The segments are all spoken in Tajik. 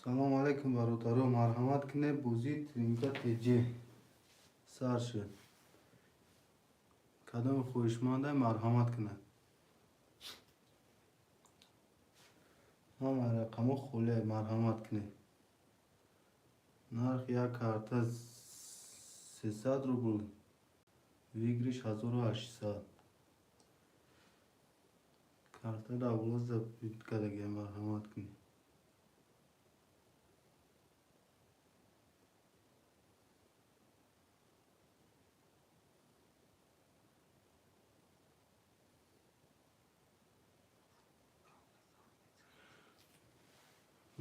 Салому алайкум, бародаро, марҳамат кунед, бозии Тринка ТЖ сар шуд. Кадоми хоҳишманда, марҳамат кунад. Ҳама рақамҳо холия, марҳамат кунед. Нарх як карта 300 рубл, выигрыш 1800. Карта дар боло кардагиам, марҳамат кунед.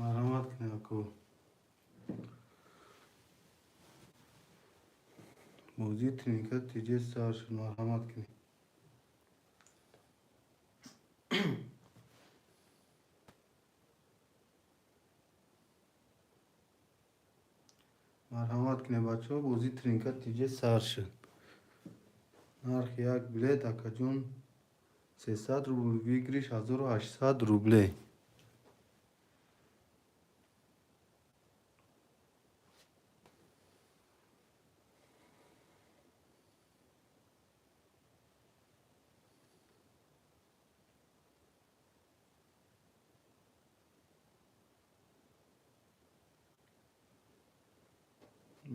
Марҳамат кунед, ако. Бозии Тринка ТЖ сар шуд, марҳамат кунед. Марҳамат кунед, бачаҳо, бозии Тринка ТЖ сар шуд. Нархи як билет, акаҷон, 300 рубл, выигрыш 1800 рублей.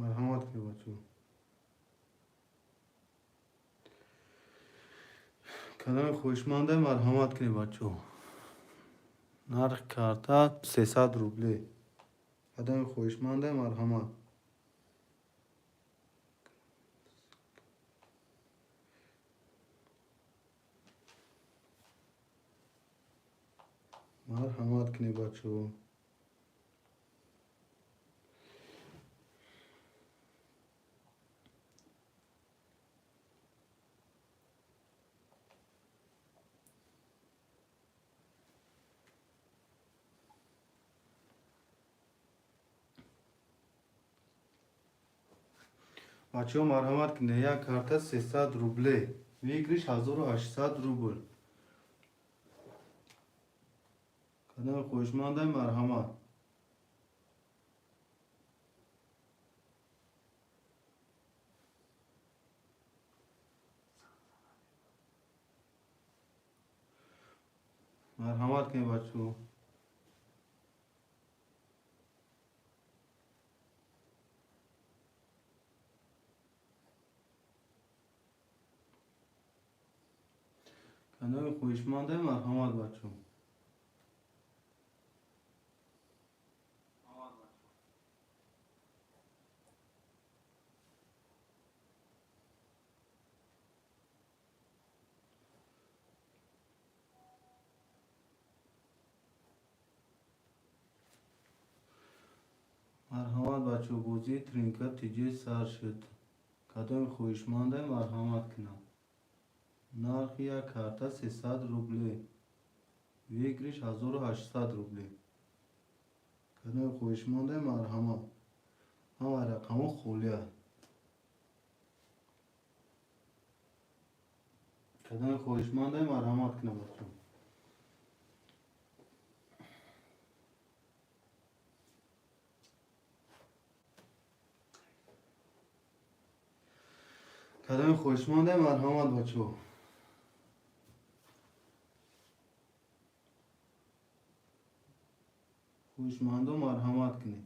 Марҳамат кунед, бачаҳо. Кадоми хоҳишманда, марҳамат кунед, бачаҳо. Нархи карта 300 рублей. Кадоми хоҳишманда, марҳамат. Марҳамат кунед, бачаҳо. Бачаҳо, марҳамат кунед, як карта 300 рублей, выигрыш 1800 рубл. Кадоми хоҳишманда, марҳамат. Марҳамат кунед, бачаҳо. Кадоми хоҳишманда, марҳамат, бачаҳо. Марҳамат, бачаҳо, бозии Тринка ТЖ сар шуд. Кадоми хоҳишманда, марҳамат кунад. Нархи як карта 300 рублей, выигрыш 1800 рублей. Кадоми хоҳишманда, марҳамат. Ҳама рақамҳо холия. Кадоми хоҳишманда, марҳамат кунад, бачаҳо. Кадоми хоҳишманда, марҳамат, бачаҳо. Хоҳишмандо, марҳамат кунед.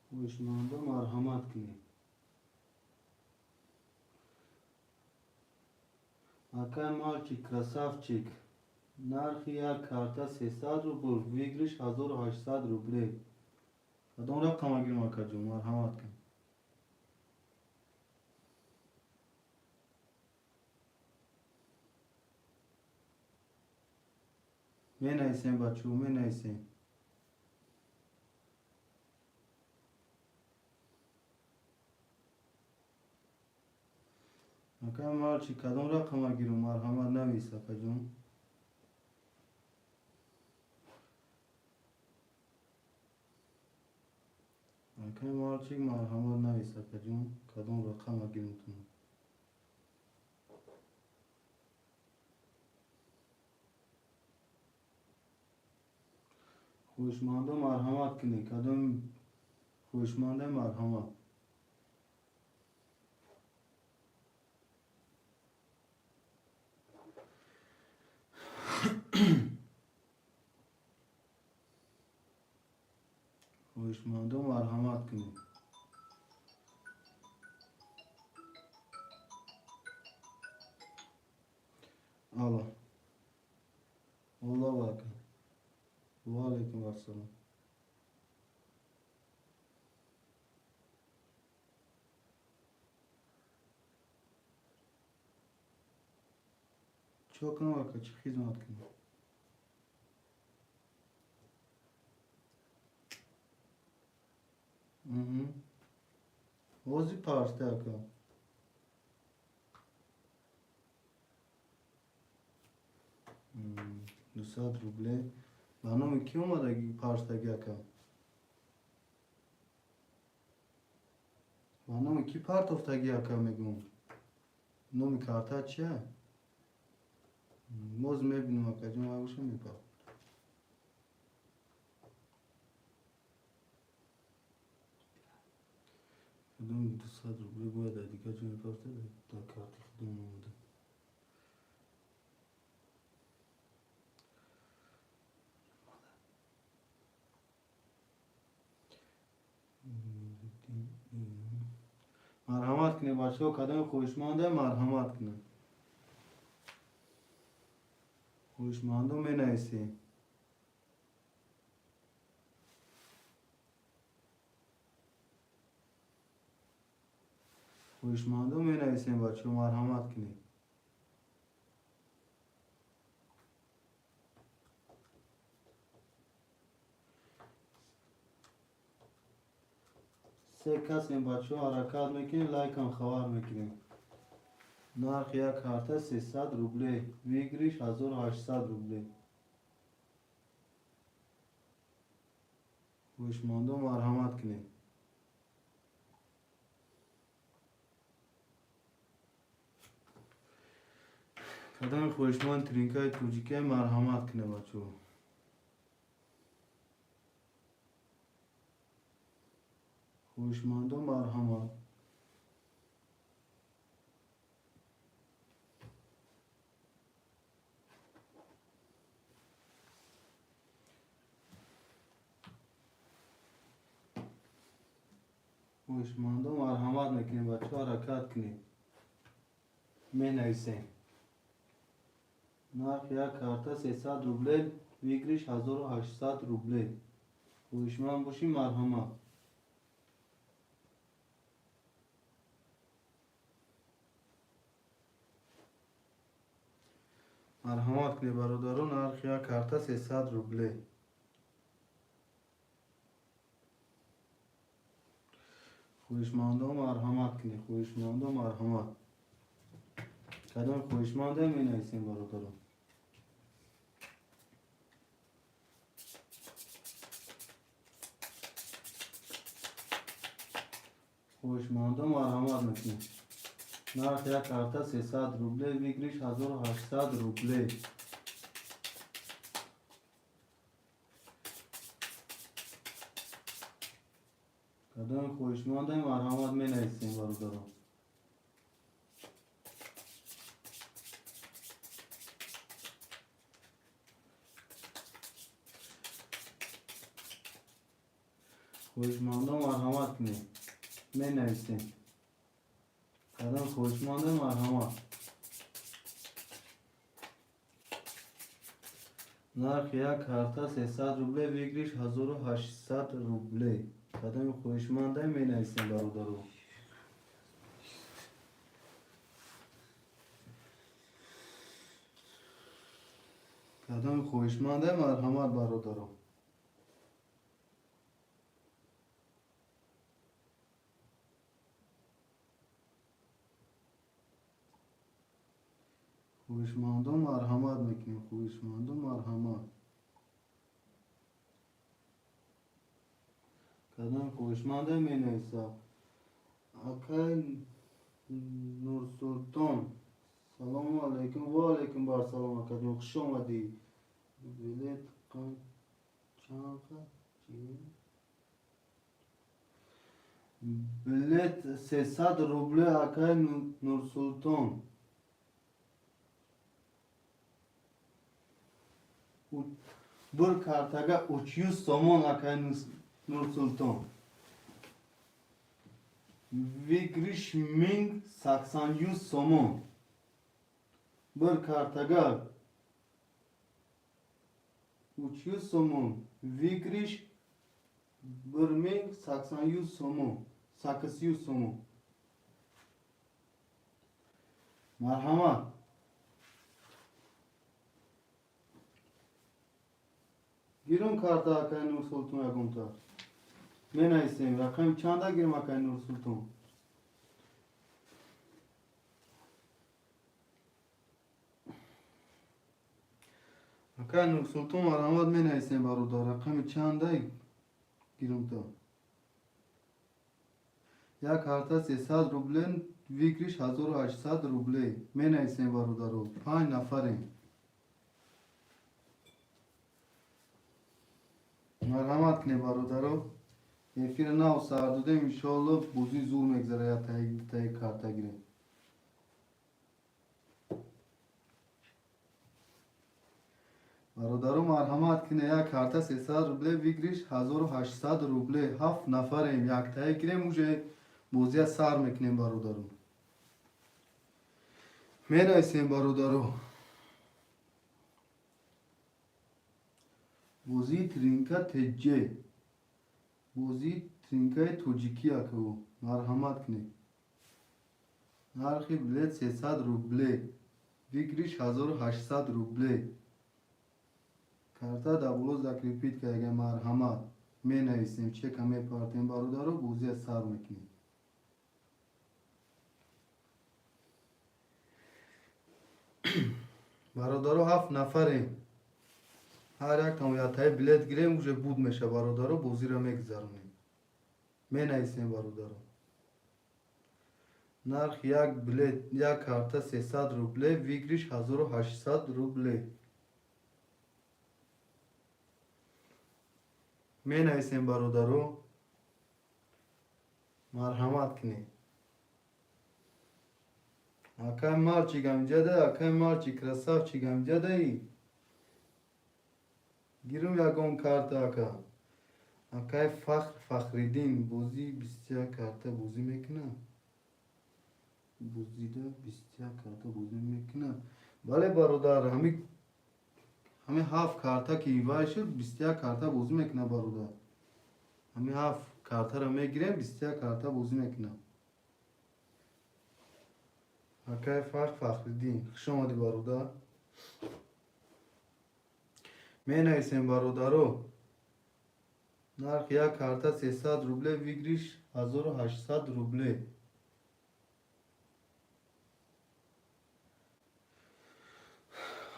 Хоҳишмандо, марҳамат кунед. Акай мальчик, красавчик, нархи як карта 300 рубл, выигрыш 1800 рублей. Кадом рақама гирем, акаҷон, марҳамат кун. Менависем, бачаҳо, менависем. Акай мальчик, кадом рақама гирем, марҳамат навис, акаҷон. Акай мальчик марҳамат навис, акаҷон, кадом рақама гирмтун. Хоҳишмандо марҳамат кунед, кадом хоҳишманда марҳамат. Хоҳишмандо марҳамат кунед. Алло. Алло ака. Ва алайкум ассалом. Чӣ кунам ака, чӣ хизмат кунам? Ҳозир парста ака. 200 рубле. Ба номи кӣ омадаги парстаги ака? Ба номи кӣ партофтаги ака мегӯм? Номи карта чия? Боз мебинам акаҷон, вай боша мепарт. Кадом 200 рубле бояд дар дигар ҷо мепартад, дар карти худам омада. Марҳамат кунед бачаҳо, кадоми хоҳишманда марҳамат кунед. Хоҳишмандо менависед. Хоҳишмандо менависем бачаҳо, марҳамат кунед. Се касем бачаҳо, ҳаракат мекунем, лайкам хабар мекунем. Нархи як карта 300 рубле, выигрыш 1800 рубле. Хоҳишмандо марҳамат кунед. Кадоми хоҳишманд тринкаи тоҷикия марҳамат кунед бачаҳо. Хоҳишмандо марҳамат. Хоҳишмандо марҳамат мекунем бачаҳо, ҳаракат кунед. Менависем. Нархи як карта 300 рубле, выигрыш 1800 рубле. Хоҳишманд бошӣ марҳамат. Марҳамат кунед бародарон, нархи як карта 300 рубле. Хоҳишмандо марҳамат кунед, хоҳишмандо марҳамат. Кадом хоҳишманда менависем бародарон. Хоҳишмандо марҳамат мекунед. Нарх як карта 300 рубле, выигрыш 1800 рубле. Кадоми хоҳишманда марҳамат менависем бародарон. Хоҳишмандо марҳамат кунед. Менависем. Кадом хоҳишманда марҳамат. Нархи як карта 300 рубле, выигрыш 1800 рубле. Кадоми хоҳишманда менависем бародаро. Кадоми хоҳишманда марҳамат бародаро. Хоҳишмандо марҳамат мекунем, хоҳишмандо марҳамат. Кадом хоҳишманда менависа. Акай Нурсултон, салому алайкум. Ва алайкум барсалом, акаҷон, хуш омадӣ. Билет чанд? Билет 300 рубле, акай Нурсултон. Бір картага 300 сомон, акай Нурсултон. Выигрыш 1081 сомон. Бір картага 300 сомон, выигрыш 1081 сомон, 800 сомон. Марҳамат, гирум карта, акай Нурсултон. Ягонта менависем. Рақами чанда гирем, акай Нурсултон? Акай Нурсултон, марҳамат, менависем, бародар. Рақами чанда гирумта? Як карта 300 рубле, выигрыш 1800 рубле. Менависем, бародаро. Панҷ нафарем. Марҳамат кунед, бародаро. Эфири нав сар додем, иншоалло, бозӣ зур мегзара. Я таи карта гирем. Бародаро, марҳамат кунед. Як карта 300 рубле, выигрыш 1800 рубле. Ҳафт нафарем. Яктае гирем, уже бозия сар мекунем, бародаро. Менависем, бародаро. Бозии тринка теҷе, бозии тринкаи тоҷикӣ, акао. Марҳамат кунед. Нархи билет 300 рубле, выигрыш 1800 рубле. Карта дар боло закрепить карда. Марҳамат, менависем, чека мепартем, бародаро, бозия сар мекунем. Бародаро, ҳафт нафарем. Ҳар яктам ятаи билет гирем, уже буд меша, бародаро, бозиро мегузаронем. Менависем, бародаро. Нарх як билет, як карта 300 рубле, выигрыш 1800 рубле. Менависем, бародаро, марҳамат кунед. Акай мальчик амҷада, акай мальчик, красавчик, амҷадаи. Гирум ягон карта, ака. Акай Фахр Фахриддин бозӣ 21 карта бозӣ мекунад. Бозида 21 карта бозӣ мекунад. Бале, бародар, ҳами ҳафт карта ки вай шуд, 21 карта бозӣ мекунад, бародар. Ҳами ҳафт картаро мегирем, 21 карта бозӣ мекунад. Акай Фахр Фахриддин, хуш омадӣ, бародар. Менависем, бародаро. Нарх як карта 300 рубле, выигрыш 1800 рубле.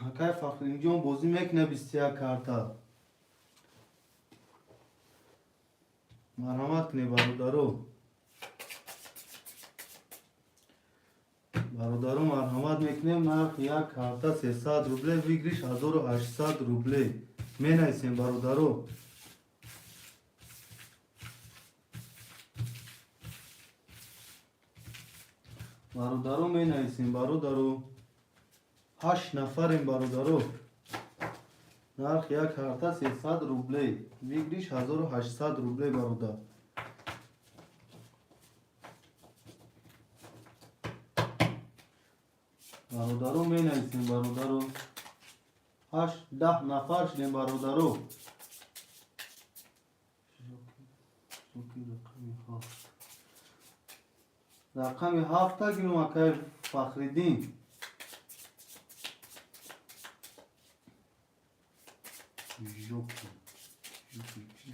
Акай Фахриддинҷон бозӣ мекунад 21 карта. Марҳамат кунед, бародаро. Бародаро, марҳамат мекунем. Нарх як карта 300 рубле, выигрыш 1800 рубле. Менависем, бародаро. Бародаро, менависем, бародаро. Ҳашт нафарем, бародаро. Нарх як карта 300 рубле, выигрыш 1800 рубле, бародар. Бародаро, менависем, бародаро. Ҳашт, 10 нафар шудем, бародаро. Рақами ҳафт, рақами ҳафта гирум, акай Фахриддин. Жоки. Жоки.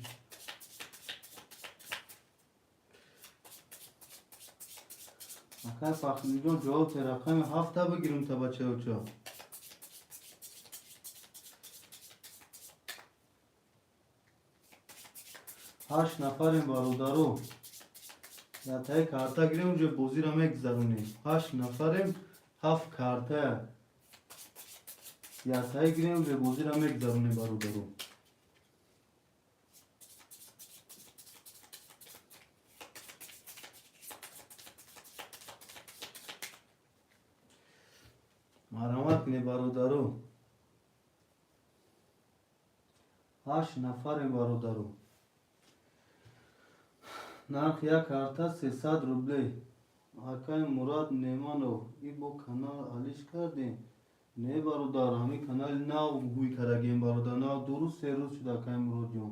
Акай Фахриддинҷон, ҷавоб те, рақами ҳафта бигирум та, бачаёча. 8 нафарем бародаро. Ятаи карта гирем, уже бозиро мегузаронем. 8 нафарем, 7 карта. Ятаи гирем, уже бозиро мегузаронем бародаро. Марҳамат кунед бародаро. 8 нафарем бародаро. Нарх як карта 300 рублей. Акай Мурад Неманов, и бо канал алиш кардем? Не бародар, ҳамин канали нав ҳуй кардагем бародар, нав 2 рӯз 3 рӯз шуда акай Муродҷон.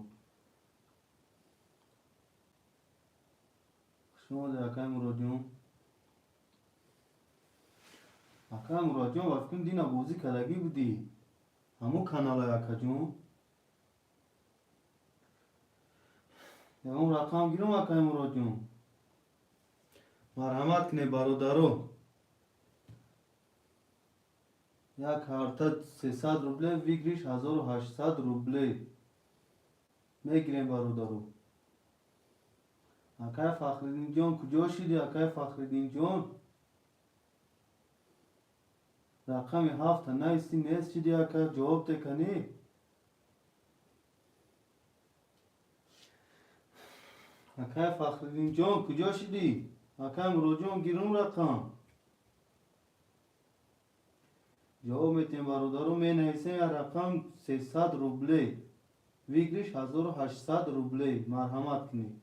Хуш омадед акай Муродҷон. Акай Муродҷон, ба фикрам дина бозӣ кардагӣ будӣ. Ҳамун каналай акаҷон. Ягон рақам гирам акай Муродҷон. Марҳамат кунед бародаро. Як карта 300 рублей, выигрыш 1800 рублей. Мегирем бародаро. Акай Фахриддинҷон, куҷо шидӣ акай Фахриддинҷон? Рақами 7 наисти нест шидӣ ака, ҷавоб теканӣ? Акай Фахриддинҷон, куҷо шидӣ? Акай Муродҷон, гирум рақам. Ҷавоб метем бародаро, менависем як рақам 300 рублей. Выигрыш 1800 рублей. Марҳамат кунед.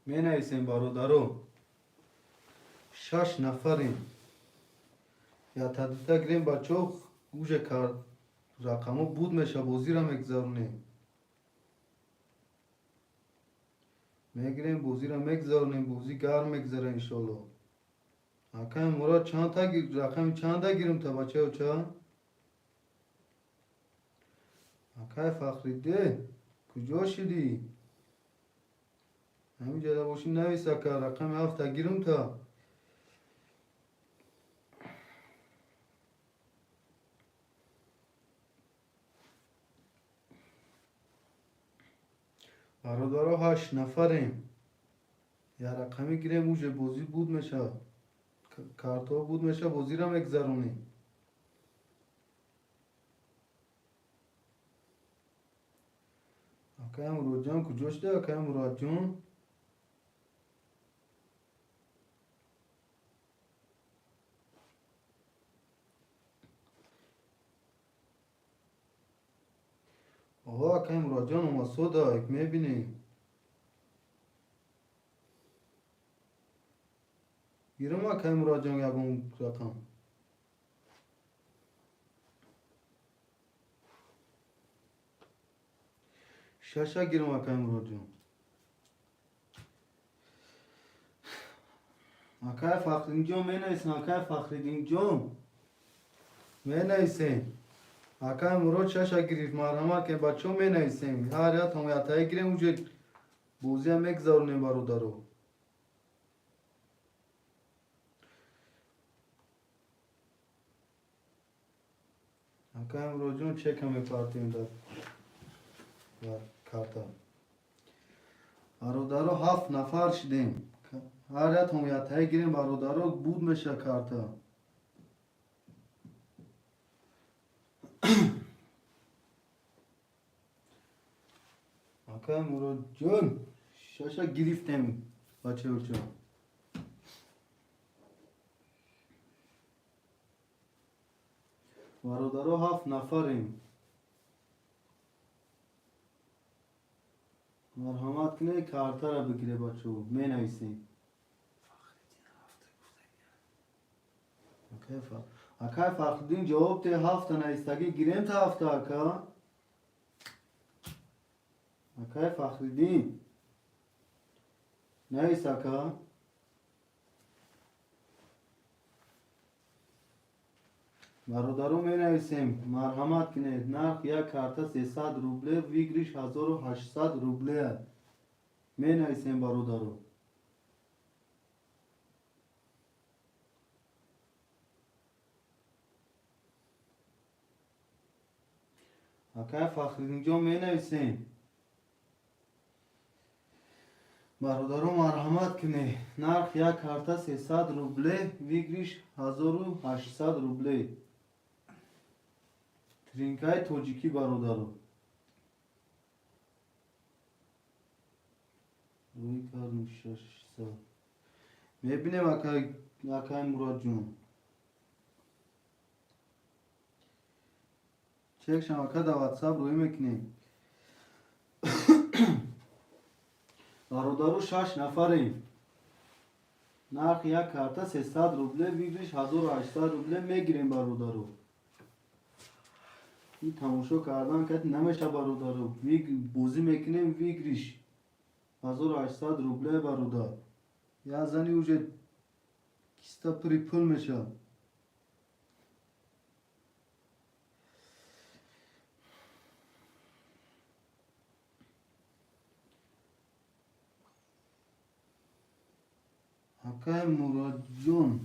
Менависем бародаро. 6 нафарем. Ятадита гирем бачаҳо, уже кар рақамҳо буд меша, бозиро мегузаронем. Мегирем, бозиро мегузаронем, бозӣ гарм мегузара иншоалло. Акай Мурод чанд та рақами чанда гирем та бачаҳо ча? Акай Фахридде, куҷо шидӣ? Ҳамин ҷода бошӣ навис ака, рақами 7 гирем та. Бародаро 8 нафарем. Я рақами гирем, уже бозӣ буд меша. Картҳо буд меша, бозиро мегузаронем. Акай Муродҷон, куҷо шудӣ акай Муродҷон? Оҳо, акай Муродҷон омад, сода, мебинем. Гирам акай Муродҷон ягон рақам. Шаша гирам акай Муродҷон. Акай Фахриддинҷон менависем, акай Фахриддинҷон. Менависем. Акай Мурод шаша гирифт, марҳамат ке бачаҳо менависем. Ҳар як ҳомиятаи гирем, уже бозиам мегузаронем бародаро. Акай Муродҷон чека мепартем дар карта. Бародаро 7 нафар шидем. Ҳар як ҳомиятаи гирем бародаро, буд меша карта. Акай Муродҷон, шаша гирифтем бачаҳо. Бародаро 7 нафарем. Марҳамат кунед, картаро бигире бачаҳо, менависем. Акай Фахриддин ҷавоб те 7 навистагӣ гирем та 7 ака? Акай Фахриддин навис ака. Бародаро менависем, марҳамат кунед. Нарх як карта 300 рубле, выигрыш 1800 рубле. Менависем бародаро. Акай Фахриддинҷон, менависем. Бародаро, марҳамат кунед. Нарх як карта 300 рубле, выигрыш 1800 рубле. Тринкаи тоҷикӣ, бародаро. Рӯй кардем 600. Мебинем, акай Муродҷон. Чекшам, ака, дар Ватсап рӯй мекунем. Бародару, шаш нафарем. Нархи як карта 300 рубле, выигрыш 1800 рубле. Мегирем, бародару. Ин тамошо кардан кати намеша, бародару. Бозӣ мекунем, выигрыш 1800 рубле, бародар. Як зани уже киста пури пул мешавад. Акай Муродҷон,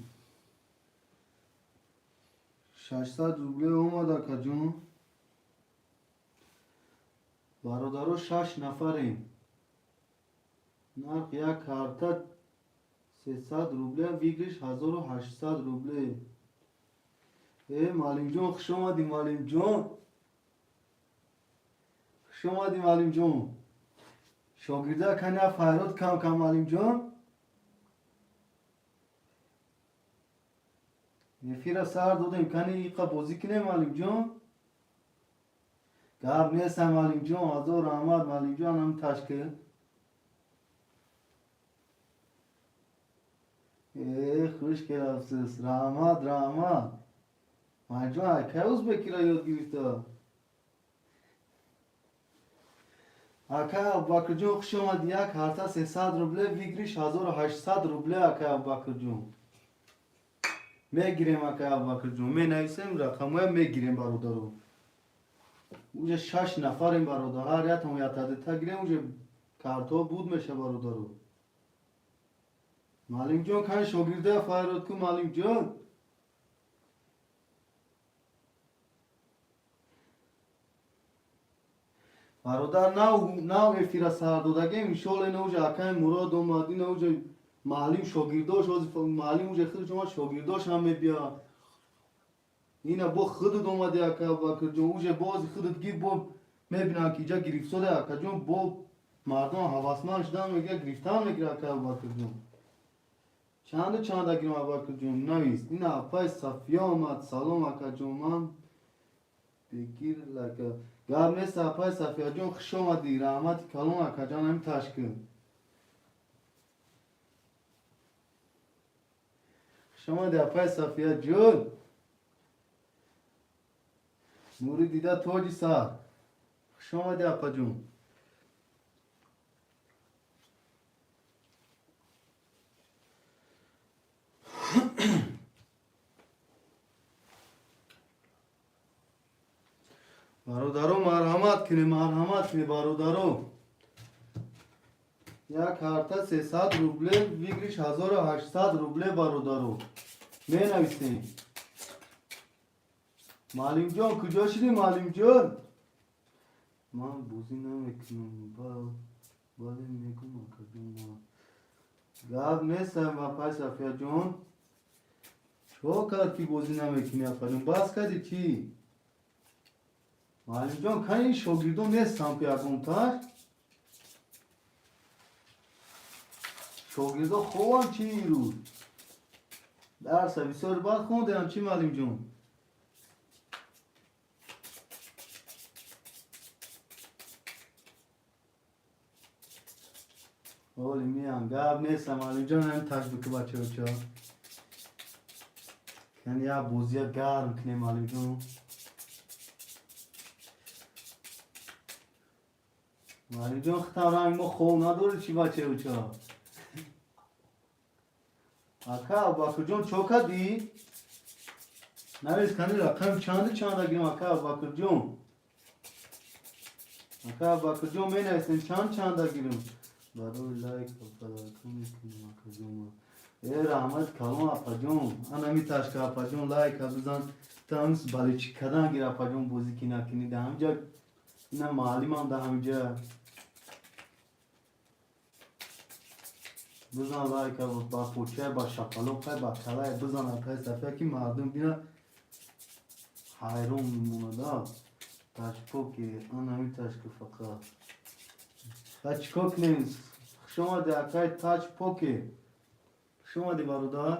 600 рубле омад, акаҷон. Бародаро, шаш нафарем. Нарх як карта 300 рубле, выигрыш 1800 рубле. Э, Маълимҷон, хуш омадӣ, Маълимҷон, хуш омадӣ, Маълимҷон. Шогирда каня файрод кам кам, Маълимҷон. Эфира сар додем, кани иқа бозӣ кунем, Маълимҷон. Гап нестам, Маълимҷон, ҳазор раҳмат, Маълимҷон, ҳам ташкил. Э, хуш келабсиз, раҳмат, раҳмат. Маълимҷон, акай узбекиро ёд гирифта? Акай Абубакрҷон, хуш омадӣ. Як карта 300 рубле, выигрыш 1800 рубле, акай Абубакрҷон. Мегирем, акай Абубакрҷон, менависем рақамоя, мегирем, бародаро. Уже шаш нафарем, бародар, ҳар якам ятадита гирем, уже картҳо буд меша, бародаро. Маълимҷон, кани шогирдая файрод кун, Маълимҷон. Бародар, нав эфира сар додагем, иншолла. Ина уже акай Мурод омад, ина уже маълим, шогирдош, ҳозир маълим уже худаш омад, шогирдош ҳам мебиёд. Ина бо худат омади, ака Абубакрҷон, уже бози худат гир, бо мебинам, ки иҷа гирифтода, акаҷон, бо мардум ҳавасманд шудан мегира, гирифтан мегира, ака Абубакрҷон. Чанду чанда гирам, Абубакрҷон, навис. Ина апай Сафия омад. Салом, акаҷон, ман бегир лака. Гап нест, апай Сафияҷон, хуш омадӣ, раҳмати калон, акаҷон, ҳамин ташкил. Хуш омадӣ, апай Сафияҷон. Нури дида, тоҷи сар. Хуш омадӣ, апаҷон. Бародаро, марҳамат кунед, марҳамат кунед, бародаро. Як карта 300 рубле, выигрыш 1800 рубле, бародаро. Менависем. Маълимҷон, куҷо шудӣ, маълимҷон? Ман бозӣ намекунам. Бале, мегум, акаҷон. Гап нестам, апай Сафияҷон. Чо кард, ки бозӣ намекунӣ, апаҷон? Бас кардӣ чӣ? Маълимҷон, кани шогирдон нестам, ку ягонташ? Шогирдо хобам чӣ ирӯз? Дарса бисёр бад хондеам чӣ, маълимҷон? Ҳоли миям, гап нестам, маълимҷон, ҳамин ташбику бачаоча. Кани як бозия гарм кунем, маълимҷон. Маълимҷон, хитам ранг мо хоб надорӣ чӣ, бачаоча? Ака Абубакрҷон, чо кардӣ? Навис, кани рақам чанду чанда гирам, ака Абубакрҷон? Ака Абубакрҷон, менависем, чанд чанда гирам? Барои лайк подарка мекунем, акаҷон. Э, раҳмат калон, апаҷон. Ана миташка, апаҷон, лайка бизан. Тамс баличи кадан гир, апаҷон, бозӣ ки накунӣ. Дар ҳамҷа Ина муаллимам дар ҳамиҷа. Бизан лайка ба поча, ба шапалоқай, ба калай бизан акай Сафия, ки мардум бина ҳайрон мемонада. Ташпоки, анами ташки фақат. Ха чикор кунем? Хуш омадӣ, акай Тач Поки. Хуш омадӣ, бародар.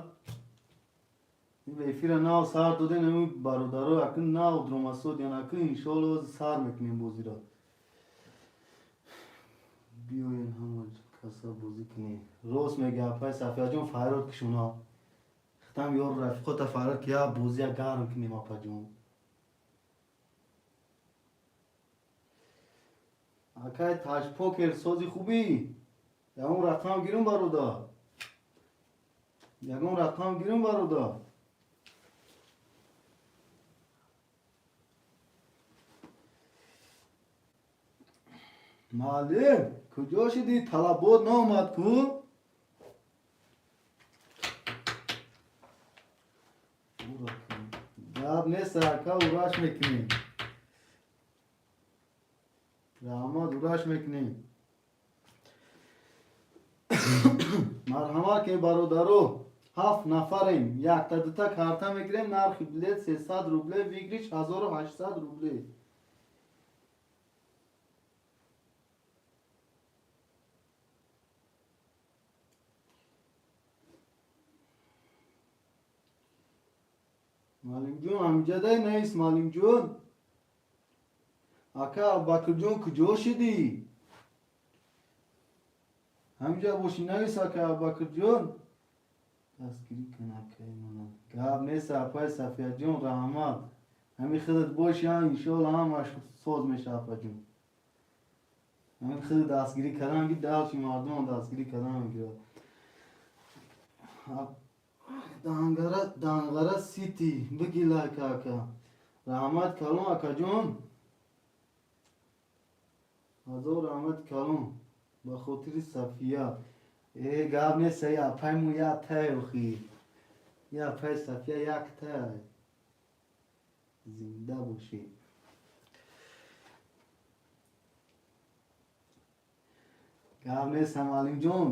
Ин эфира нав сар додем, ами бародаро акн нав дромасодиан, акн иншоалло сар мекунем бозиро. Биёен ҳама каса бозӣ кунем. Рост мега апай Сафияҷон, фарёд кишуна. Хитам ёру рафиқота фарёд ки я бозия гарм кунем, апаҷон. Акай Таҷпокер, сози хубӣ? Ягон рақам гирум, бародар? Ягон рақам гирум, бародар? Муаллим, куҷо шудӣ? Талабот наомад ку? Гап нест, ака, ураш мекунем. Раҳмат, ураш мекунем. Марҳамат ки бародаро, ҳафт нафарем, якта дута карта мегирем, нархи билет 300 рубле, выигрыш 1800 рубле. Муаллимҷон ҳамиҷадай нест, муаллимҷон? Ака Абубакрҷон, куҷо шудӣ? Ҳамиҷа бошӣ, навис, ака Абубакрҷон. Дастгирӣ кун акаи мана. Гап нест, апай Сафияҷон, раҳмат. Ҳамин худат боши, иншоалло ҳамаш соз мешавад, апаҷон. Ҳамин худ дастгирӣ кардан ки далчи мардумам дастгирӣ кардан мегирад. Дангара, Дангара Сити, биги лайк, ака. Раҳмат калон, акаҷон. Ҳазор раҳмати калон ба хотири Сафия. Э, гап нест, ай апайму як тай охи. Я апай Сафия як тай. Зинда бошӣ. Гап нест, муаллимҷон.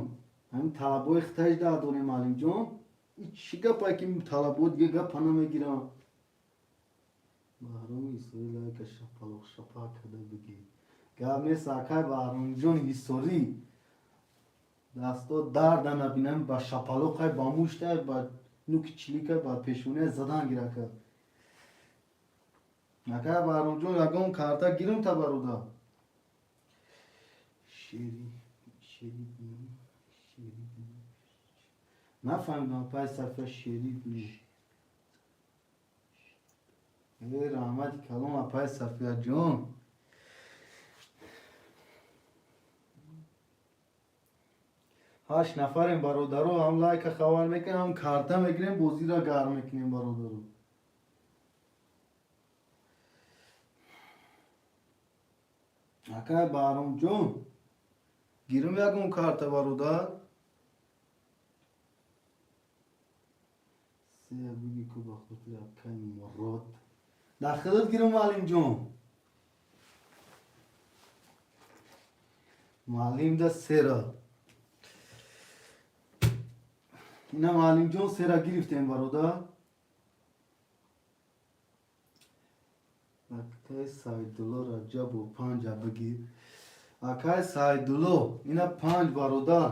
Ҳамин талабои хитаҷ дар дорем, муаллимҷон. И чӣ гапае ки талабо дига гапа намегирам? Баҳроми Исроил лайка шапалоқ шапак карда бигӣ. Гап нест, акай Баҳромҷон Ҳисорӣ. Дасто дарда набинам, ба шапалоқай, ба муштай, ба нуки чиликай, ба пешония задан гирака. Акай Баҳромҷон, ягон карта гирум та, бародар. Шери, шери, шери. Нафаҳмидам, апай Сафия, шери. Э, раҳмати калон, апай Сафияҷон. Ҳашт нафарем, бародаро, ҳам лайка хабар мекунем, ҳам карта мегирем, бозиро гарм мекунем, бародаро. Акай Баҳромҷон, гирум ягон карта, бародар? Се биги ку ба хотири акай Мурод. Дар худат гирум, муаллимҷон. Муаллим да сера. Ина муаллимҷон, сера гирифтем, бародар. Акай Сайдулло Раҷабов, панҷа бигир. Акай Сайдулло, ина панҷ, бародар.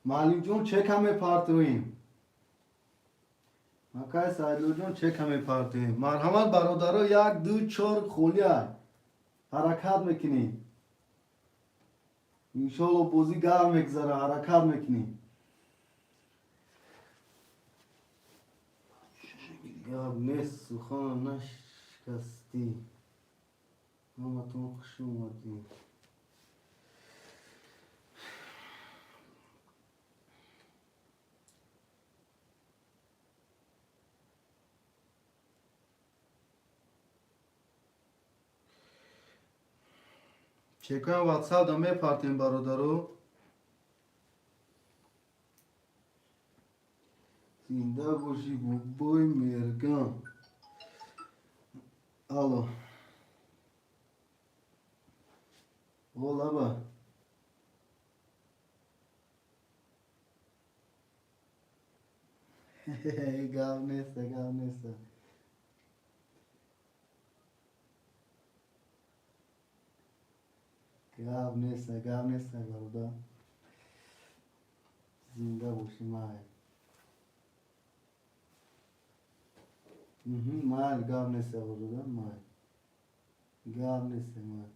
Муаллимҷон, чека мепартоем. Акай Сайдуллоҷон, чека мепартоем. Марҳамат, бародаро, як, ду, чор холия. Ҳаракат мекунем. Иншоалло бозӣ гарм мегузара, ҳаракат мекунем. Гап нест, сухан нашикастӣ. Ҳаматон хуш омадед. Чекоям ватсап да мепартем, бародаро. Зинда бошӣ, бобои Мерган. Алло. Лаба. Гап неста, гап неста. Гап неста, гап неста, бародар. Зинда бошӣ, майл. Майл, гап неста, бародар, майл. Гап неста, майл.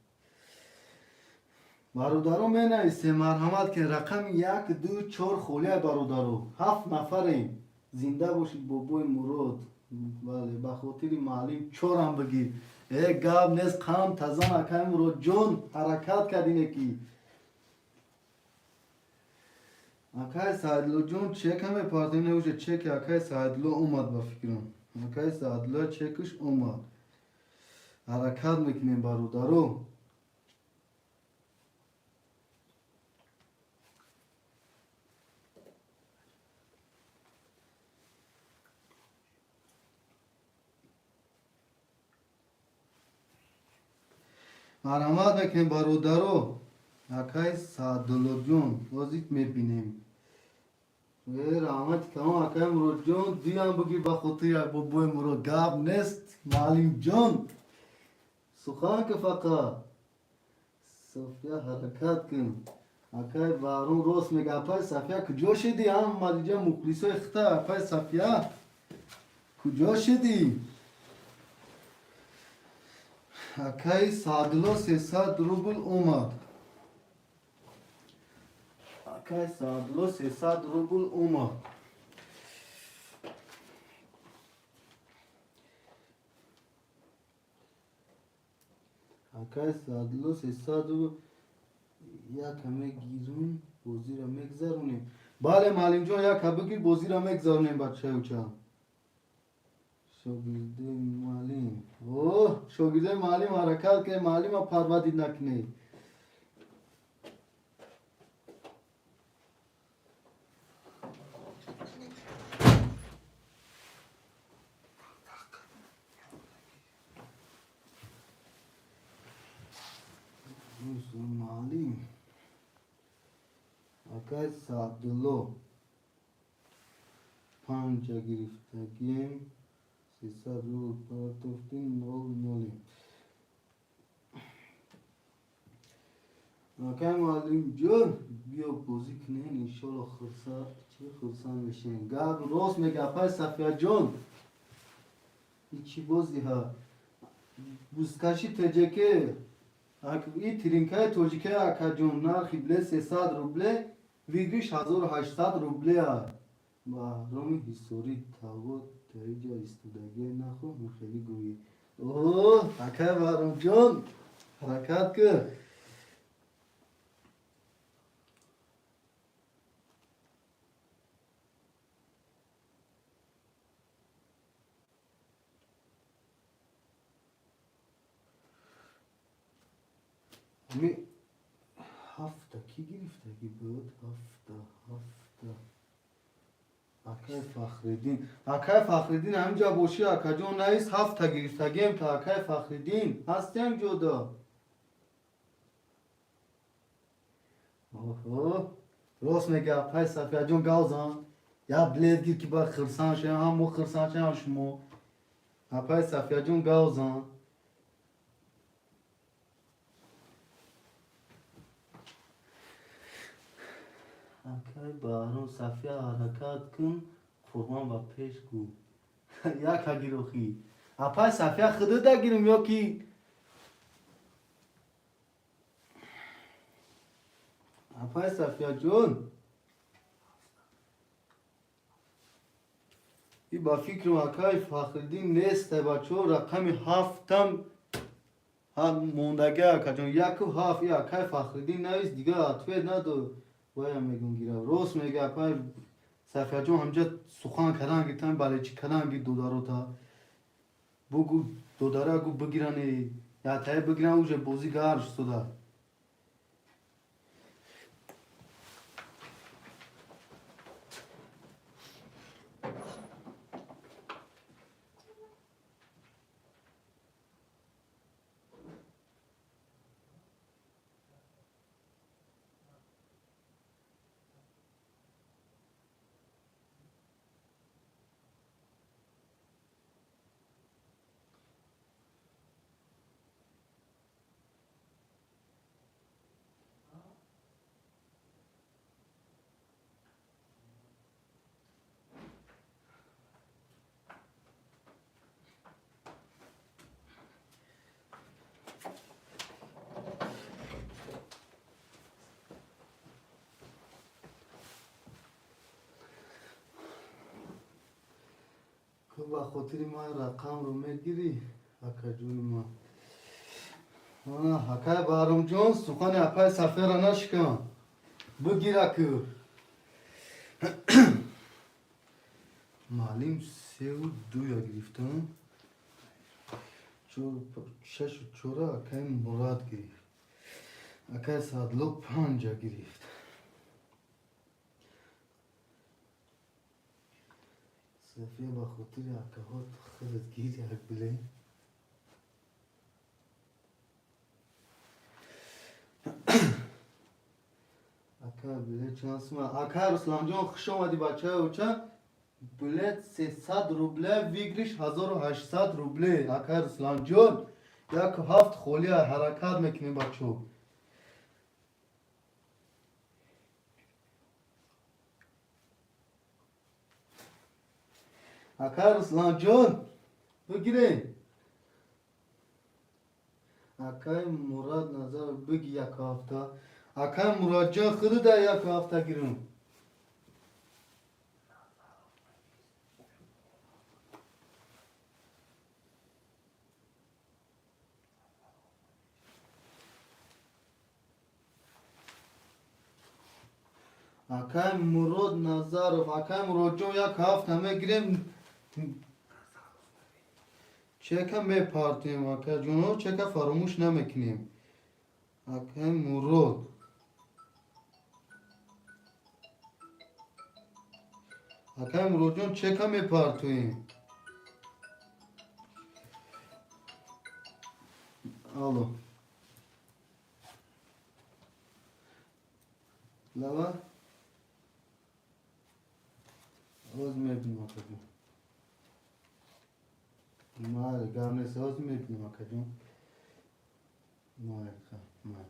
Бародаро, менависем, марҳамат ки рақами як, ду, чор холия, бародаро. Ҳафт нафарем. Зинда бошид, бобои Мурод. Бале, ба хотири маълим чорам бигир. Э, гап нест, қам тазан, акай Муродҷон, ҳаракат кардине ки. Акай Саидлоҷон чека мепартем, не уже чеки акай Саидло омад, ба фикрам. Акай Саидло чекаш омад. Ҳаракат мекунем, бародаро. Марҳамат мекунем, бародаро. Акай Саъдуллоҷон, ҳозир мебинем. Э, раҳмати тамом, акай Муродҷон, дуям бигир ба хотири бобои Мурод. Гап нест, маълимҷон. Сухан ки фақат. София, ҳаракат кун. Акай Баҳром рост мега. Апай Сафия, куҷо шидӣ? Ҳама диҷа мухлисои хита, апай Сафия. Куҷо шидӣ? Акай Саъдулло 300 рубл омад. Акай Саъдулло 300 рубл омад. Акай Саъдулло 300 рубл яка мегирум, бозиро мегзаронем. Бале, маълимҷон, яка бигир, бозиро мегзаронем, бачаюча. Шогирдои муаллим. О, шогирдои муаллим, ҳаракат кунед, муаллима парвадид накунед. Муаллим. Акай Саъдулло. Панҷа гирифтагием. 300 рубл партофтим, нол нолем. Акай муаллимҷон, биё бозӣ кунем, иншолло хурсанд, чӣ хурсанд мешем. Гап рост мега, апай Сафияҷон. И чӣ бозӣ ҳа? Бузкаши ТҶК. И тринкаи тоҷика, акаҷон, нархи билет 300 рубле, выигрыш 1800 рубле. Баҳроми Ҳисорӣ тавот таиҷа истодагие нахо хеле гӯӣ. О, акай Баҳромҷон, ҳаракат кун. Ами ҳафта кӣ гирифтагӣ буд? Ҳафта, ҳафта. Акай Фахриддин. Акай Фахриддин, ҳаминҷа бошӣ, акаҷон, наис, ҳафта гирифтагием та, акай Фахриддин. Ҳасти ҳамҷода? Оҳо. Рост мега, апай Сафияҷон, гавзан. Я билет гир ки ба хирсан шавем, ҳам мо хирсан шавем, ҳам шумо. Апай Сафияҷон, гавзан. Акай Баҳром, Сафия, ҳаракат кун, Қурбон ба пеш гӯ. Яка гирохӣ. Апай Сафия, худуда гирим ё ки апай Сафияҷон? И ба фикрам акай Фахриддин нест, бачаҳо, рақами ҳафтам мондага, акаҷон, яку ҳафт. И акай Фахриддин навис, дигар ответ надод. Вая мегум гира. Рост мега, апай Сафияҷон, ҳамҷа сухан кардан гиртан, бале чӣ кардан гир додарота. Бугу додара гу бигирани, ятае бигиран, уже бозӣ гарм шуда. Ту ба хотири ман рақамро мегирӣ, акаҷони ман. Акай Баҳромҷон, сухани апай Сафияра нашикан. Бигир аку. Маълим севу дуя гирифтам. Шашу чора акай Мурад гирифт. Акай Садло панҷа гирифт. Сафия, ба хотири акаҳо худат гир як биле. Ака, билет чанд сума? Ака Русланҷон, хуш омадӣ, бачаи оча. Билет 300 рубле, выигрыш 1800 рубле. Ака Русланҷон, 1-7 холия, ҳаракат мекунем, бачо. Ака Русланҷон, бигирем. Акай Мурад Назаров, биги як ҳафта. Акай Мурадҷон, худу дар як ҳафта гирем. Акай Мурод Назаров, акай Муродҷон, як ҳафта мегирем. Чека мепартем, акаҷоно, чека фаромӯш намекунем. Акай Мурод. Акай Муродҷон, чека мепартоем. Алло. Лава? Оз мебинем, акаҷон. Майли, гап нест, оз мебинем, акаҷон. Майли, майли.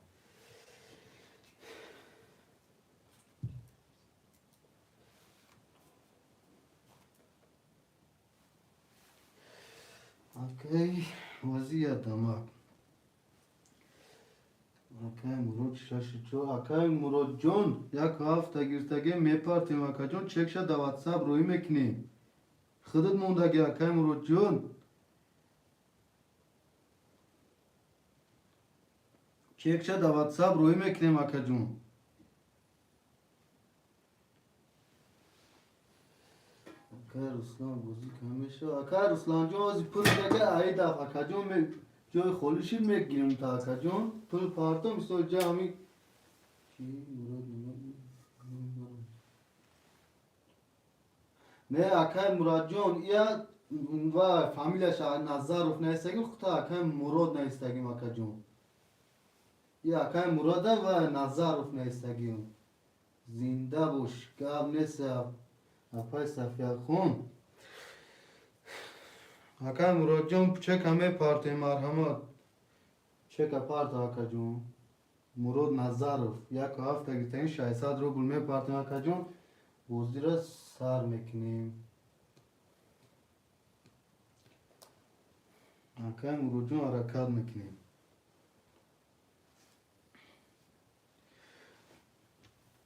Акай вазия дамак. Акай Мурод шаши чор. Акай Муродҷон, як ҳафта гирифтагӣ мепартем, акаҷон, чекша да ватсап рӯӣ мекунем. Худат мондагӣ, акай Муродҷон. Чекша да ватсап рӯӣ мекунем, акаҷон. Акай Руслан, бозӣ кам мешавад. Акай Русланҷон, ози пул дага аи даф, акаҷон, ҷои холӣ шид, мегирем та, акаҷон. Пул парто, мисол ҷа ҳами чи Мурод. Не, акай Мурадҷон, ия ва фамилияш Назаров наистагим, хута акай Мурод наистагим, акаҷон. Ия акай Мурода ва Назаров наистагим. Зинда бош, гап нест, апай Сафияхон. Акай Муродҷон, чека мепартем, марҳамат. Чека парта, акаҷон. Мурод Назаров, як ҳафта гирифтагим, 600 рубл мепартем, акаҷон. Бозиро сар мекунем. Акай Муродҷон, ҳаракат мекунем.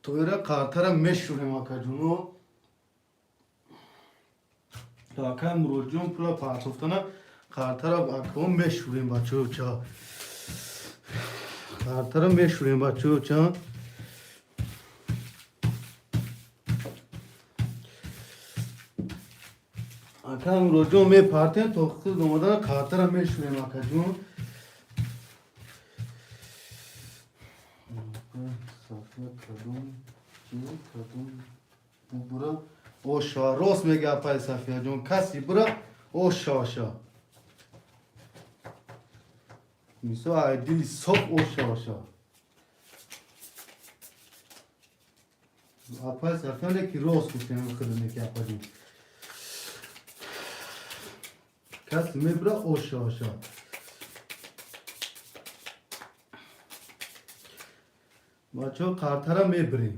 Тоира қартара мешӯрем, акаҷоно. То акай Муродҷон пула партофтана, қартара акао мешӯрем, бачаоча. Қартара мешӯрем, бачаоча. Акай Муродҷон, мепартем, то худ омадана қартара мешӯрем, акаҷон. Сафия кадом чи кадом бура оша, рост мега апай Сафияҷон, каси бура оша оша. Мисол ай дили соф оша оша. Апай Сафия ки рост гуфтем, худ ки апаҷон. Каси мебура оша оша. Бачаҳо, қартара мебирем.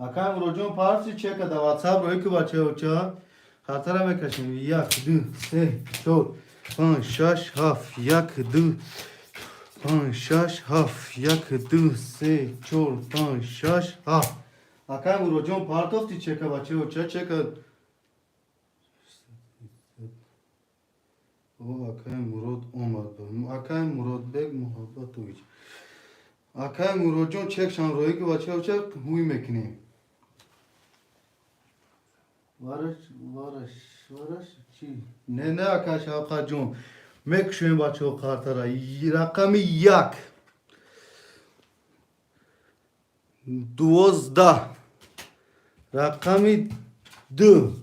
Акай Муроҷон, парси чека да ватсап рӯи ки, бачаоча. Қартара мекашем. Як, ду, се, чор, панҷ, шаш, ҳафт, як, ду. Панҷ, шаш, ҳафт. Як, ду, се, чор, панҷ, шаш, ҳафт. Акай Муроджон, партофти чека, бачао, ча чека? О, акай Мурод омад. Акай Муродбек Муҳаббатович. Акай Муроджон, чекшам роӣ ки, бачао, ча ҳуй мекунем. Вараш, вараш, вараш, чи? Не, не, акай Шавқатҷон. Мекушоем, бачао, картара. Рақами як. 12. Рақами ду.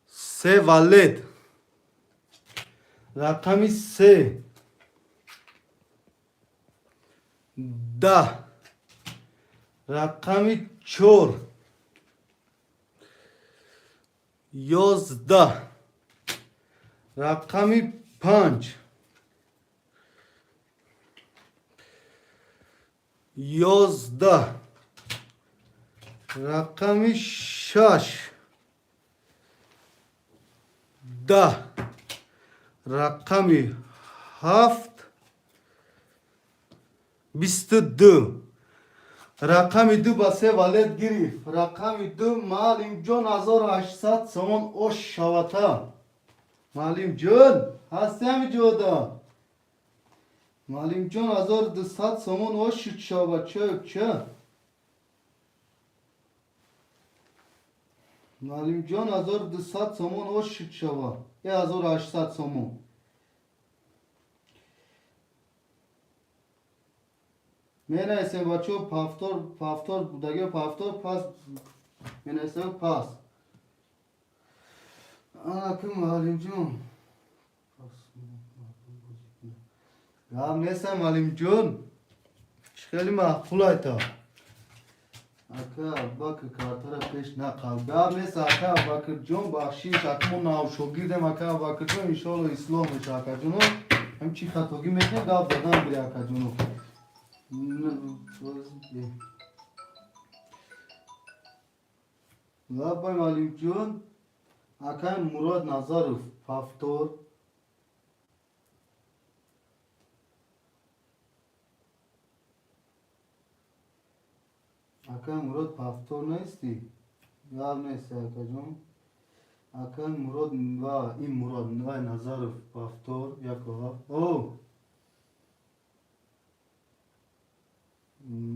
Се валет. Рақами се. 10. Рақами чор. 11. Рақами панҷ. 11. Рақами шаш. 10. Рақами ҳафт. 22. Рақами ду ба се валет гирифт. Рақами ду, маълимҷон, 1800 сомон ош шавата. Маълимҷон, ҳасти ҳами ҷода? Маълимҷон, 1200 сомон ош шуд шава, ча, ча? Маълимҷон, 1200 сомон ош шуд шава. Е, 1800 сомон. Менависем, бачаҳо, повтор, повтор будаги, повтор, пас менависем, пас. Анаки маълимҷон. Гап нестам, маълимҷон. Чӣ хеле маъқул айта. Ака Абубакр, картара пеш нақал. Гап нест, ака Абубакрҷон, бахшиш, ака мо навшогирдем, ака Абубакрҷон, иншоалло ислоҳ меша, акаҷоно. Ҳам чӣ хатогӣ мекунем, гап задан бире, акаҷоно. Лаббай, маълимҷон. Акай Мурод Назаров, повтор. Акай Мурод, повтор нестӣ? Гап нест, акаҷон. Акай Мурод ва ин Мурод вай Назаров, повтор, яко ҳафт. О!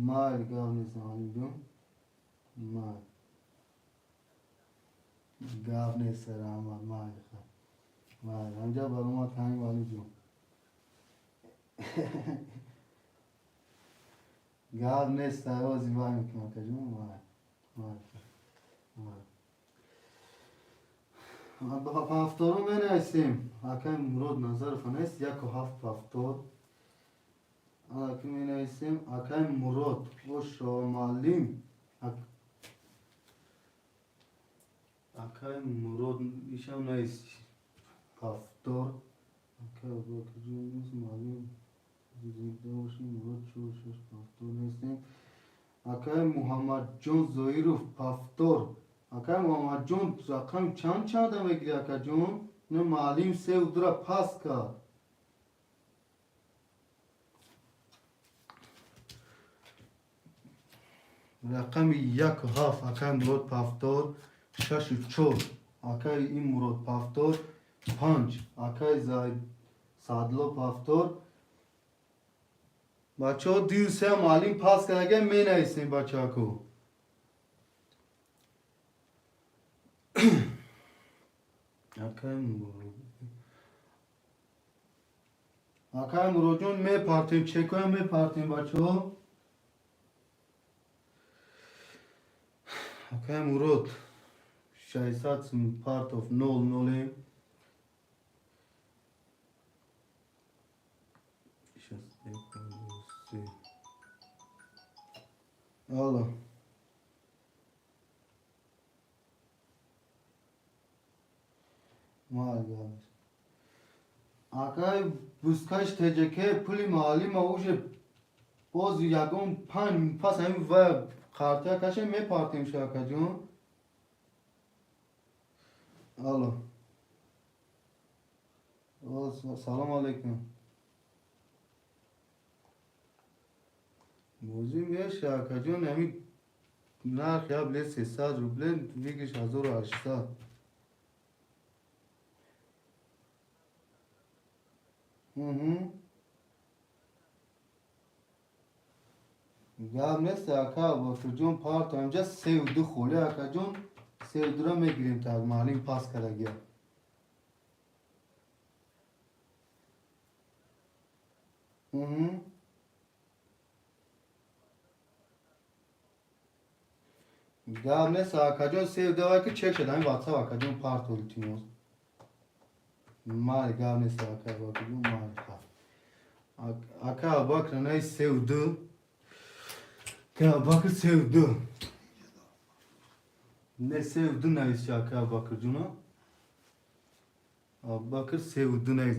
Майли, гап нест, маълимҷон. Майли. Гап нест, раҳмат, майли. Майли. Ҳамҷа баромад ҳамин, маълимҷон. Гап нест, ози вай мекунам, акаҷон. Майли. Майли. Майли. Повторо менависем. Акай Мурод Назаров нест, яку ҳафт повтор. Аки менависем, акай Мурод, ошо муаллим. Акай Мурод ишам нест. Повтор. Акай Абубакрҷон нест, муаллим. Зинда бошӣ, Мурод, чор, шаш, повтор нестем. Акай Муҳаммадҷон Зоиров, повтор. Акай Муҳаммадҷон, рақами чанд чанда мегирӣ, акаҷон? Не, муаллим севу дура пас кард. Рақами яку ҳафт, акай Мурод, повтор, шашу чор, акай ин Мурод, повтор, панҷ, акай Садло, повтор. Бачаҳо, дию се муаллим пас кард, менависем, бачаҳако. Акай Мурод. Акай Муродҷон, мепартем, чекоям мепартем, бачаҳо. Акай Мурод, 600 сум партов, нол нолем. Щас, як, ду, се. Алло. Майли, гап. Акай Бускаш ТЖК, пули муаллима уже боз ягон панҷ пас ҳамин ва қартия кашем, мепартем ша, акаҷон. Алло. Салому алейкум. Бозӣ меша, акаҷон, ҳамин нарх як билет 300 рубле, выигрыш 1800. Угу. Гап нест, ака Абубакрҷон, парто инҷа 3-2 холи, акаҷон, 3-2-ра мегирем, так маълим пас кардагия. Угу. Гап нест, акаҷон, 3-2 ки чек шуд, ҳамин ватсап, акаҷон, парто, илтимос. Майли, гап нест, ака Абубакрҷон, майли. Ака Абубакр най 3-2. Ака Абубакр 3-2. Не, 3-2 нависчи, ака Абубакрҷона. Абубакр 3-2 навис.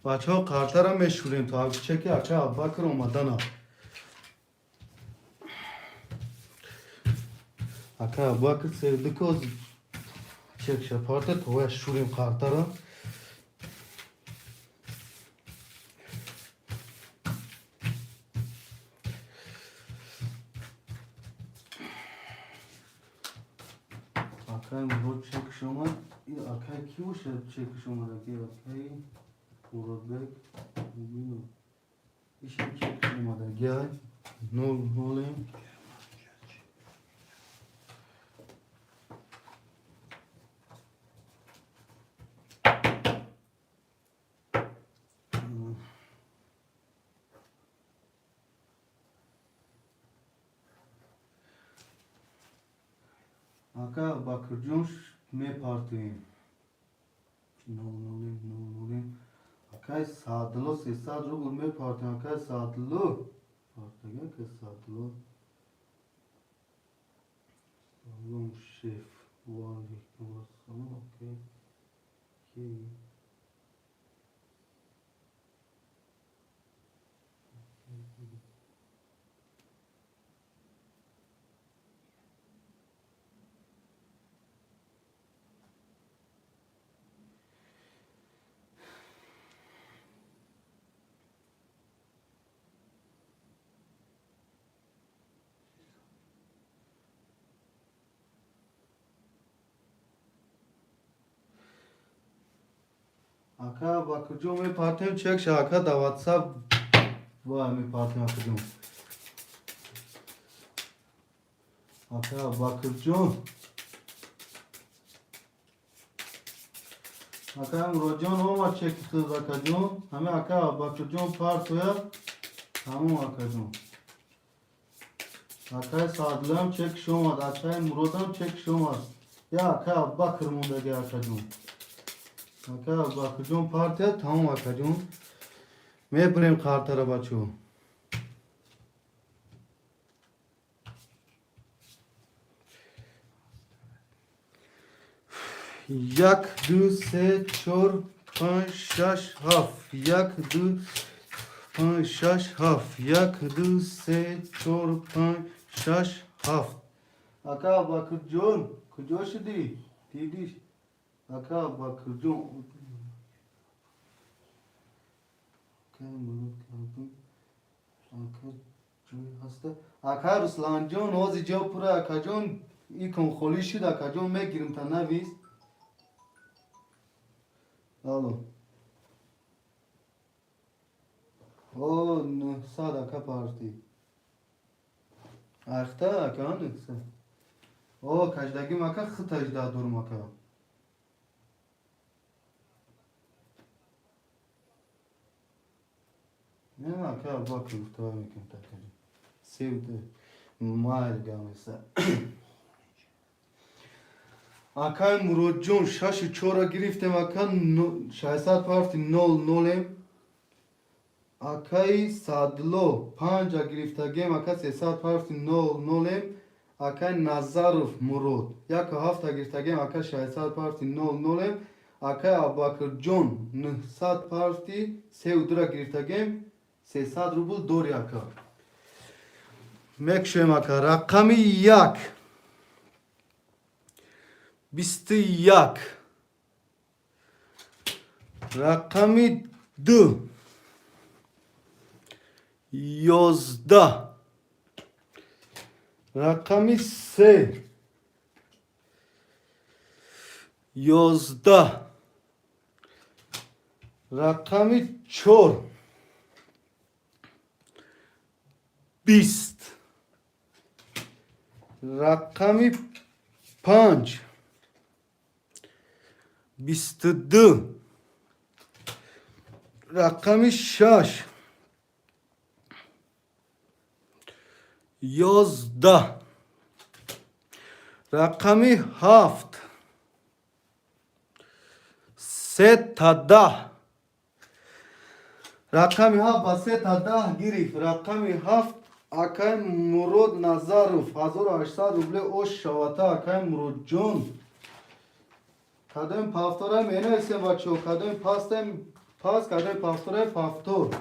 Бачаҳо, қартара мешӯрем то чеки ака Абубакр омадана. Ака Абубакр 3-2 ки ҳозир чек шапарта, то шӯрем қартара. Акай Мурод чекш омад. Акай ки бошад чекш омад? Акай Муродбек Мубинов. Ишам чекш омадаги. Нол нолем. Ака Бакрҷон, мепартоем. Нол нолем, нол нолем. Акай Саъдулло 300 рубл мепартоем. Акай Саъдулло. Партага, акай Саъдулло. Салом, шеф. Ва алейкум ассалом, акай. Ки? Ака Бакрҷон, мепартем, чек ша, ака, да ватсап ва мепартем, акаҷон. Ака Бакрҷон. Ака Муроджон омад чеки худ, акаҷон. Ҳами ака Бакрҷон партоя. Тамом, акаҷон. Акай Саъдуллоам чекш омад, акай Муродам чекш омад. Я ака Аббакр мондаги, акаҷон. Ака Аббакрҷон партия, тамом, акаҷон. Мебурем қартара, бачаҳо. Як, ду, се, чор, панҷ, шаш, ҳафт. Як, ду, панҷ, шаш, ҳафт. Як, ду, се, чор, панҷ, шаш, ҳафт. Ака Аббакрҷон, куҷо шудӣ? Дидиш? Ака Аббакрҷон. Ака Мурод кардум. Ака ҷой ҳаста? Ака Русланҷон, ҳозир ҷо пура, акаҷон, икон холӣ шуд, акаҷон, мегирим, та навис. Алло. О, 900, ака, партӣ. Ахта, ака, 900. О, каждагим, ака, хит 18 дорум, ака. Не, ака, Аббакр гуфта мекунем, акаҷон. 3-2. Майли, гамеса. Акай Муроджон, шашу чора гирифтем, ака, 600 парти, нол нолем. Акаи Саъдулло панҷа гирифтагем, ака, 300 парти, нол нолем. Акай Назаров Мурод 1-7-та гирифтагем, ака, 600 парти, нол нолем. Акай Абубакрҷон 900 парти, 3-2-ра гирифтагем, 300 рубл дори, ака. Мекушем, ака, рақами 1, 21. Рақами 2, 11. Рақами 3, 11. Рақами 4, 20. Рақами 5, 22. Рақами 6, 11. Рақами 7, 3 та 10. Рақами 7 ба 3 та 10 гирифт. Рақами 7, акай Мурод Назаров, 1800 рубле. Ош шавата, акай Муродҷон. Кадоми повтора менависем, бачаҳо? Кадоми пастем пас, кадоми повтораи повтор.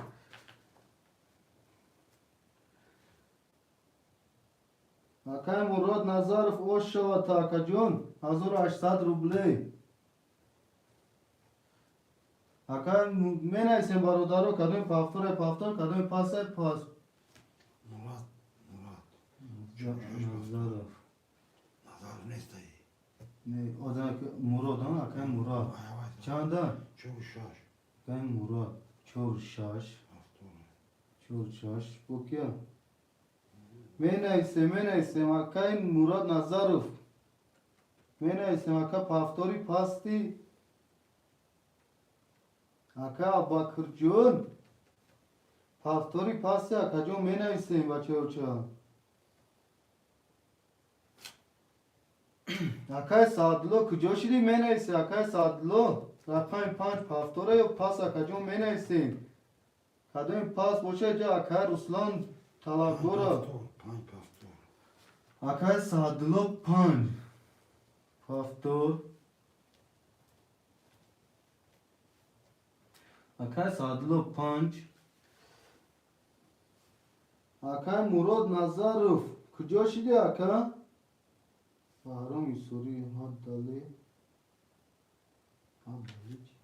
Акай Мурод Назаров, ош шавата, акаҷон, 1800 рубле. Ака, менависем, бародаро, кадоми повтораи повтор, кадоми пастай пас. Мурад, Мурад. Назаров. Назаров нестай. Не, одам Мурод, а, акай Мурод. Вай, вай. Чанда? Чор шаш. Акай Мурод, чор шаш. Повтор. Чор шаш бокия. Менависем, менависем, акай Мурод Назаров, менависем. Ака, повтори пасти? Ака Аббакирҷон, повтори пасти, акаҷон, менависем, бачаоча. Акай Саадулло, куҷо шидӣ? Менависе, акай Саадулло. Рақами 5 повтора ё пас, акаҷон, менависем. Кадоми пас боша ҷа, акай Руслан талабдора. Повтор, панҷ повтор. Акай Саадулло, 5 повтор. Акай Саадулло, 5. Акай Мурод Назаров, куҷо шидӣ, ака? Баҳром Юсурӣ, ҳаддале, ҳаддале чи?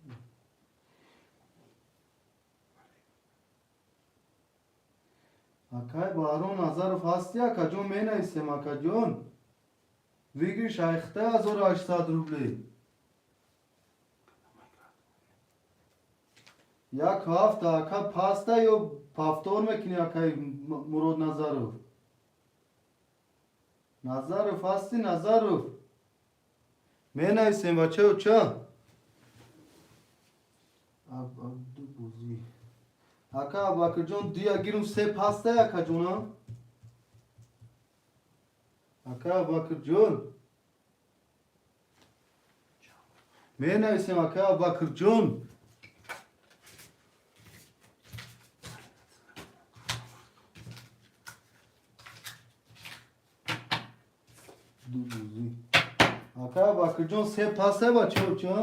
Акай Баҳром Назаров, ҳасти, акаҷон? Менависем, акаҷон. Выигрыш айхта 1800 рублей. Як ҳафта, ака, паста ё повтор мекунӣ, акай Мурод Назаров? Назаров ҳасти, Назаров? Менависем, бачаоча. Абду бозӣ. Ака Абубакрҷон, дуя гирум, се пастай, акаҷона. Ака Абубакрҷон, менависем, ака Абубакрҷон. Ду бозӣ. Ака Абубакрҷон, се пастай, бачаоча.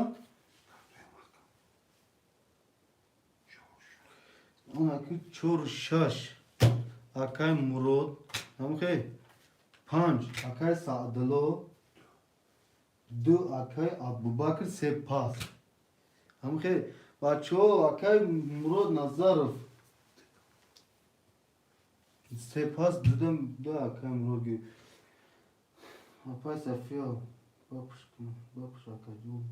Онаки чор шаш, акай Мурод, ҳамхе, 5, акай Саъдулло, 2, акай Абубакр, се пас, ҳамхе, бачаҳо. Акай Мурод Назаров, се пас, дудам ду, акай Мурод. Апай Сафия, бапуш, бапуш, акаҷон,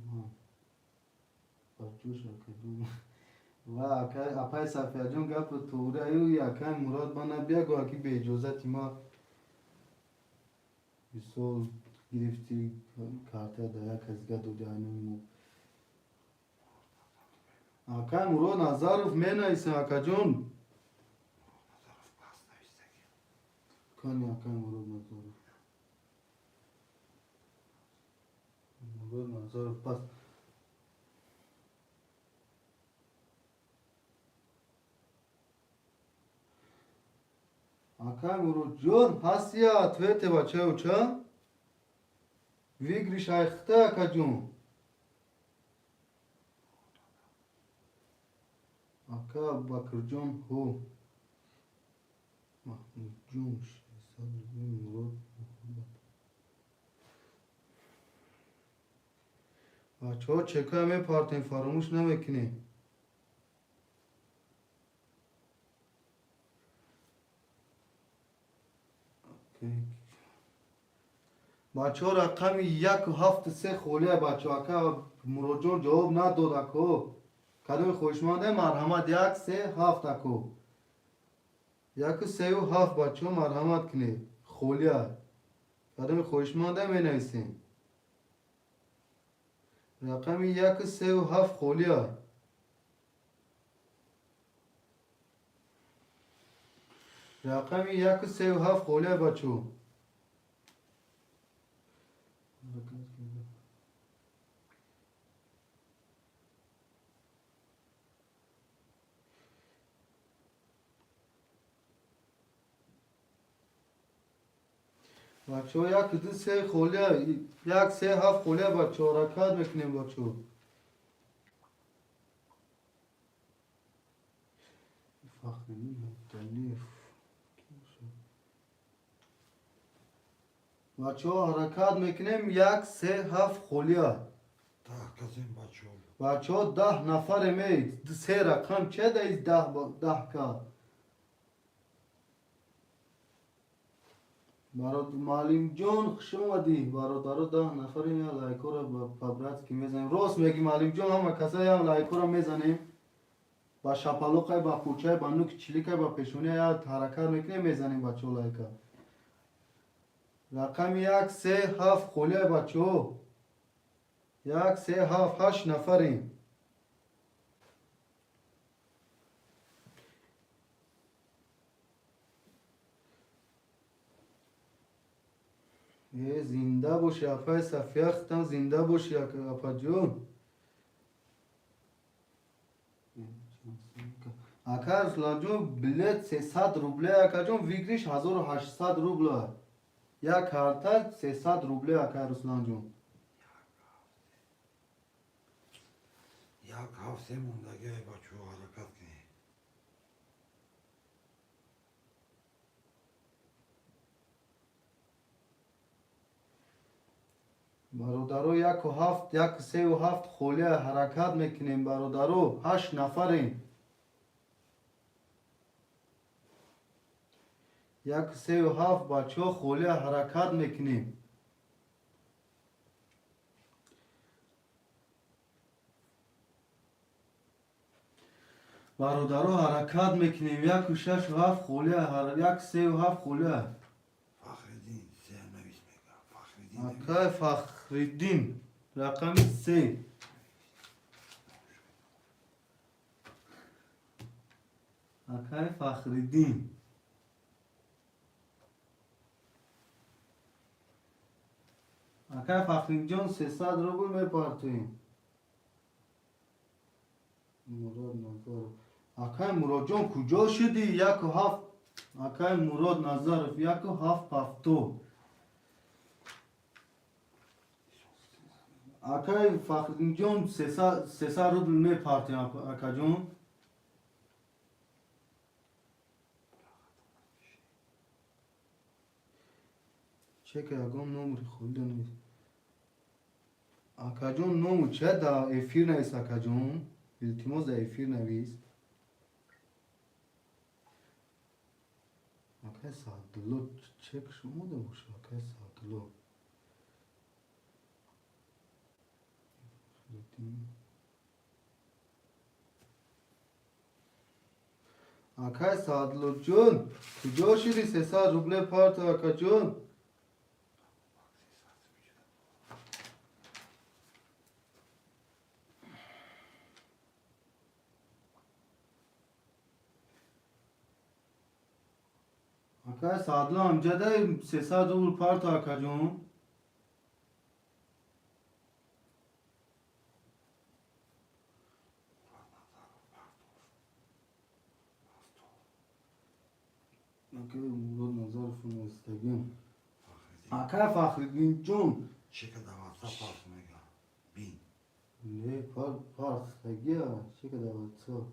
баҷош, акаҷон. Ва апай Сафияҷон, гапи туғраю акай Мурод ба набиягӯ, аки беиҷозати ма мисол гирифти, карта да як касига доди анимо. Акай Мурод Назаров, менависем, акаҷон. Назаров пас навистаги. Кани, акай Мурод Назаров? Мурод Назаров пас. Акай Муродҷон, ҳасти я ответе, бачаюча? Выигрыш айхта, акаҷон. Ака Абубакрҷон, ҳо. Маҳмудҷон, 600 рубли. Мурод Муҳаммад. Бачаҳо, чекая мепартем, фаромӯш намекунем. Бачаҳо, рақами 1-7-3 холия. Бачаҳо, ака Муроджон ҷавоб надод. Ако, кадоми хоҳишманде, марҳамат, 1-3-7. Ако, 1-3-7. Бачаҳо, марҳамат кунед, холия. Кадоми хоҳишманде, менависем. Рақами 1-3-7 холия. Рақами 1-3-7 холия, бачаҳо. Бачаҳо, 1-2-3 холия, 1-3-7 холия. Бачаҳо, ҳаракат мекунем, бачаҳо. Фахриддин Абдалиев. Бачаҳо, ҳаракат мекунем, 1-3-7 холия. 10 касем, бачаҳо. Бачаҳо, 10 нафаре ме, се рақам че даи 10 ка. Маълимҷон, хуш омадӣ. Бародаро, 10 нафарем, я лайкора по-братски мезанем. Рост меги, маълимҷон, ҳама каса я лайкора мезанем. Ба шапалоқай, ба кӯчай, ба нуки чиликай, ба пешония я ҳаракат мекунем, мезанем, бачаҳо, лайка. Рақами 1-3-7 холия, бачаҳо. 1-3-7, ҳашт нафарем. Э, зинда бошӣ, апаи Сафия, хитам зинда бошӣ, апаҷон. Ака Русланҷон, билет 300 рубле, акаҷон, выигрыш 1800 рубла. Як карта 300 рубле, ака Русланҷон. 1-7-3 мондагиай, бачаҳо, ҳаракат кунед. Бародаро, 1-7, 1-3-7 холия, ҳаракат мекунем, бародаро, ҳашт нафарем. 1-3-7, бачаҳо, холия, ҳаракат мекунем. Бародаро, ҳаракат мекунем, 1-6-7 холия, 1-3-7 холия. Фахриддин се навис мега. Фахриддин. Акай Фахриддин, рақами се. Акай Фахриддин. Акай Фахриддинҷон, 300 рубл мепартоем. Мурод Назаров. Акай Муродҷон, куҷо шудӣ? 1-7. Акай Мурод Назаров, 1-7 пафто. Акай Фахриддинҷон, 300 рубл мепартоем, акаҷон. Чека, ягон номери холида нест. Акаҷон, ному че дар эфир навис, акаҷон? Илтимос, дар эфир навис. Акай Саадулло, чек шумода боша, акай Саадулло. Акай Саадуллоҷон, куҷо шудӣ? 300 рубле парто, акаҷон. Акай Саадулло, амҷадай, 300 рубл парто, акаҷон. Акай Мурод Назаров навистагим. Акай Фахриддинҷон. Чека дар WhatsApp парт мега. Бин. Не, партагия, чека дар WhatsApp.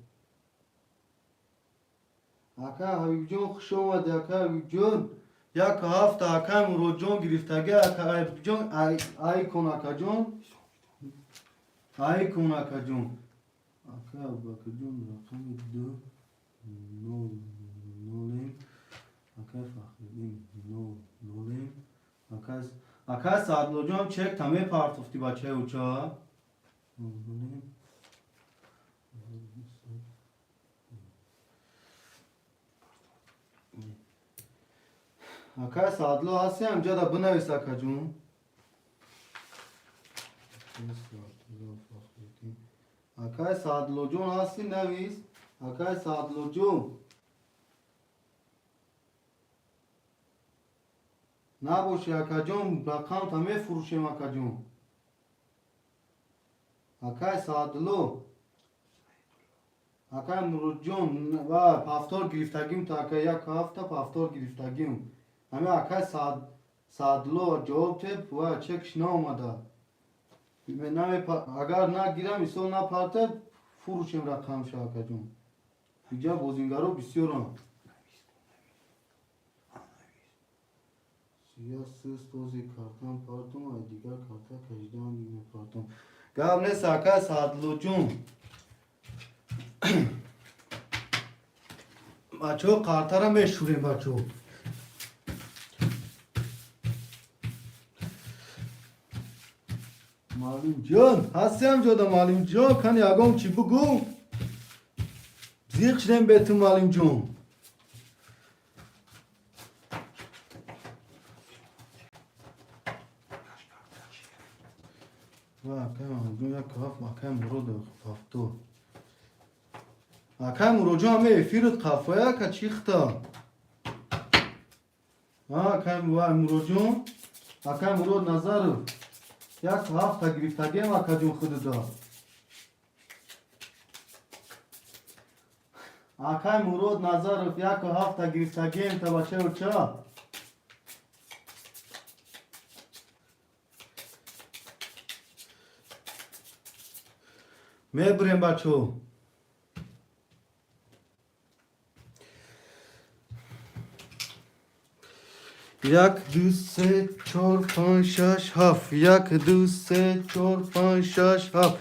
Акай Ҳабибҷон, хуш омадӣ, акай Ҳабибҷон. 1-7 акай Муродҷон гирифтагӣ, акай Ҳабибҷон, ай кун, акаҷон. Ай кун, акаҷон. Ака Абубакрҷон, рақами ду нол нолем. Акай Фахриддин, нол нолем. Акай Саадлоҷон, чек та мепартофти, бачаи уча. Нол нолем. Акай Саадло, ҳасти ҳамҷода, бинавис, акаҷон. Акай Саадлоҷон, ҳасти, навис. Акай Саадлоҷон, набоши, акаҷон, рақамта мефурӯшем, акаҷон. Акай Саадло, акай Муродҷон, ва повтор гирифтагим та, ака, як ҳафта повтор гирифтагим. Ҳами акай Саадло ҷавоб теб ва чекш наомада. Агар нагирам, мисол, напарта, фурӯшем рақамша, акаҷон. Иҷа бозингаро бисёранд. Сия сиз този картам партум, ай дигар карта кашидаам, мепартум. Гап нест, акай Саадлоҷон. Бачаҳо, картара мешӯрем, бачаҳо. Маълимҷон, ҳастиам ҷода, маълимҷон, кани ягон чӣ бугӯ. Зиқ шудем бе ту, маълимҷон. Ва акай Маҳмудҷон, як ҳафт, акай Мурод ҳафто. Акай Муродҷон, ҳаме эфират қафоя, ака, чихта? Акай Муродҷон, акай Мурод Назаров, як ҳафта гирифтагиам, акаҷон, худуда. Акай Мурод Назаров, яку ҳафта гирифтагием та, бачаё, ча? Мебурем, бачаҳо. Як, ду, се, чор, панҷ, шаш, ҳафт. Як, ду, се, чор, панҷ, шаш, ҳафт.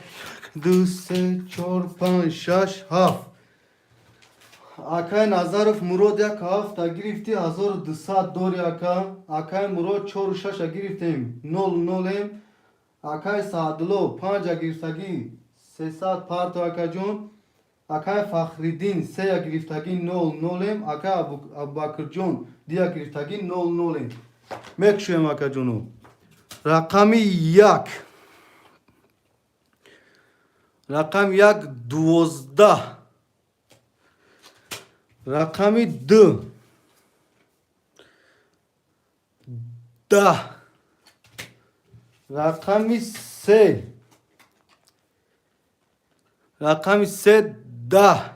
Ду, се, чор, панҷ, шаш, ҳафт. Акай Назаров Мурод, як ҳафта гирифти, 1200 дори, ака. Акай Мурод, чору шаша гирифтем, нол нолем. Акай Саадло, панҷа гирифтагӣ, 300 парто, акаҷон. Акай Фахриддин, сея гирифтагӣ, нол нолем. Акай Абубакрҷон, дия гирифтагӣ, нол нолем. Мекушоем, акаҷоно. Рақами як, рақами як 12, рақами ду 10, рақами се, рақами се 10,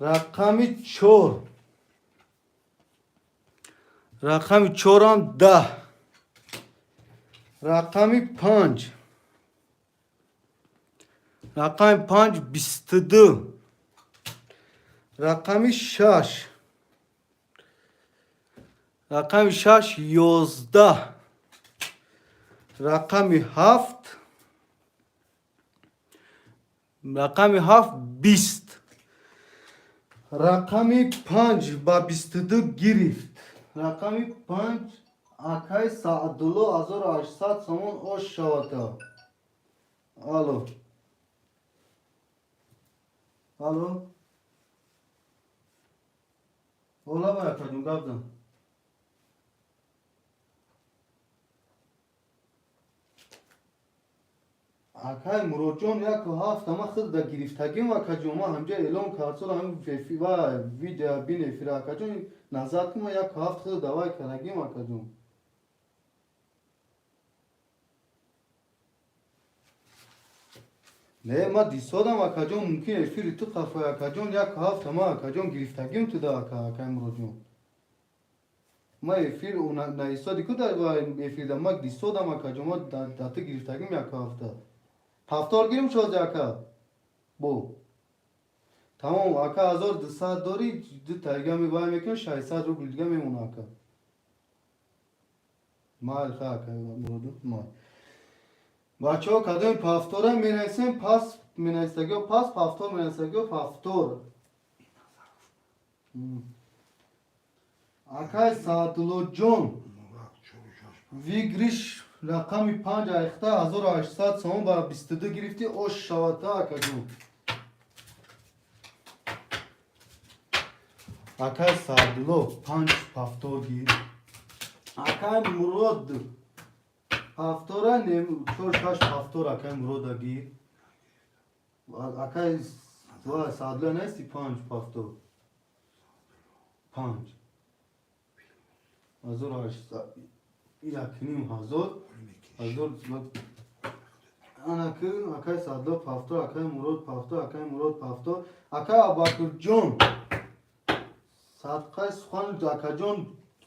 рақами чор, рақами чорам 10, рақами панҷ, рақами панҷ 22, рақами шаш, рақами шаш 11, рақами ҳафт, рақами ҳафт 20. Рақами панҷ ба 22 гирифт. Рақами панҷ, акай Саъдулло, 1800 сомон ош шавада. Алло, алло, олабай, акаҷон, гап зан. Акай Муродҷон, яку ҳафта ма худда гирифтагим, акаҷон. Ма ҳамҷа эълон кардсол, ҳами ва видео бин, эфира, акаҷон, назар кун. Ма яку ҳафт худ давай кардагим, акаҷон. Не, ма дисодам, акаҷон, мумкин эфири ту қафои, акаҷон. Яку ҳафта ма, акаҷон, гирифтагим туда, ака, акай Муродҷон. Ма эфир наисоди ку дар эфирда ма дисодам, акаҷон. Ма да ту гирифтагим яку ҳафта. Ҳафтор гирим шози, ака, бо тамом, ака, 1200 дори, ду тайга мебай мекунам, 600 рубл дига мемона, ака. Майли, ха, ака Муродҷон, май. Бачаҳо, кадоми повтора менависем, пас менависагиё пас, повтор менависагиё повтор. Акай Саадуллоҷон, выигрыш рақами панҷ айхта 1800 сомон ба 22 гирифтӣ, ош шавата, акаҷон. Акай Саадулло, панҷ повтор гир. Акай Мурод, повтора чор шаш повтор акай Мурода гир. Акай Саадулло нести, панҷ повтор, панҷ 1800, 1500, ҳазор. Анаки акай Саадулло повтор, акай Мурод повтор, акай Мурод повтор. Акай Абубакрҷон, садқаи сухан, акаҷон,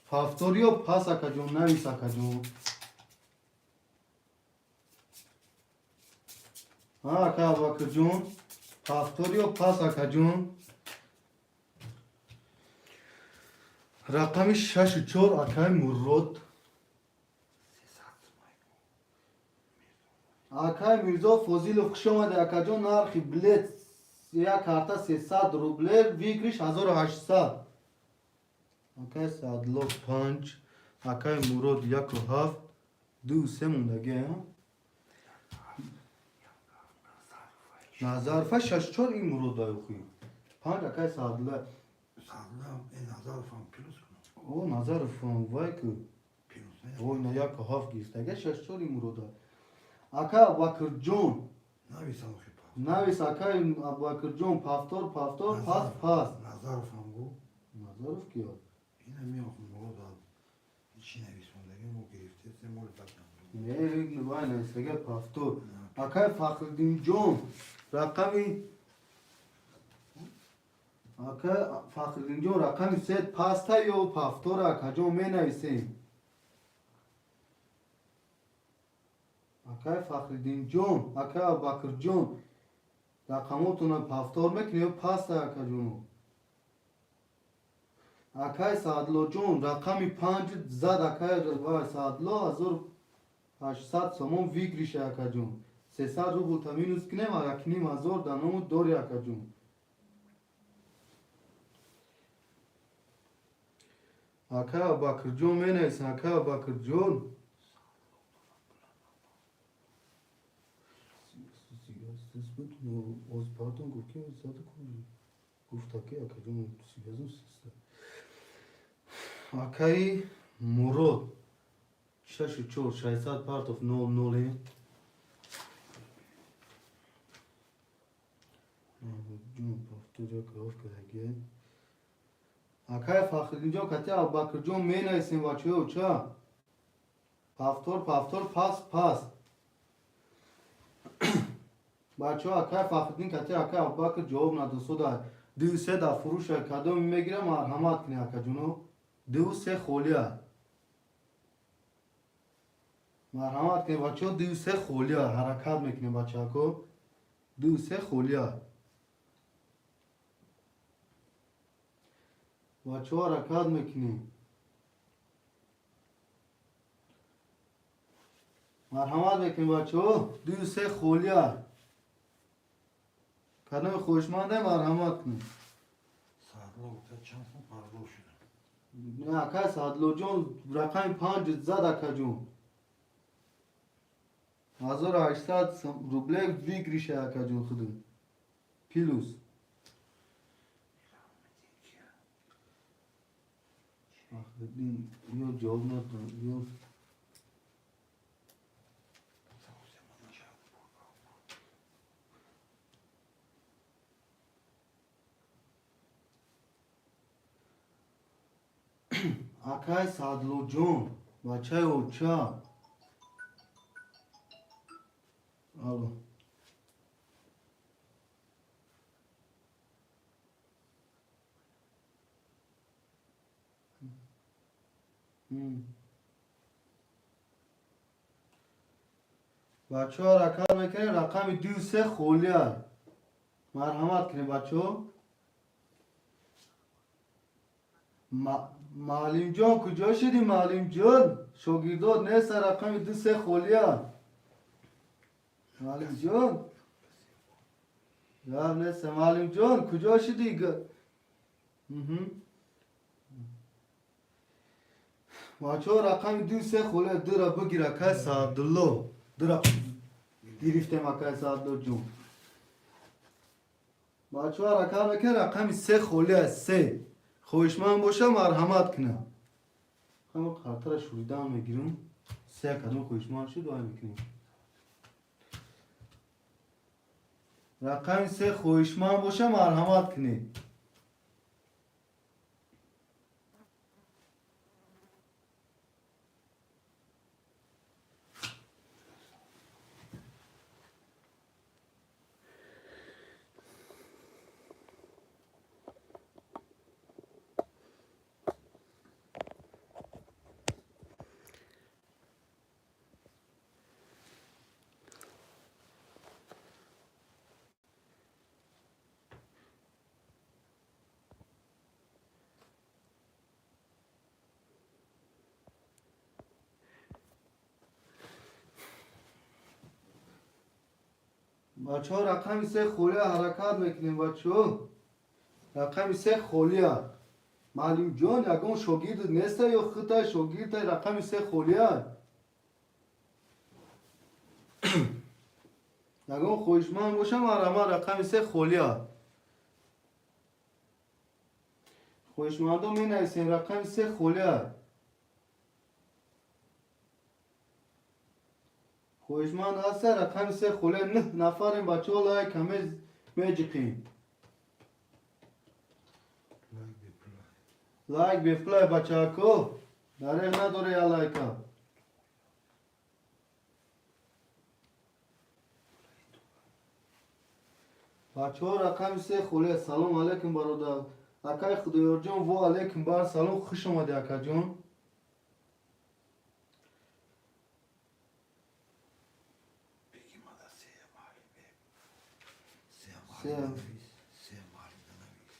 повтор ё пас, акаҷон, навис, акаҷон. Акай Абубакрҷон, повтор ё пас, акаҷон. Рақами шашу чор, акай Мурод. Акай Мирзо Фозилов, хуш омаде, акаҷон. Нархи билет як карта 300 рубле, выигрыш 1800. Акай Саадло панҷ, акай Мурод яку ҳафт, ду се мондагӣ. Назарфа шаш чор, ин Мурод аюхи панҷ, акай Саадло. О, Назаров вай ку ой, на яку ҳафт гирифтага, шаш чор ин Мурода. Акай Абубакрҷон, навис, акай Абубакрҷон: повтор, повтор, пас, пас. Назаровам гу. Назаров киё? Ина меохм, Мурод чи нависондагӣ мо гирифтем, моли бад. Не, вай нависага повтор. Акай Фахриддинҷон, рақами, акай Фахриддинҷон, рақами се паста ё повтора, акаҷон, менависем. Акай Фахриддинҷон, акай Абубакрҷон, рақамотонро повтор мекунед ё паста, акаҷоно? Акай Саадлоҷон, рақами панҷ зад, акай Саадло, 1800 сомон выигрыша, акаҷон. 300 рубл та минус кунем, 1500 дар ному дори, акаҷон. Акай Абубакрҷон, менависем, акай Абубакрҷон. Оз, пардон, гуфт ки зада, гуфта ки, акаҷон, связум. Акаи Мурод, шашу чор, 600 партов, нол ноле. Ҷон, повтор як ҳафт кадаги. Акай Фахриддинҷон кати Абубакрҷон менависем, бачаё, ча? Повтор, повтор, пас, пас. Бачаҳо, акай Фахриддин кати акай Абубакр ҷавоб надосода. Ду се да фурӯша, кадоме мегирам, марҳамат кунед, акаҷоно. Ду се холия. Марҳамат кунед, бачаҳо, ду се холия. Ҳаракат мекунем, бачаҳако. Ду се холия. Бачаҳо, ҳаракат мекунем. Марҳамат мекунем, бачаҳо. Ду се холия. Кадоме хоҳишманде, марҳамат кунед. Саадло гуфта, чанд сум пардо шуда? Не, акай Саадлоҷон, рақами панҷ зад, акаҷон. 1800 рубле выигрыша, акаҷон, худу. Плюс. Фахриддин ё ҷавоб надод, ё. Акай Саадлоҷон, бачаи оча. Алло. Бачаҳо, ҳаракат мекунем, рақами ду се холия. Марҳамат кунем, бачаҳо. Маълимҷон, куҷо шудӣ, маълимҷон? Шогирдот неста, рақами ду се холия. Муаллимҷон, гап нест. Муаллимҷон, куҷо шудӣ? Бачаҳо, рақами ду, се холе, дура бигир, акай Саадулло. Дура гирифтем, акай Саадулло ҷон. Бачаҳо, ҳаракат мекунем, рақами се холӣ аст, се. Хоҳишманд боша, марҳамат кунад. Ҳама қартара шуридаам мегирам. Се кадом хоҳишманд шуд, вай мекунем. Рақами се хоҳишманд боша, марҳамат кунед. Бачаҳо, рақами се холия, ҳаракат мекунем, бачаҳо. Рақами се холия. Маълимҷон, ягон шогирд неста ё хитай шогирдай? Рақами се холия. Ягон хоҳишманд боша, марҳамат, рақами се холия. Хоҳишмандо, менависем, рақами се холия. Хоҳишманд ҳаста, рақами се холия. Нӯҳ нафарем, бачаҳо, лайк ҳаме меҷиқем. Лайк бепулай. Лайк бепулай, бачаҳако. Дареғ надоре я лайка. Бачаҳо, рақами се холия. Салом алейкум, бародар. Акай Худоёрҷон, во алейкум бар салом, хуш омадӣ, акаҷон. Беги мада се маҳалли бе. Се Се. маҳалли навис. Се маҳалли навис.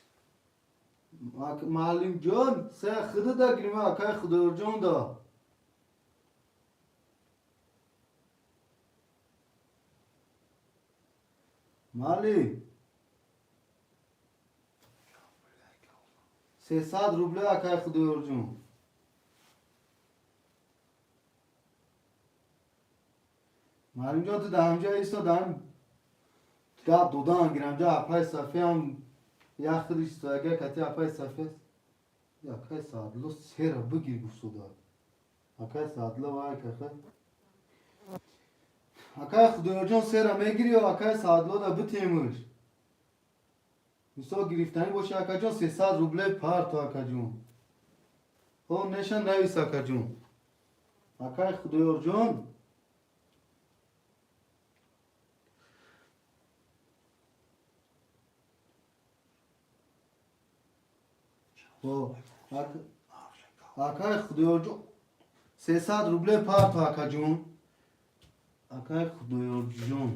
Маълимҷон, се хида гирима, акай Худоёрҷон да. Мали. 300 рубле, акай Худоёрҷон. Маълимҷон, ту дар ҳамҷа исто, дар гап додан гирамҷа, апай Сафиам як хидиш истояга кати апай Сафия. Акай Саадло сера бигир гуфтода. Акай Саадло, вай каха. Акай Худоёрҷон, сера мегири ё акай Саадло да битемуш? Мисол, гирифтанӣ боша, акаҷон, 300 рубле парто, акаҷон. Хо неша, навис, акаҷон. Акай Худоёрҷон. Хо, акай Худоёрҷон, 300 рубле парто, акаҷон. Акай Худоёрҷон.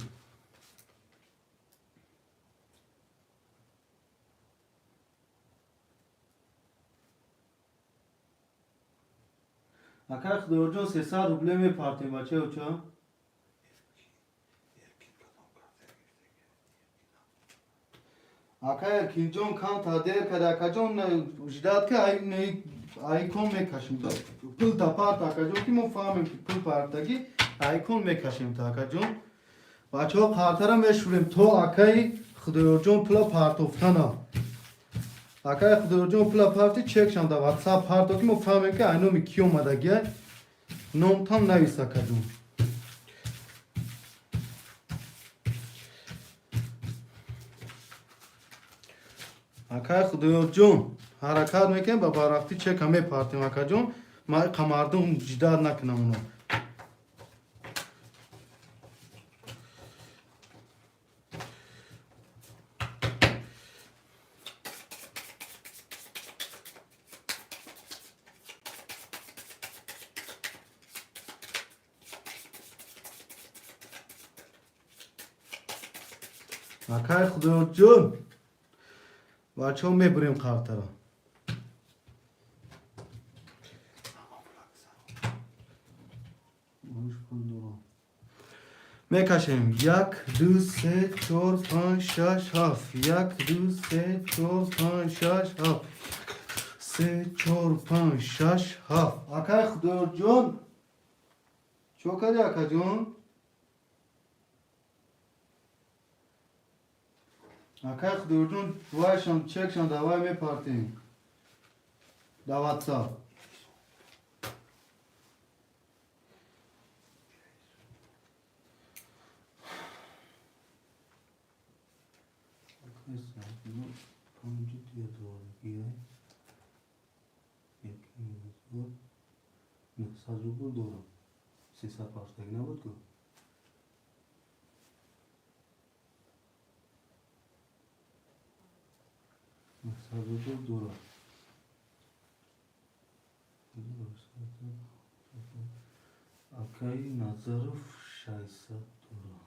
Акай Худоёрҷон, 300 рубле мепартем, бачаёча. Эркин кадом карта гирифтаги? Акай Эркинҷон камтар дер кард, акаҷон, ждать ки айкон мекашем. Пул та парт, акаҷон, ки мо фаҳмем, ки пул партагӣ, айкон мекашем та, акаҷон. Бачаҳо, қартара мешӯрем то акаи Худоёрҷон пула партофтана. Акаи Худоёрҷон, пула парти, чекшам да WhatsApp парто, ки мо фаҳмем, ки айноми ки омадагия. Номтам навис, акаҷон. Акаи Худоёрҷон, ҳаракат мекунем, ба барвақтӣ чека мепартем, акаҷон. Ма қамардум ждать накунам оно. Акаи Худоёрҷон, бачаҳо, мебурем қартара. Ҳама пулак сар. Муш пул дорам. Мекашем. 1, 2, 3, 4, 5, 6, 7. 1, 2, 3, 4, 5, 6, 7. 3, 4, 5, 6, 7. Акай Худоёрҷон, чо кардӣ, акаҷон? Акай Худоёрҷон, вайшам чекшам давай мепартем. Да WhatsApp. Нӯҳсад рубл дорам. 300 партаги набуд ку? 900 рубл дорам. Акаи Назаров 600 дорам.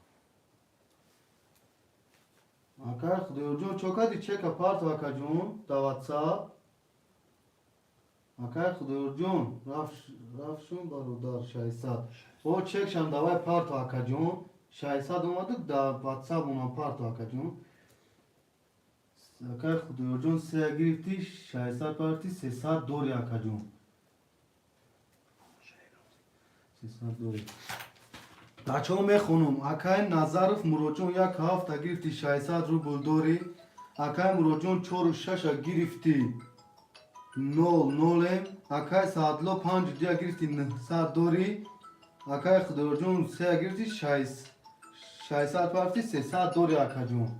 Акаи Худоёрҷон, чо кардӣ? Чека парту, акаҷон, да WhatsApp. Акаи Худоёрҷон, рафшун бародар 600. О, чекшам давай парту, акаҷон. 600 омаду да WhatsApp онам парту, акаҷон. Акаи Худоёрҷон, се гирифтӣ, 600 парти, 300 дори, акаҷон. 300 дори. Бачаҳо, мехонум. Акаи Назаров Муроҷон як ҳафта гирифтӣ, 600 рубл дорӣ. Акаи Муроҷон, чору шаша гирифтӣ, нол нолем. Акаи Саадло, панҷу дуя гирифтӣ, 900 дорӣ. Акаи Худоёрҷон, сея гирифтӣ, 600 парти, 300 дорӣ, акаҷон.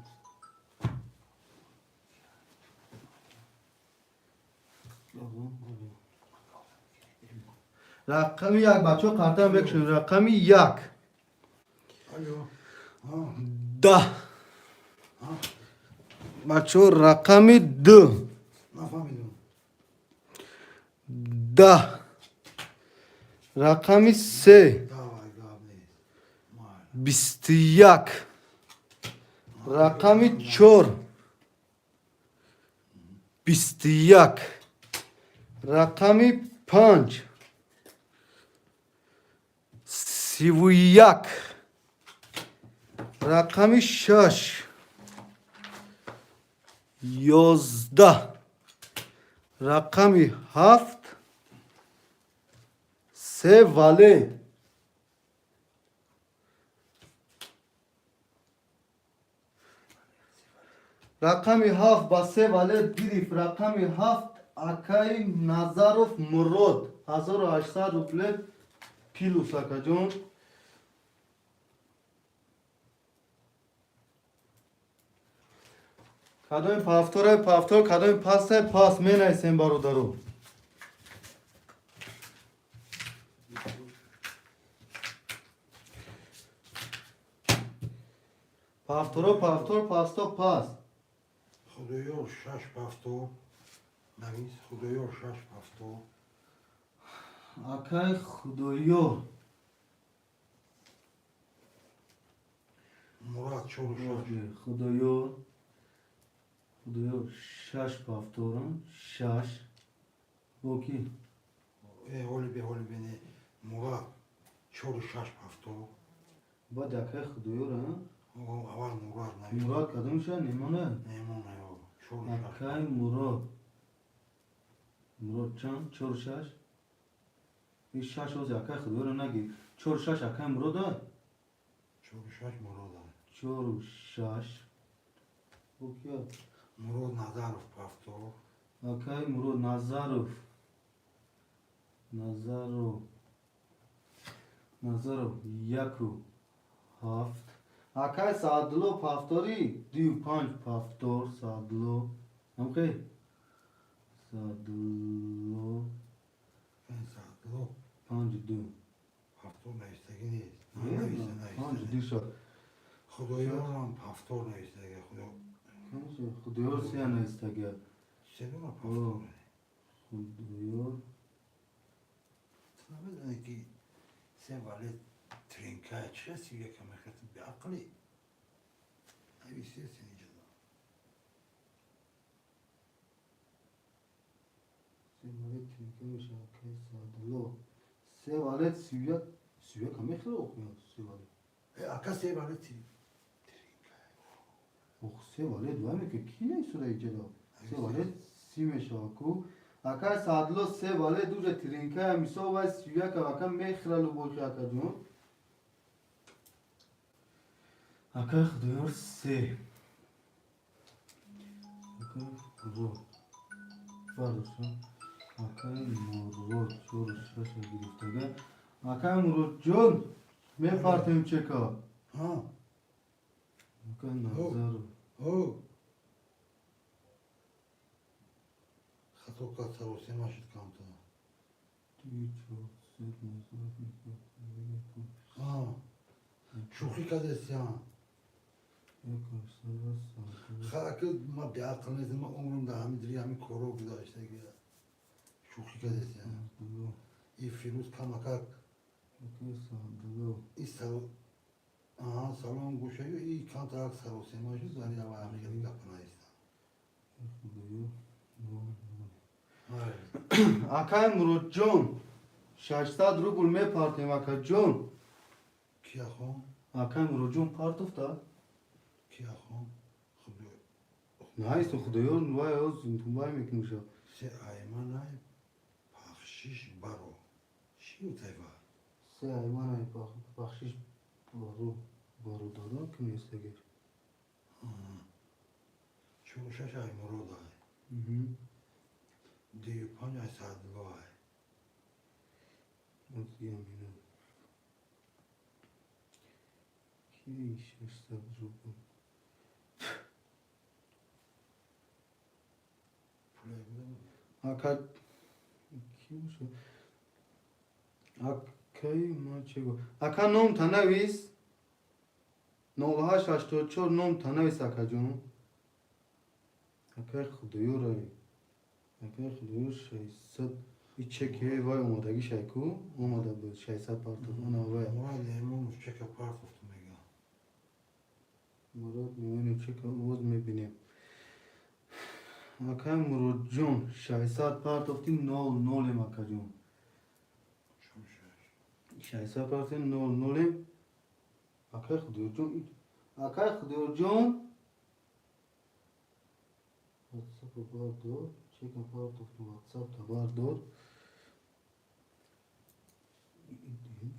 Рақами як, бачаҳо, қартам бекушем. Рақами як. Алло. 10. Бачаҳо, рақами ду. Нафаҳмидам. 10. Рақами се. Давай, гап нест. Майла. 21. Рақами чор. 21. Рақами панҷ. 31. Рақами шаш. 11. Рақами ҳафт. Се вале. Рақами ҳафт ба се вале гирифт. Рақами ҳафт, акаи Назаров Мурод. 1800 рубле плюс, акаҷон. Кадоми повторай повтор, кадоми пастай пас менависем, бародаро. Повторо повтор, пасто пас. Худоёр шаш повтор. Навис, Худоёр шаш повтор. Акай Худоёр. Мурад чору шаш. Худоёр. Худоёр шаш повторам. Шаш. Боки. Э, ҳоли бе, ҳоли бе, не. Мурад чору шаш повтор. Баъд акай Худоёр, а? Аввал Мурад навис. Мурад кадомша? Немона? Немона, ё. Чору шаш. Акай Мурод. Мурод чанд? Чору шаш? Ин шаш ози акай Худоёрро нагир. Чору шаш акай Мурода? Чору шаш Мурода. Чору шаш. Боки. Мурод Назаров повтор. Акай Мурод Назаров. Назаров. Назаров яку ҳафт. Акай Саадло повтори дую панҷ повтор Саадло. Ҳамхе? Саадло Саадло панҷ ду. Повтор навистагӣ нест. Нависта, Панҷ нависта. ду шуд. Худоёрам повтор навистагӣ. Худо. Худоёр сея навистагӣ. Се дона повтор. Худоёр. Ту намедонӣ ки се вале тринка чи аст, якам мехати беақлӣ. Нависте синҷада. Се вале тринка мешавад, акай Саадло. Се вале 31, 31 ҳам мехӯрад, се вале. Ака, се валет си. Ох, се валет вай мека, ки наисода иҷада? Се валет си мешава ку. Акай Саадло, се валет уже тринка, мисол вай 31 ака мехра любой, акаҷон. Акай Худоёр, се. Акай Мурод. Бардошта. Акай Мурод чору шаша гирифтага. Акай Муродҷон, мепартем чека. Ҳа. Акай Назаров. О. Хато кард, саросема шуд камтар. Ду, чор, се, Назаров. Ҳа. Шӯхӣ кардесиям. Як ҳаштсаду Саадулло. Харака, ма беақл нестам, ма умрам дар ҳамин дили ҳамин коро гузаштаги. Шӯхӣ кардесиям. Саадулло. И Фирӯз камакак. Акай Саадулло. И саро аҳа, салом гӯшаю, и камтарак саросема шуд, вале аввал хеле гапа наистам. Худоё, нол, нол. Ай. Акай Муродҷон, 600 рубл мепартем, акаҷон. Кияхон? Акай Муродҷон партофта? Кияхон? Худо. Наисту, Худоёр, вай оз вай мекунуша. Се айманай пахшиш баро. Чӣ тайфа? Се айманай бахшиш баро, бародаро ки нестагер. Чору шаш ай Муродай. Дию панҷ ай Саадуллоай. Оз я минут. Ки 600 рубл? Пулай будам. Ака ки боша? Акаи ма чӣ гуфт? Ака, ном танавис? 0884 ном танавис, акаҷон. Акаи Худоёр, акаи Худоёр, 600 и чеки вай омодагӣ шайку омада буд, 600 партов ана вай. Мурад Неъмонов чека партофту мега. Мурод Неъмонов чека боз мебинем. Акаи Муродҷон, 600 партофти, нол нолем, акаҷон. Чору шаш. 600 партофти, нол нолем. Акаи Худоёрҷон, акаи Худоёрҷон, ватсапа бардор, чека партофту, ватсапта бардор.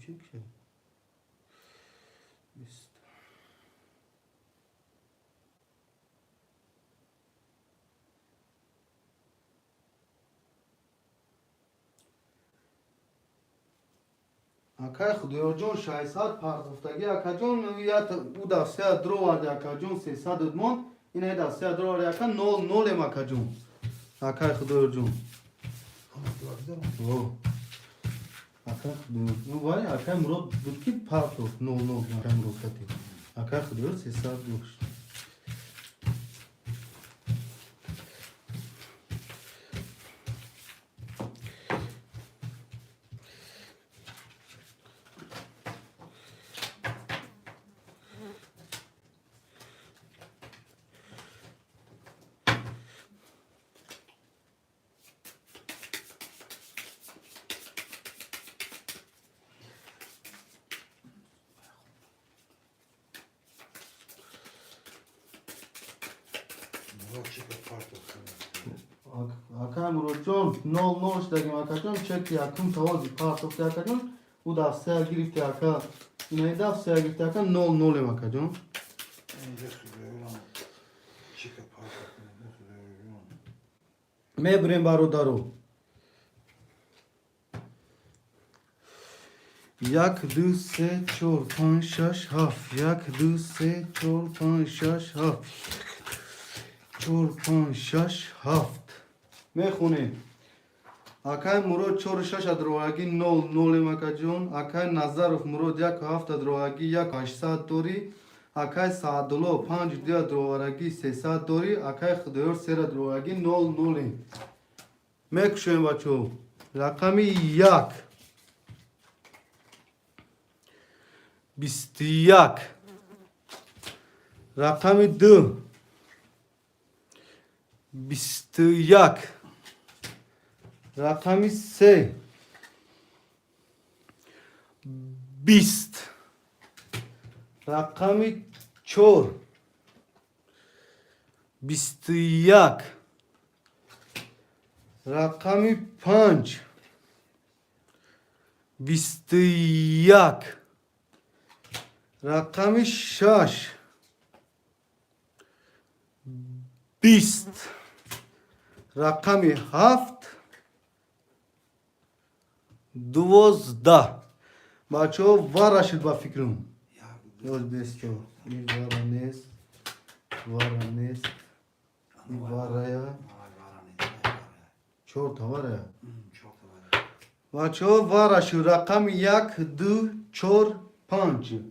Чек ша. Бист. Акай Худоёрҷон, 600 партофтагӣ, акаҷон, ӯ дафсея дроварди, акаҷон, 300 додмон, ина дафсея дроварди, ака, нол нолем, акаҷон. Акай Худоёрҷон. Ҳама пулак дорам. О. Акай Худоёр, вай акай Мурод буд ки партофт нол нол, акай Мурод кати. Акай Худоёр 300 дошт. Мурод чека партофту. Акай Муродҷон, нол нол шудагим, акаҷон, чеки якум тавози партофти, акаҷон, ӯ дафсея гирифти, ака, инаи дафсея гирифти, ака, нол нолем, акаҷон. Инҷа Худоёрам чека партофту. Худоёрҷон. Мебурем, бародаро. Як, ду, се, чор, панҷ, шаш, ҳафт. Як, ду, се, чор, панҷ, шаш, ҳафт. Чор, панҷ, шаш, ҳафт. Мехонем. Акай Мурод чору шаш адроҳагӣ, нол нолем, акаҷон. Акай Назаров Мурод яку ҳафт адроҳагӣ, як ҳаштсад дорӣ. Акай Саадулло панҷ ду адроҳарагӣ, 300 дорӣ. Акай Худоёр сер адроҳагӣ, нол нолем. Мекушоем, бачаҳо. Рақами як. 21. Рақами ду. 21. Рақами се. 20. Рақами 4, 21. Рақами 5, 21. Рақами 6, 20. Рақами 7, 12. Бачаҳо, вара шуд ба фикрам. Як. Ёз бесто и вара нест, вара нест, и варая. Вай, вара нест, вай, вара. Чорта варая. Чорта вара. Бачаҳо, вара шуд. Рақами 1, 2, 4, 5.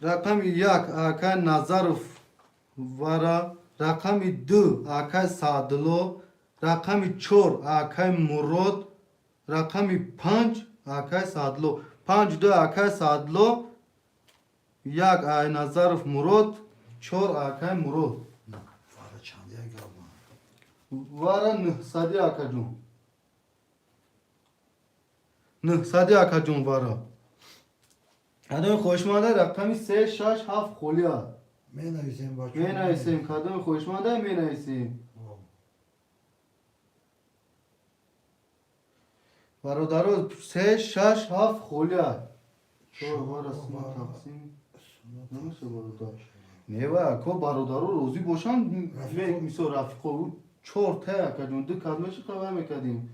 Рақами 1, акай Назаров вара, рақами 2, акай Саъдулло, рақами 4, акай Мурод, рақами 5, акай Саъдулло. 5, 2, акай Саъдулло, 1, ай Назаров Мурод, 4, акай Мурод. Вара чанд як гап? Вара 900-и, акаҷон, 900-и, акаҷон, вара. Кадоми хоҳишманда, рақами 3, 6, 7 холия. Менависем, бачаҳо. Менависем, кадоми хоҳишманда, менависем. О. Бародаро, 3, 6, 7 холия. Чор вара сума тақсим намеша, бародар. Не, ва ако бародаро розӣ бошанд. Рафиқо. Мисол, рафиқо чор та, акаҷон, ду кас меша, қавай мекардим.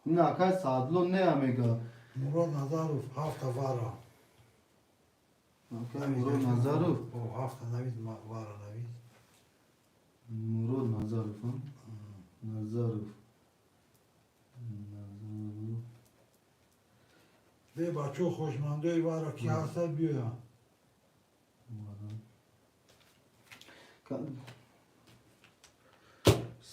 Ин акай Саадло неа мега. Мурод Назаров, ҳафта вара. Акай Мурод Назаров. О, ҳафта навис, вара навис. Мурод Назаров, а? Назаров, Назаров. Бе, бачаҳо, хошмандои вара ки ҳастад, биёянд.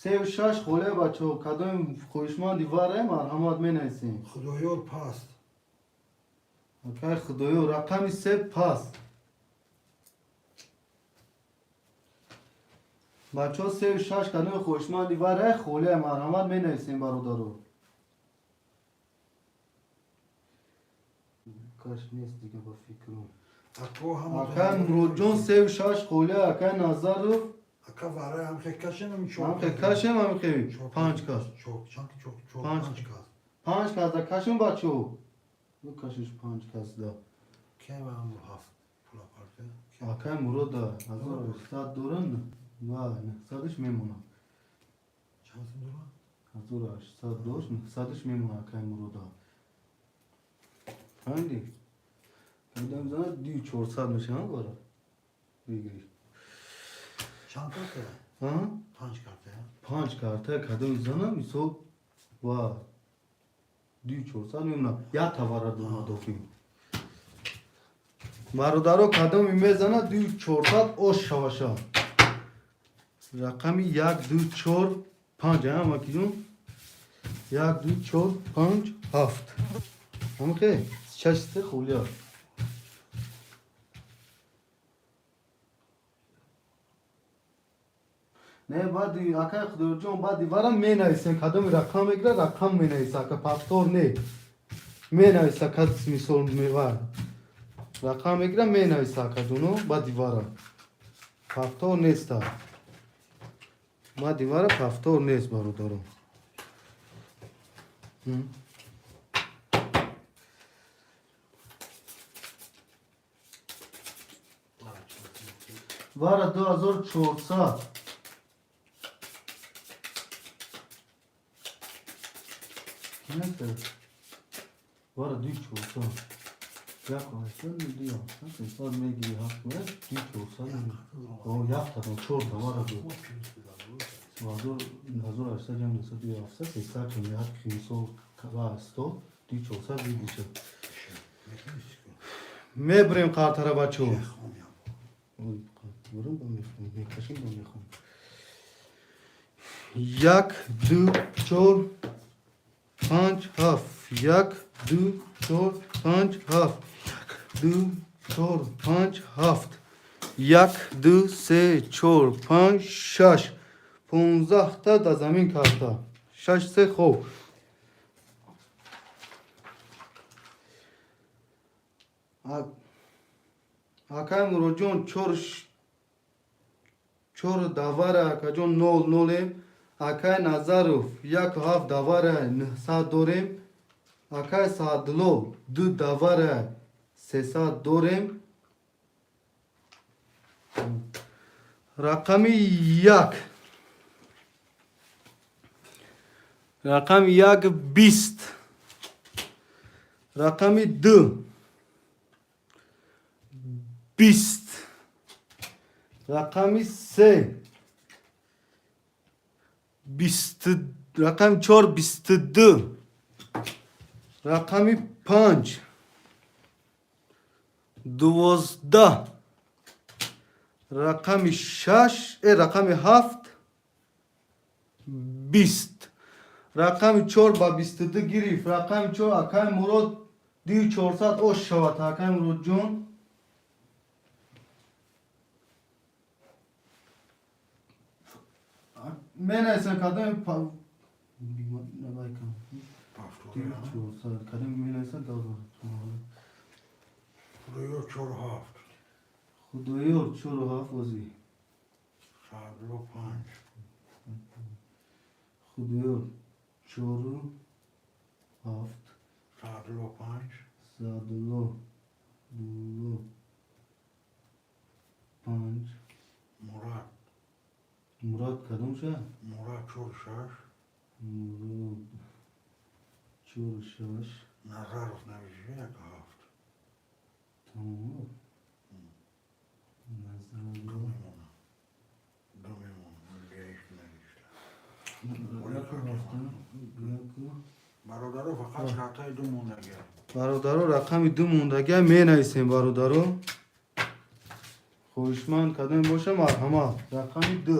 3-у 6 холия, бачаҳо. Кадоми хоҳишманди варе, марҳамат, менависем. Худоёр паст. Акай Худоёр, рақами 3 паст. Бачаҳо, 3-у 6, кадоми хоҳишманди варе, холия, марҳамат, менависем, бародаро. Каш нест дига, ба фикрам. Ако ҳама. Акай Муродҷон, 3-у 6 холия, акай Назаров. Ака, вара ҳамхе кашенам. Ҳамхе кашем, ҳамхе панҷ кас. Чор, чанд, чор, чор. Панҷ. Панҷ кас. Панҷ кас да кашем, бачаҳо, кашиш панҷ кас да. Кем ҳам ҳафт пула парта. Акай Мурода 1800 доран ва 900-ш мемонад. Чанд сум дора? 1800 дошт, 900-ш мемонад, акай Мурода. Фаҳмидӣ? Кадам зана, 2400 мешавад бара. Бигирӣ. Чанд карта? А? Панҷ карта. Панҷ карта кадом зана, мисол, ва 2400 мемонад. Як тавара дона дофим. Бародаро, кадоми мезана, 2400 ош шаваша. Рақами 1, 2, 4, 5, ҳамакиҷон. 1, 2, 4, 5, 7. Ҳамахе? 6, 3 холия. Не, баъди, акай Худоёрҷон, баъди вара менависем, кадоми рақам мегира, рақам менависа, ака, повтор не. Менависа, кад мисол мева. Рақам мегира, менависа, акаҷоно, баъди вара. Повтор неста. Баъди вара повтор нест, бародаро. Вара 2400. Неста? Вара 2400. Як ҳаштад, ду ҳафтад, 300 мегири, ҳафт бояд, 2400. О, якта, чорта вара ду. 1800 ҷамъ 900, ду ҳафтад, 300 чун як мисол ва сто, 2400 бигиша. Мебурем қартара, бачаҳо. Бурам, ба мехонем, мекашем, ба мехонем. 1, 2, 4, 5, 7. 1, 2, 4, 5, 7. 1, 2, 4, 5, 7. 1, 2, 3, 4, 5, 6. 15-та да замин карта. 6, 3 хоб. Акай Муродҷон, чор давара, акаҷон, нол нолем. Акай Назаров, 1-7 давара, 900 дорем. Акай Саадулло, ду давара, 300 дорем. Рақами як, рақами як 20, рақами ду 20, рақами се 20, рақами чор 22, рақами панҷ 12, рақами шаш рақами ҳафт 20. Рақами чор ба 22 гирифт. Рақами чор, акай Мурод, дию чорсад ош шавад, акай Муродҷон. Менависам кадоми дию чорсад кадоми менависам. Худоёр, чору ҳафт. Худоёр, чору ҳафт озӣ. Саадулло, панҷ. Худоёр, чору ҳафт. Саадулло, панҷ. Саадулло дулло, панҷ. Мурад. Мурад кадомша? Мурад, чору шаш. Мурод, чору шаш. Назаров нависи, яку ҳафт. Тамом. Ду Назаров. мемонам, ду мемонам, ҳеч навишта. Яку. Бародаро, фақат картаи ду мондагия. Бародаро, рақами ду мондагия, менависем. Бародаро, хоҳишманд кадоме боша, марҳамат, рақами ду.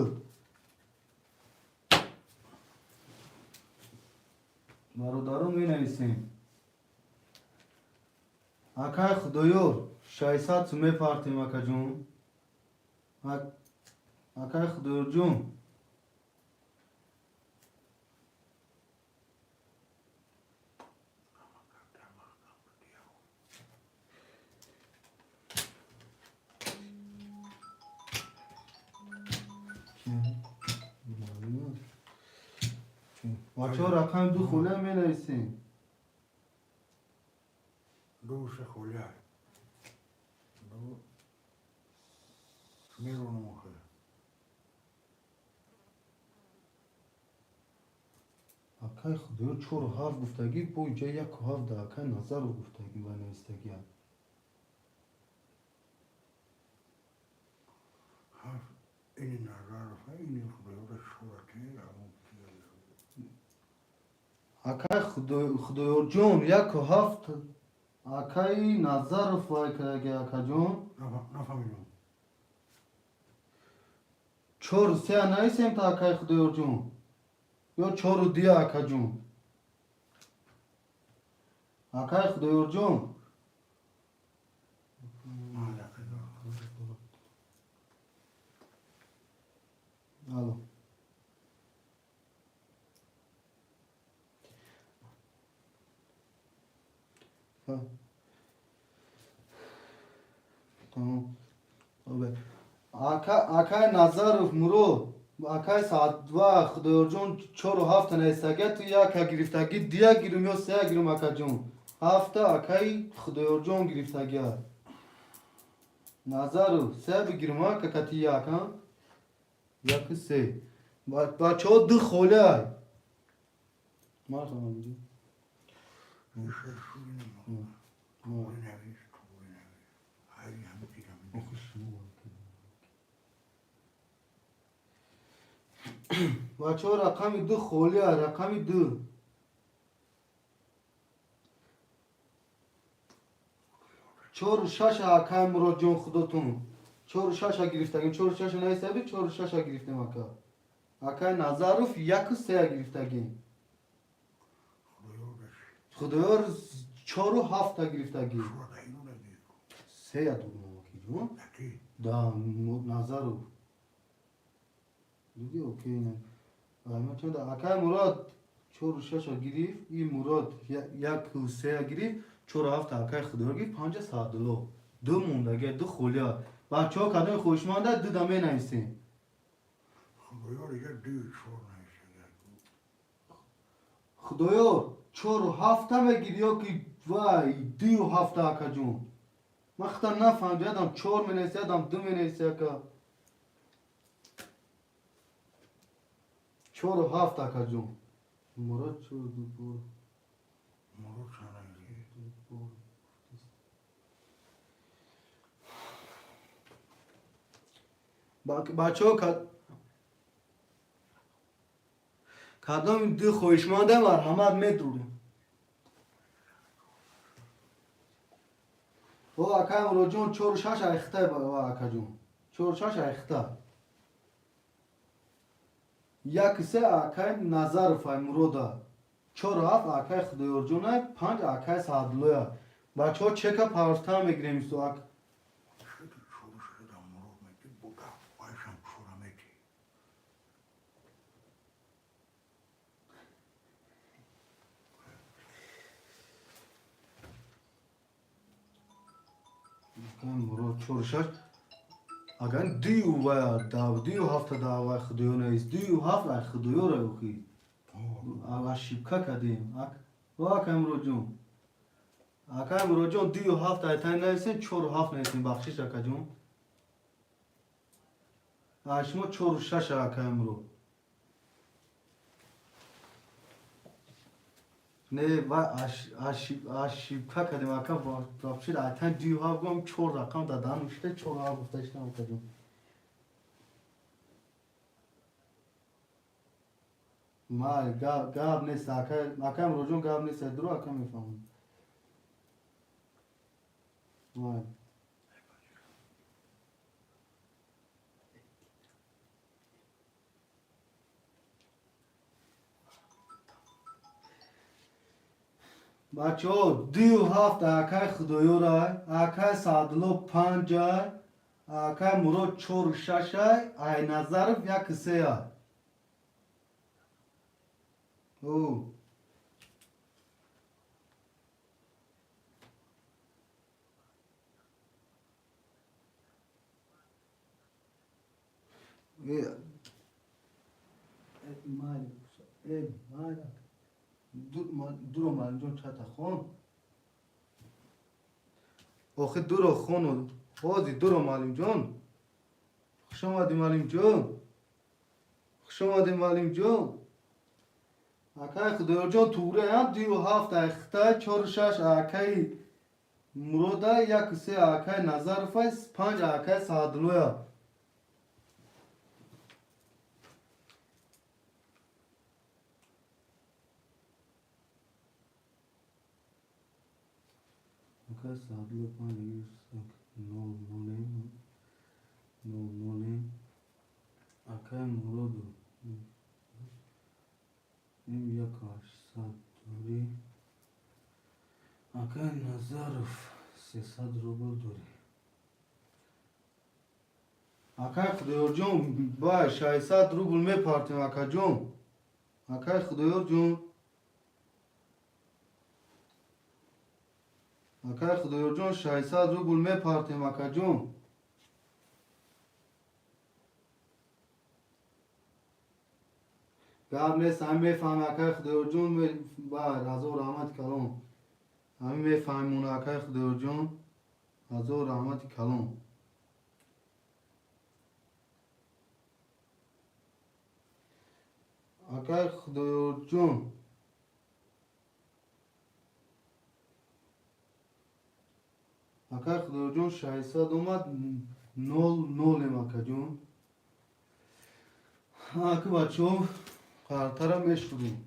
Бародаро, менависем. Акай Худоёр, 600 сум мепартем, акаҷон. Акай Худоёрҷон. Бачаҳо, рақами ду холия, менависем. Ду се холия, ду меронам охир. Акай Худоёр чору ҳафт гуфтагӣ, бо иҷа яку ҳафт да акай Назаров гуфтагӣ ва навистагия. Ҳафт ини Назаров, ини Худоёра чорати. Акай Худоёрҷон, яку ҳафт акаи Назаров вай кардаги, акаҷон. Нафаҳмидам. Чору сея нависем та, акаи Худоёрҷон, ё чору дия, акаҷон? Акаи Худоёрҷон. Ма, дақиқа. Алло. Ха. Тамом. Обе. Акай Назаров Мурод, акай Саадва Худоёрҷон чору ҳафта навистага, ту яка гирифтагӣ, дия гирум ё сея гирум, акаҷон? Ҳафта акаи Худоёрҷон гирифтагия. Назаров, сея бигирум, ака, кати як, а? Яку се. Бачаҳо, ду холиай. Марҳамат. Навис, туғри навис, ҳай ҳами дигам. Бачаҳо, рақами ду холиай, рақами ду. Чору шаша, акай Муродҷон, худотон. Чору шаша гирифтагим, чору шаша нависаби, чору шаша гирифтем, ака. Акай Назаров яку сея гирифтагим. Худоёраш. Худоёр чору ҳафта гирифтагим. Чора даҳинодаги. Сея додум, акиҷон. Аки. Да, Назаров. Диди, окей, не. Ама чанда акай Мурод чору шаша гирифт, и Мурод яку сея гирифт, чору ҳафта акай Худоёр гирифт, панҷа Саадулло. Ду мондаге, ду холия. Бачаҳо, кадоми хоҳишманда, ду да менависем. Худоё, дига дую чор нависага. Худоё, чору ҳафта мегирӣ ё ки вай дую ҳафта, акаҷон? Ман хита нафаҳмидам, ядам чор менависи, ядам ду менависи, ака. Чору ҳафт, акаҷон. Мурод чор ду бор. Мурод чанд нависи? Ду бор. Бачаҳо, кадоми ду хоҳишманда, марҳамат, медурем. О, акай Муроҷон, чору шаш айхта, акаҷон. Чору шаш айхта. Як се акай Назаров ай Мурода. Чору ҳафт акай Худоёрҷонай, панҷ акай Саъдуллоя. Бачаҳо, чека парта мегирем исто ак. Шуди чору шуда Мурод мети буда вайшам чора мети. Акай Мурод чору шаш. Агар дую вая дав, дую ҳафта давай Худоё навис, дую ҳафт ай Худоёра охи. Ошибка кардем. О, акай Муроҷон. Акай Муроҷон, дую ҳафт айтай нависем, чору ҳафт нависем, бахшиш, акаҷон. А шумо чору шаш, акай Мурод. Не, вай ошибка кардем, ака, вообще айтай дую ҳафт гум, чор рақам дар даҳан шуда, чору ҳафт гуфта шудам, акаҷон. Май, гап нест, акай, акай Муроҷон, гап нест, дуру ака мефаҳмам. Май. Бачаҳо, дую ҳафт акай Худоёрай, акай Саъдулло панҷай, акай Мурод чору шашай, ай Назаров яку сеай. О. Э, майли, э, майли. Дуро, маълимҷон, чата хон. Охи дуро хону. Ҳози дуро, маълимҷон. Хуш омадӣ, маълимҷон. Хуш омадӣ, маълимҷон. Акай Худоёрҷон, туғри ам дую ҳафт ай Хитай, чору шаш акаи Мурода, яку се акаи Назаровай, панҷ акаи Саъдуллоя. Акаи Саъдулло панҷ, нол нолем, нол нолем. Акаи Муроду м як ҳаштсад дорӣ. Акаи Назаров 300 рубл дорӣ. Акаи Худоёрҷон, бай 600 рубл мепартем, акаҷон. Акаи Худоёрҷон. Акаи Худоёрҷон, 600 рубл мепартем, акаҷон. Гап нест, ҳами мефаҳми, акаи Худоёрҷон, бай ҳазор раҳмати калон. Ҳами мефаҳмимон, акаи Худоёрҷон. Ҳазор раҳмати калон. Акаи Худоёрҷон. Акаи Худоёрҷон, 600 омад, нол нолем, акаҷон. Аки бачаҳо, қартара мешурем.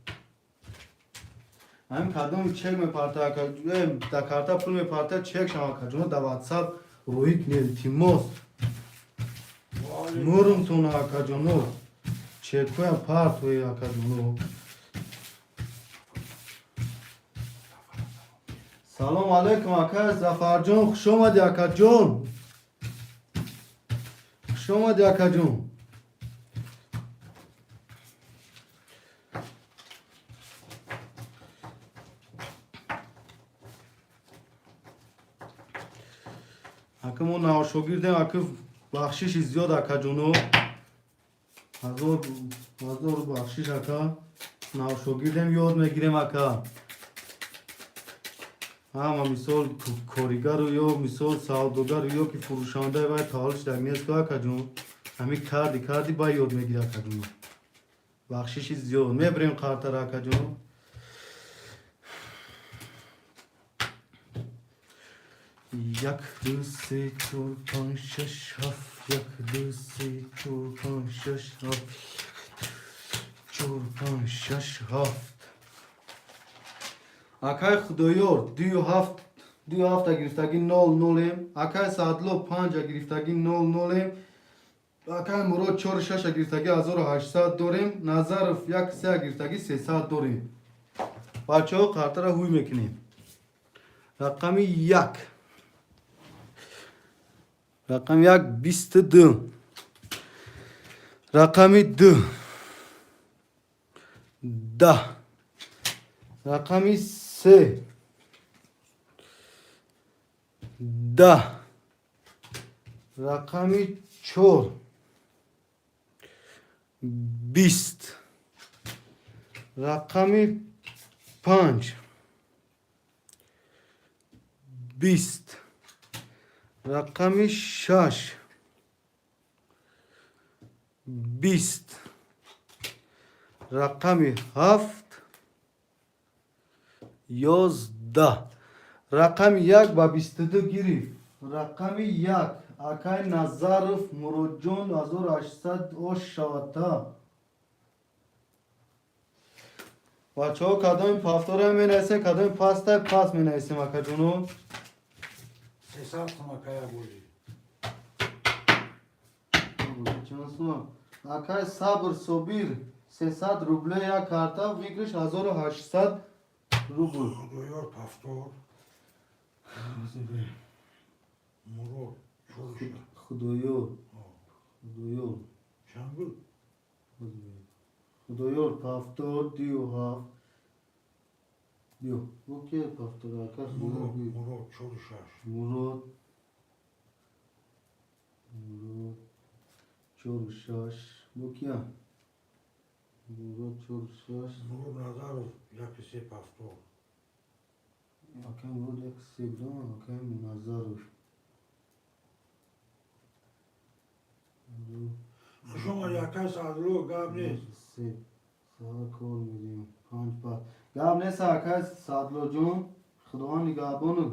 Ҳамин кадоми чек мепарта, ака, да карта пул мепарта, чек шам, акаҷон, да WhatsApp рӯӣ кунед, илтимос. Нурумтон, акаҷоно. Чекҳоям партои, акаҷоно. Салом алейкум, ака Зафарҷон, хуш омадӣ, акаҷон. Хуш омадӣ, акаҷон. Ака, мо навшогирдем, ака, бахшиши зиёд, акаҷоно. Ҳазор ҳазор бахшиш, ака. Навшогирдем, ёд мегирем, ака. Ҳама мисол коригару ё мисол савдогару ё ки фурӯшандаи вай таваллуд шудаг нест, акаҷон. Ҳамин карди карди ба ёд мегирӣ, акаҷон. Бахшиши зиёд. Мебирем қартара, акаҷон. Як, ду, се, чор, панҷ, шаш, ҳафт. Як, ду, се, чор, панҷ, шаш, ҳафт. Чор, панҷ, шаш, ҳафт. Акай Худоёр, дую ҳафт, дую ҳафта гирифтагӣ, нол нолем. Акай Саадло, панҷа гирифтагӣ, нол нолем. Акай Мурод, чору шаша гирифтагӣ, 1800 дорем. Назаров, як сеа гирифтагӣ, 300 дорем. Бачаҳо, қартара ҳуй мекунем. Рақами як. Рақами як 22. Рақами ду 10. Рақами се 10. Рақами чор 20. Рақами панҷ 20. Рақами шаш 20. Рақами ҳафт 11. Рақами як ба 22 гирифт. Рақами як акай Назаров Муроджон, 1800 ош шавадта. Бачаҳо, кадоми повтора менависем, кадоми пастай пас менависем, акаҷоно? 300 сум, акая, бозӣ. Чанд сума? Акай Сабр Собир, 300 рубле як карта, выигрыш 1800 рубл. Худоёр, повтор. Мурод, чор шаш. Худоёр. Худоёр. Чанд буд? Худоёр, повтор, дию ҳафт. Биё, окей, повтор, ака. Мурод, Худоёр. Мурод, чору шаш. Мурод. Мурод. Чору шаш. Бо кия? Мурод чору шаш. Мурод Назаров, яки се, повтор. Акай Мурод як се будам, акай Назаров. Хуш омадӣ, акай Саъдулло, гап нест. Се. Саҳар кор медиҳем. Панҷ ба. Гап нест, акай Саъдуллоҷон. Худованд нигаҳбону.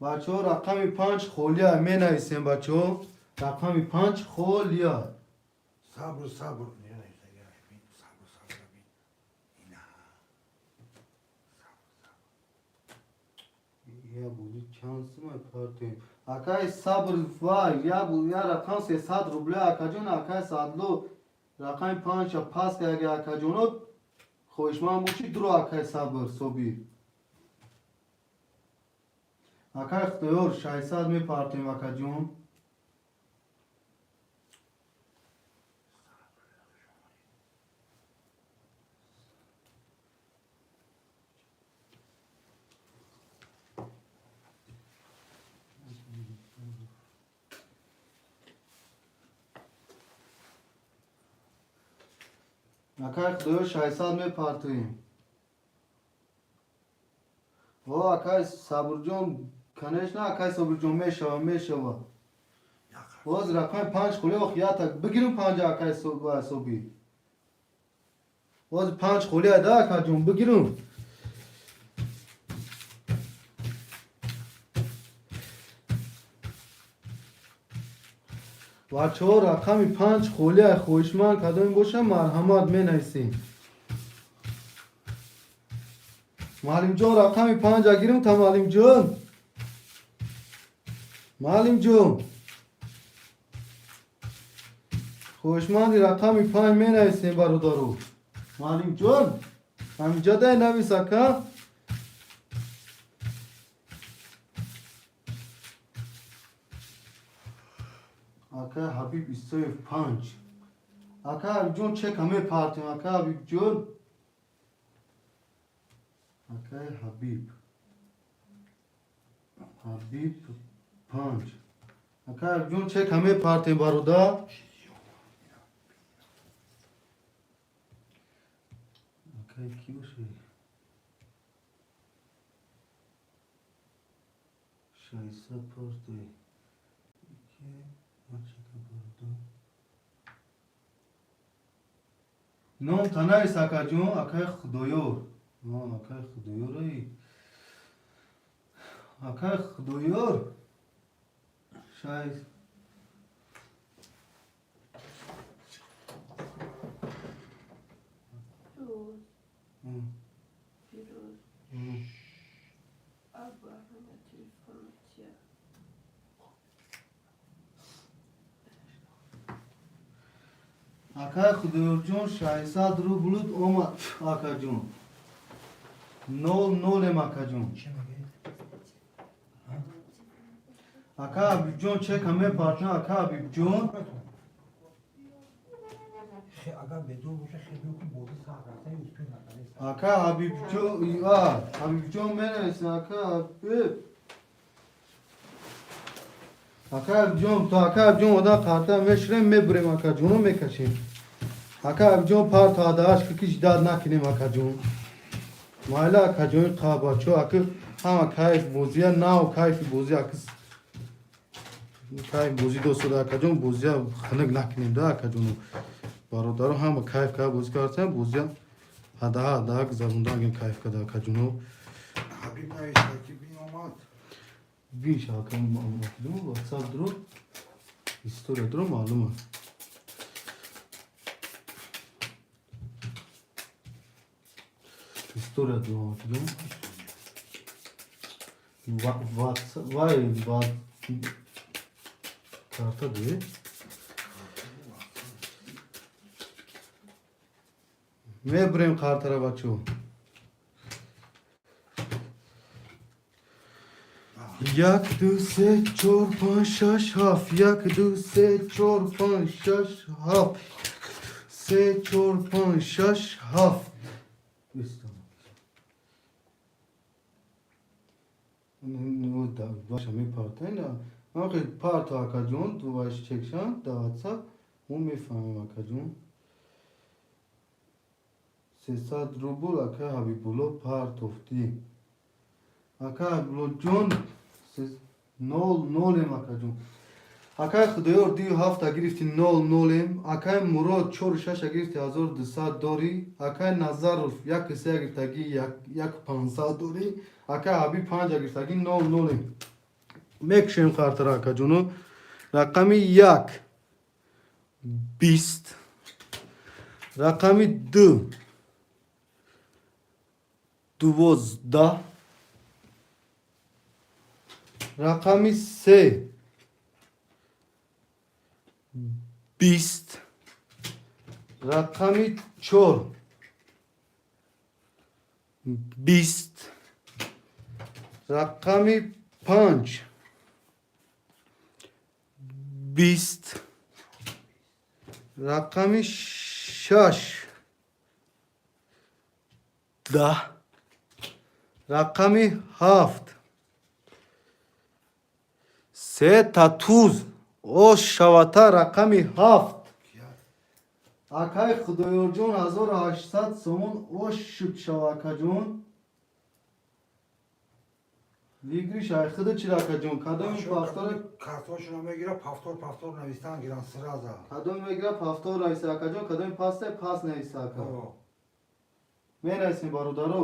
Бачаҳо, рақами панҷ холия, менависем, бачаҳо. Рақами панҷ холия. Сабр, сабр. Не, не, не, сабр, сабр, бин. Ина. Сабр, сабр. Я буди чанд сумай партем. Акай Сабр, вай, я я рақам 300 рубля, акаҷон, акай Саъдло рақами панҷа пас кардаги, акаҷоно, хоҳишманд бошӣ, дуро, акай Сабр Собир. Акай Худоёр, 600 мепартем, акаҷон. Акай Худоёр, 600 мепартоем. О, акай Сабурҷон, конечно, акай Сабурҷон, мешава, мешава. Боз рақами панҷ холи, ох, ята бигирим панҷа, акай Собир. Боз панҷ холи ада, акаҷон, бигирим. Бачаҳо, рақами панҷ холия, хоҳишманд кадоме боша, марҳамат, менависем. Муаллимҷон, рақами панҷа гирим та, муаллимҷон. Муаллимҷон. Хоҳишманди рақами панҷ менависем, бародару. Муаллимҷон, ҳаминҷа дай навис, ака. Ака Ҳабиб Исоев, панҷ. Ака Ҳабибҷон, чека мепартем, ака Ҳабибҷон. Акай Ҳабиб. Ҳабиб 5. Ака Ҳабибҷон, чек ҳаме партем, бародар. Акай ки боше? 600 парте. Ки чека, бародар. Ном танавис, акаҷон, акай Худоёр. Акай Худоёр, ай. Акай Худоёр. Шайс. Фирӯз, Фирӯз, Аббаҳама телефона тия. Акай Худоёрҷон, 600 рублут омад, акаҷон. 0 0-ем, акаҷон. Чӣ мегӯед? Ака Ҳабибҷон, чека мепартем, ака Ҳабибҷон. Агар бедор боша, хеле ки бозӣ сар рафта, успел накарда. Ака Ҳабибҷон, а Ҳабибҷон менависа, ака Ҳабиб. Ака Ҳабибҷон, то ака Ҳабибҷон одам қарта меширем, мебурем, акаҷоно, мекашем. Ака Ҳабибҷон, парто адааш ки ждать накунем, акаҷон. Майла, акаҷони қабачо, ака ҳама кайф бозия, нав кайфи бозӣ, ака кайф бозӣ достода, акаҷон, бозия хунук накунем да, акаҷоно. Бародаро, ҳама кайф карда бозӣ кардем, бозия ҳадаҳа ҳадаҳа гузаронда кайф карда, акаҷоно. Ҳабиб навишта ки бин омад. Бин ака, WhatsApp дро, история дро маълума. История дро, акаҷон. WhatsApp, вай, карта де. Мебурем картара, бачо. Як, ду, се, чор, панҷ, шаш, ҳафт. Як, ду, се, чор, панҷ, шаш, ҳафт. Се, чор, панҷ, шаш, ҳафт. Бистам. Баша мепартайна. Ман парто, акаҷон, дуваш чекшан, да WhatsApp, мо мефаҳмем, акаҷон. 300 рубл ака Ҳабибулло партофтӣ. Ака Ҳабибуллоҷон, 0 0-ем, акаҷон. Акай Худоёр, дию ҳафта гирифти, 0 0-ем. Акай Мурод, чору шаша гирифти, 1200 дорӣ. Акай Назаров, яку се гирифтагӣ, яку пансад дорӣ. Акай Ҳабиб, панҷа гирифтагӣ, 0 0-ем. Мекушем картара, акаҷоно. Рақами як 20, рақами ду 12, рақами се 20, рақами чор 20, рақами панҷ 20, рақами шаш 10, рақами ҳафт сета туз ош шавата, рақами ҳафт. Акай Худоёрҷон, 1800 сомон ош шуд шава, акаҷон. Выигрыш айхида чира, акаҷон, кадоми повтор? Картошуно мегира, повтор, повтор навистан гиран сразу. Кадоми мегира, повтор нависа, акаҷон, кадоми пасте, пас нависа, ака. Менависем, бародаро.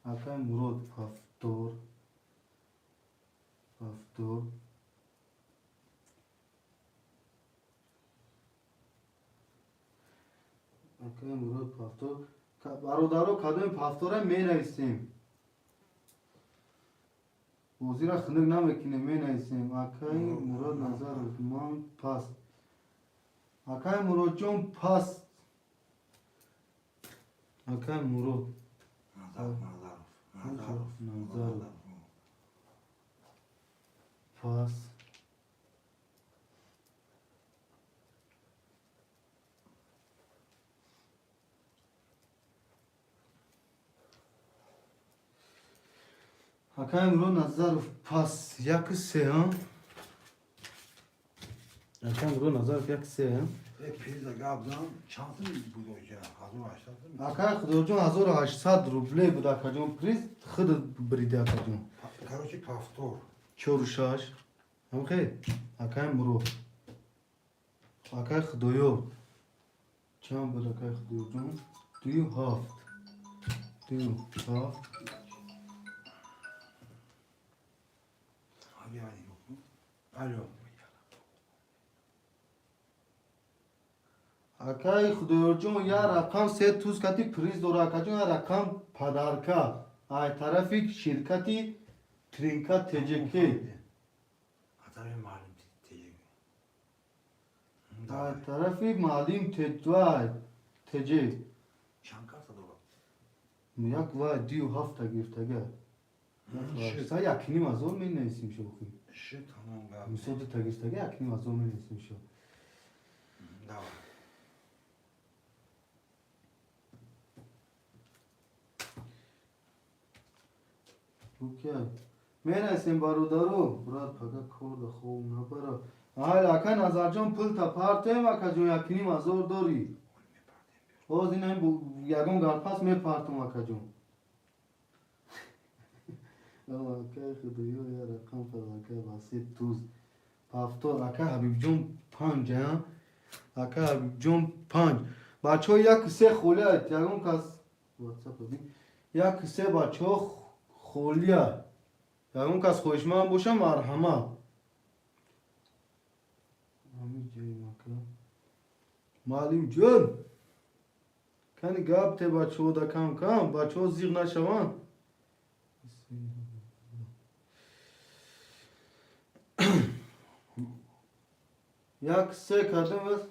Акай Мурод, повтор, повтор. Акай Мурод, повтор. Бародаро, кадоми повтора менависем. Бозира хунук намекунем, менависем. Акай Мурод Назаров, ман пас. Акай Муродҷон, пас. Акай Мурод. Назаров, Назаров. Назаров. Пас. Акай Мурод Назаров пас яку се, а? Акай Мурод Назаров як се, а? Э, приза гап зан, чанд сум буд оҷа? 1800 сум? Акай Худоҷон, 1800 рубле буд, акаҷон, приз худ бриди, акаҷон. Короче, повтор. Чору шаш. Ҳамхе? Акай Мурод. Акай Худоёр. Чанд буд, акай Худоёрҷон? Дую ҳафт. Дую ҳафт. Ҳами ани кун. Алло. Акай Худоёрҷон, як рақам се туз кати приз дора, акаҷон, як рақам подарка. Ай тарафи ширкати Тринка ТЖК. Аз тарафи маълим ТЖК. Ай тарафи маълим ТЖ. ТЖ. Чанд карта дорад? Як вай дию ҳафта гирифтага. Са якним ҳазор менависим шохи. Ши, тамом, гап. Мисол, дута гирифтага, 1,5 ҳазор менависим шо. Давай. Окей. Менависем, бародаро, брат, пага кор да хоб набара. Ай, ака Назарҷон, пул та партем, акаҷон, 1,5 ҳазор дорӣ. Ҳоз ин ягон гарпас мепартум, акаҷон. Акай Худоё, я рақам подарка ба се туз. Повтор, ака Ҳабибҷон панҷ, а? Ака Ҳабибҷон панҷ. Бачаҳо, як се холия, ягон кас WhatsApp бин. Як се, бачаҳо, холия. Ягон кас хоҳишманд боша, марҳамат. Ҳамин ҷои мака. Маълимҷон, кани гап те бачаҳо да кам кам, бачаҳо зиғ нашаванд. Як се кардем бас.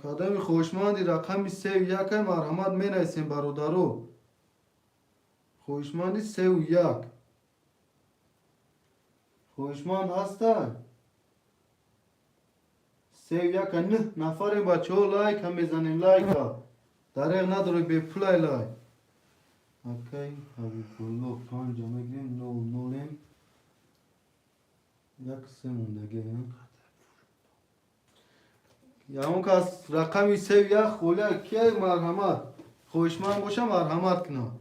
Кадами хоҳишманди рақами сею якай, марҳамат, менависем, бародаро. Хоҳишманди сею як. Хоҳишманд ҳастай? Сею яка нӯҳ нафарем, бачаҳо, лайка мезанем, лайка. Дареғ надоред, бепулай лайк. Акай Ҳабибулло панҷа мегирем, нол нолем. Як се мондаги. Ягон кас рақами сею як холия ки, марҳамат. Хоҳишманд боша, марҳамат кунад.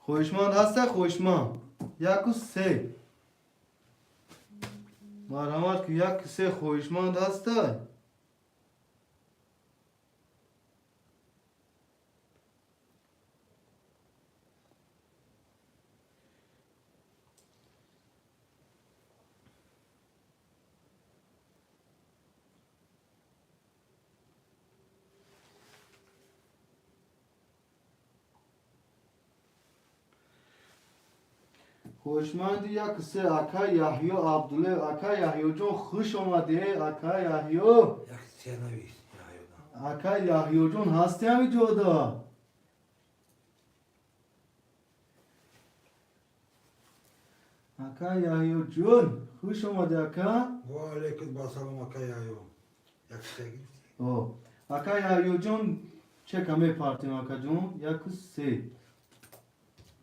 Хоҳишманд ҳаста, хоҳишманд? Яку се. Марҳамат ки, як се хоҳишманд ҳастай? Хоҳишманди як се, ака Яҳё Абдуллаев, ака Яҳёҷон, хуш омадӣ, ака Яҳё. Як се навис, Яҳёда. Ака Яҳёҷон, ҳасти ҳами ҷода? Ака Яҳёҷон, хуш омадӣ, ака. Ва алейкум басалом, ака Яҳё. Як се гирифтӣ? О, ака Яҳёҷон, чека мепартем, акаҷон, яку се.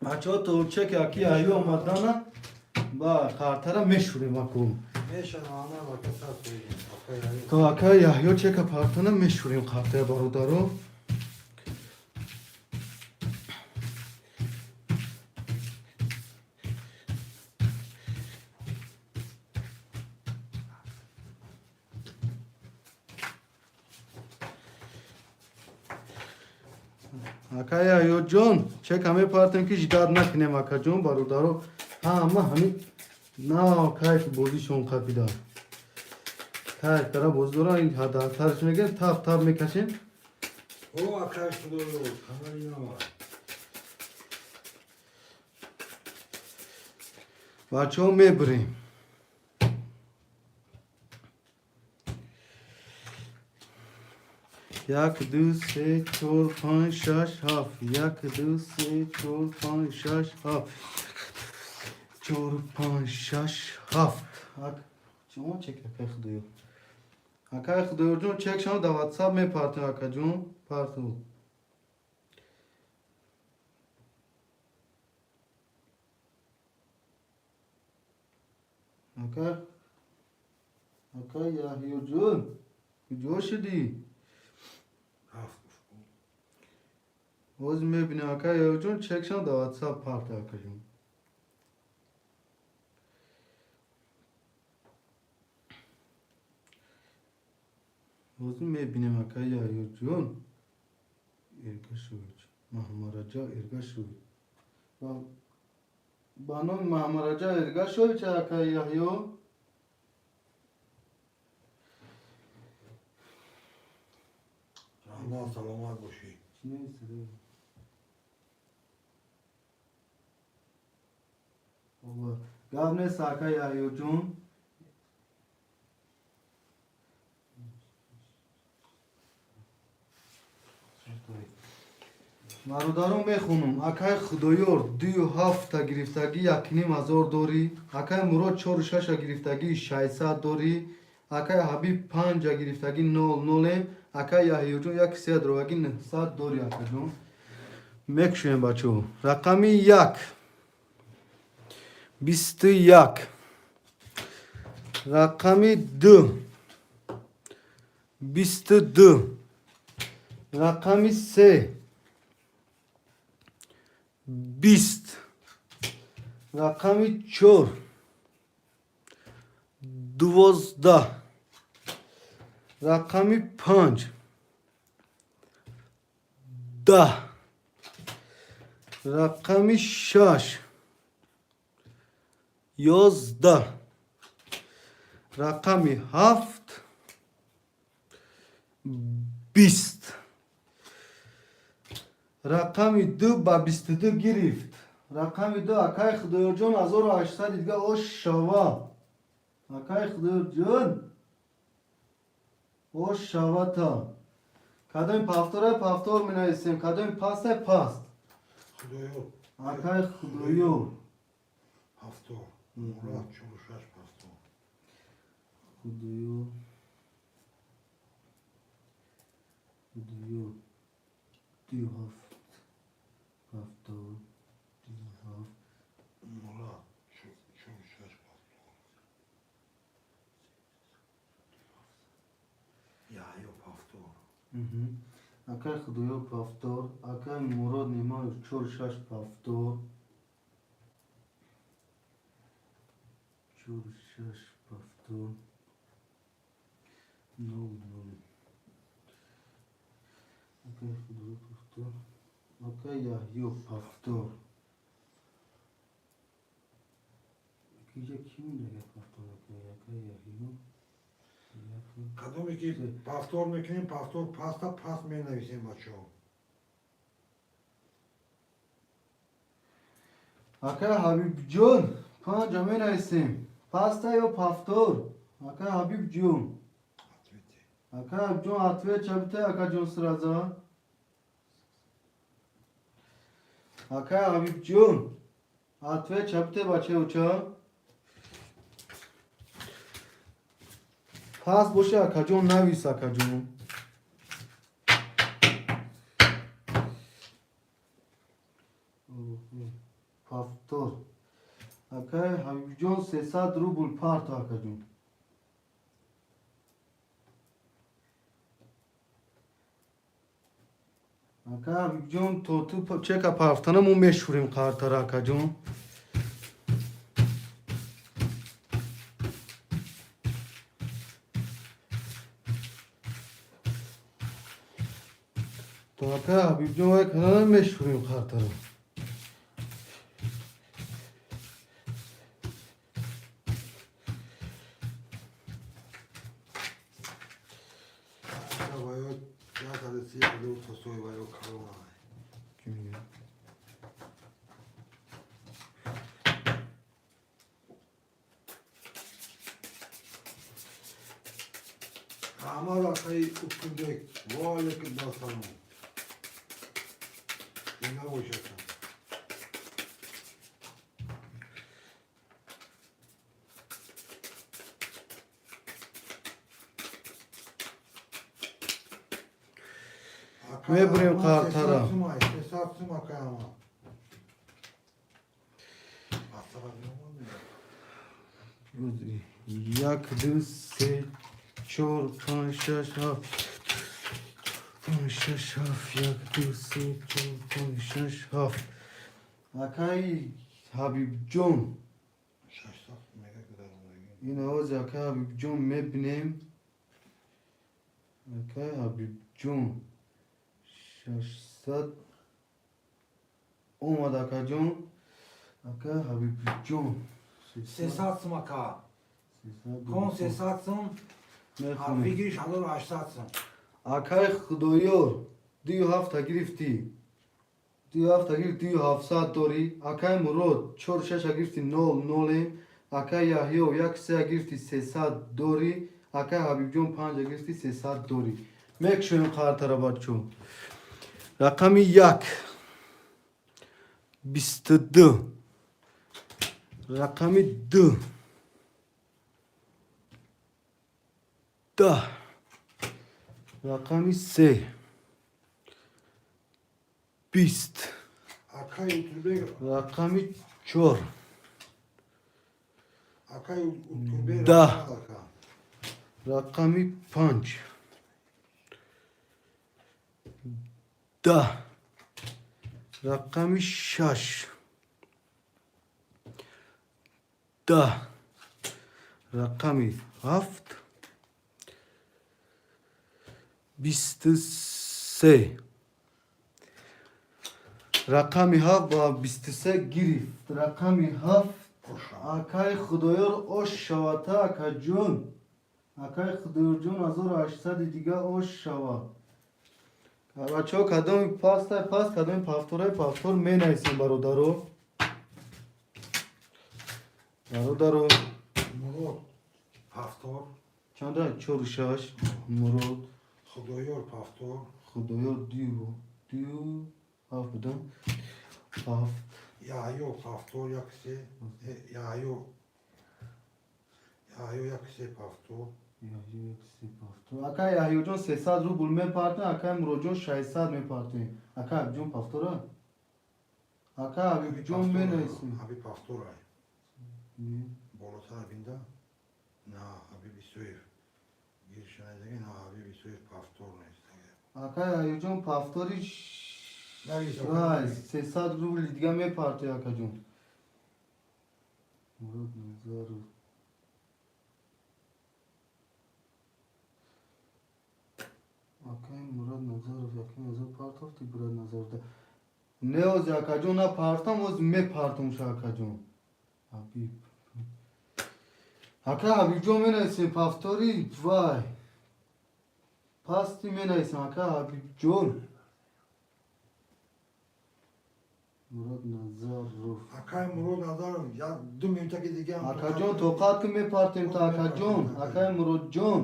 Бачаҳо, то чеки аки Яҳё омадана ба қартара мешурем аку. Мешана, ана ака сар соидем. Ака Яҳё. То ака Яҳё чека партана, мешурем қартая, бародаро. Ака Яҳёҷон, чека мепартем, ки ждать накунем, акаҷон, бародаро. Ҳама ҳамин нав кайф бозишон қапида. Кайф кара боз доран, ин ҳадартарш мегирем, тап тап мекашем. О, акай Худоё, канали нава. Бачаҳо, мебирем. Як, ду, се, чор, панҷ, шаш, ҳафт. Як, ду, се, чор, панҷ, шаш, ҳафт. Чор, панҷ, шаш, ҳафт. Чимо чек, акай Худоёр? Акай Худоёрҷон, чекшон дар ватсап мепартем, акаҷон, парту. Ака, акай Яҳёҷон, куҷо шудӣ? Ҳафт гуфт. Ҳозир мебинем, акай Яҳёҷон, чекшон дар ватсап парта, акаҷон. Ҳозир мебинем, акай Яҳёҷон. Эргашович, Маҳмараҷаб Эргашович. Ба номи Маҳмараҷаб Эргашович, акай Яҳё. Раҳмат, саломат бошӣ. Чӣ нависад? Гап нест, акай Яҳёҷон. Бародарон, мехонам. Акай Худоёр дую ҳафта гирифтагӣ, 1500 дорӣ. Акай Мурод чору шаша гирифтагӣ, 600 дорӣ. Акай Ҳабиб панҷа гирифтагӣ, нол нолем. Акай Яҳёҷон як се дровагӣ, 900 дорӣ, акаҷон. Мекушоем, бачаҳо. Рақами як, 21. Рақами ду, 22. Рақами се, 20. Рақами чор, 12. Рақами панҷ, 10. Рақами шаш, 11. Рақами ҳафт, 20. Рақами ду ба 22 гирифт. Рақами ду, акай Худоёрҷон, 1800 дига ош шава. Акай Худоёрҷон, ош шавата. Кадоми повторай, повтор менависем, кадоми пастай, паст. Худоёр. Акай Худоёр. Повтор. Мурод чору шаш повтор. Худоёр, Худоёр, ду ҳафт повтор, ду ҳафт. Мурод чору шаш повтор. Яҳё повтор. Акай Худоёр повтор, акай Мурод Немаев чору шаш повтор, чору шаш повтор, нол нол. Акай Худоёр повтор, акай Яҳё повтор. Киҷа ки монда повтор, акай Яҳё? Кадоме ки повтор мекунем, повтор паста, паст менависем, бачаҳо. Акай Ҳабибҷон, панҷа менависем, паста ё повтор, акай Ҳабибҷон? Ответьте. Акай Ҳабибҷон, ответ чабите, акаҷон, сразу. Акай Ҳабибҷон, ответ чабите, бачаюча. Паст боше, акаҷон, навис, акаҷон. Повтор, акай Ҳабибҷон, 300 рубл парто, акаҷон. Ака Ҳабибҷон, то ту чека пафтана, мо мешӯрем қартара, акаҷон. То ака Ҳабибҷон вай канала мешӯрем қартара. Ваё 130 ҳазор тосои ваё калона. Чӣ мегӯяд? Раҳмат, акаи Укунбек, ва алейкум ассалом. Зинда бошед. Мебурем қартара. 300 сум, акай Аман. Як, ду, се, чор, панҷ, шаш, ҳафт, панҷ, шаш, ҳафт, як, ду, се, чор, панҷ, шаш, ҳафт. Акаи Ҳабибҷон. 600 мега гузарондагӣ. Ин овози акаи Ҳабибҷон мебинем. Акаи Ҳабибҷон 600 омад, акаҷон. Акаи Ҳабибҷон 300 сум, ака. Кон 300 сум, мехонем. Выигрыш 1800 сум. Акаи Худоёр, дую ҳафта гирифтӣ, дую ҳафта гирифт, дую ҳафтсад дорӣ. Акаи Мурод, чор шаша гирифтӣ, нол нолем. Акаи Яҳё, як сея гирифтӣ, 300 дорӣ. Акаи Ҳабибҷон, панҷа гирифтӣ, 300 дорӣ. Мекушоем қартара, бачо. Рақами як, 22, рақами ду, 10, рақами се, 20, Акай Утурбек, рақами чор, акай Утурбек. 10. Ака. Рақами панҷ, 10, рақами шаш, 10, рақами ҳафт, 23. Рақами ҳафт ба 23 гирифт. Рақами ҳафт, акаи Худоёр, ош шавата, акаҷон. Акаи Худоёрҷон, 1800-и дига ош шава. Бачаҳо, кадоми пастай паст, кадоми повторай повтор менависем, бародаро, бародаро. Мурод повтор. Чанда? Чору шаш, Мурод. Худоёр повтор. Худоёр дию дию ҳафт будам, ҳафт. Яҳё повтор, як се. Яҳё. Яҳё як се повтор. Яҳё як се повтор. Акай Яҳёҷон, 300 рубл мепартем, акай Муродҷон, 600 мепартем. Акай Ҳабибҷон повтора, акай Ҳабибҷон менависем. Ҳабиб повтор ай. Болотар бинда. На, Ҳабиб Исоев. Гиришанайдаги, на, Ҳабиб Исоев повтор нест. Акай Яҳёҷон повтори. Навис. Вай, 300 рубли дига мепарте, акаҷон. Мурод Назаров. Акай Мурод Назаров, яким ҳазор партофти, Мурод Назаров. Не, ози, акаҷон, на партам, ози мепартумша, акаҷон. Ҳабиб. Ака Ҳабибҷон менависем повтори, вай. Пасти менависем, ака Ҳабибҷон. Мурод Назаров. Акай Мурод Назаров, як ду минутаки дига ҳам. Акаҷон, тоқат ки, мепартем та, акаҷон. Акай Муродҷон.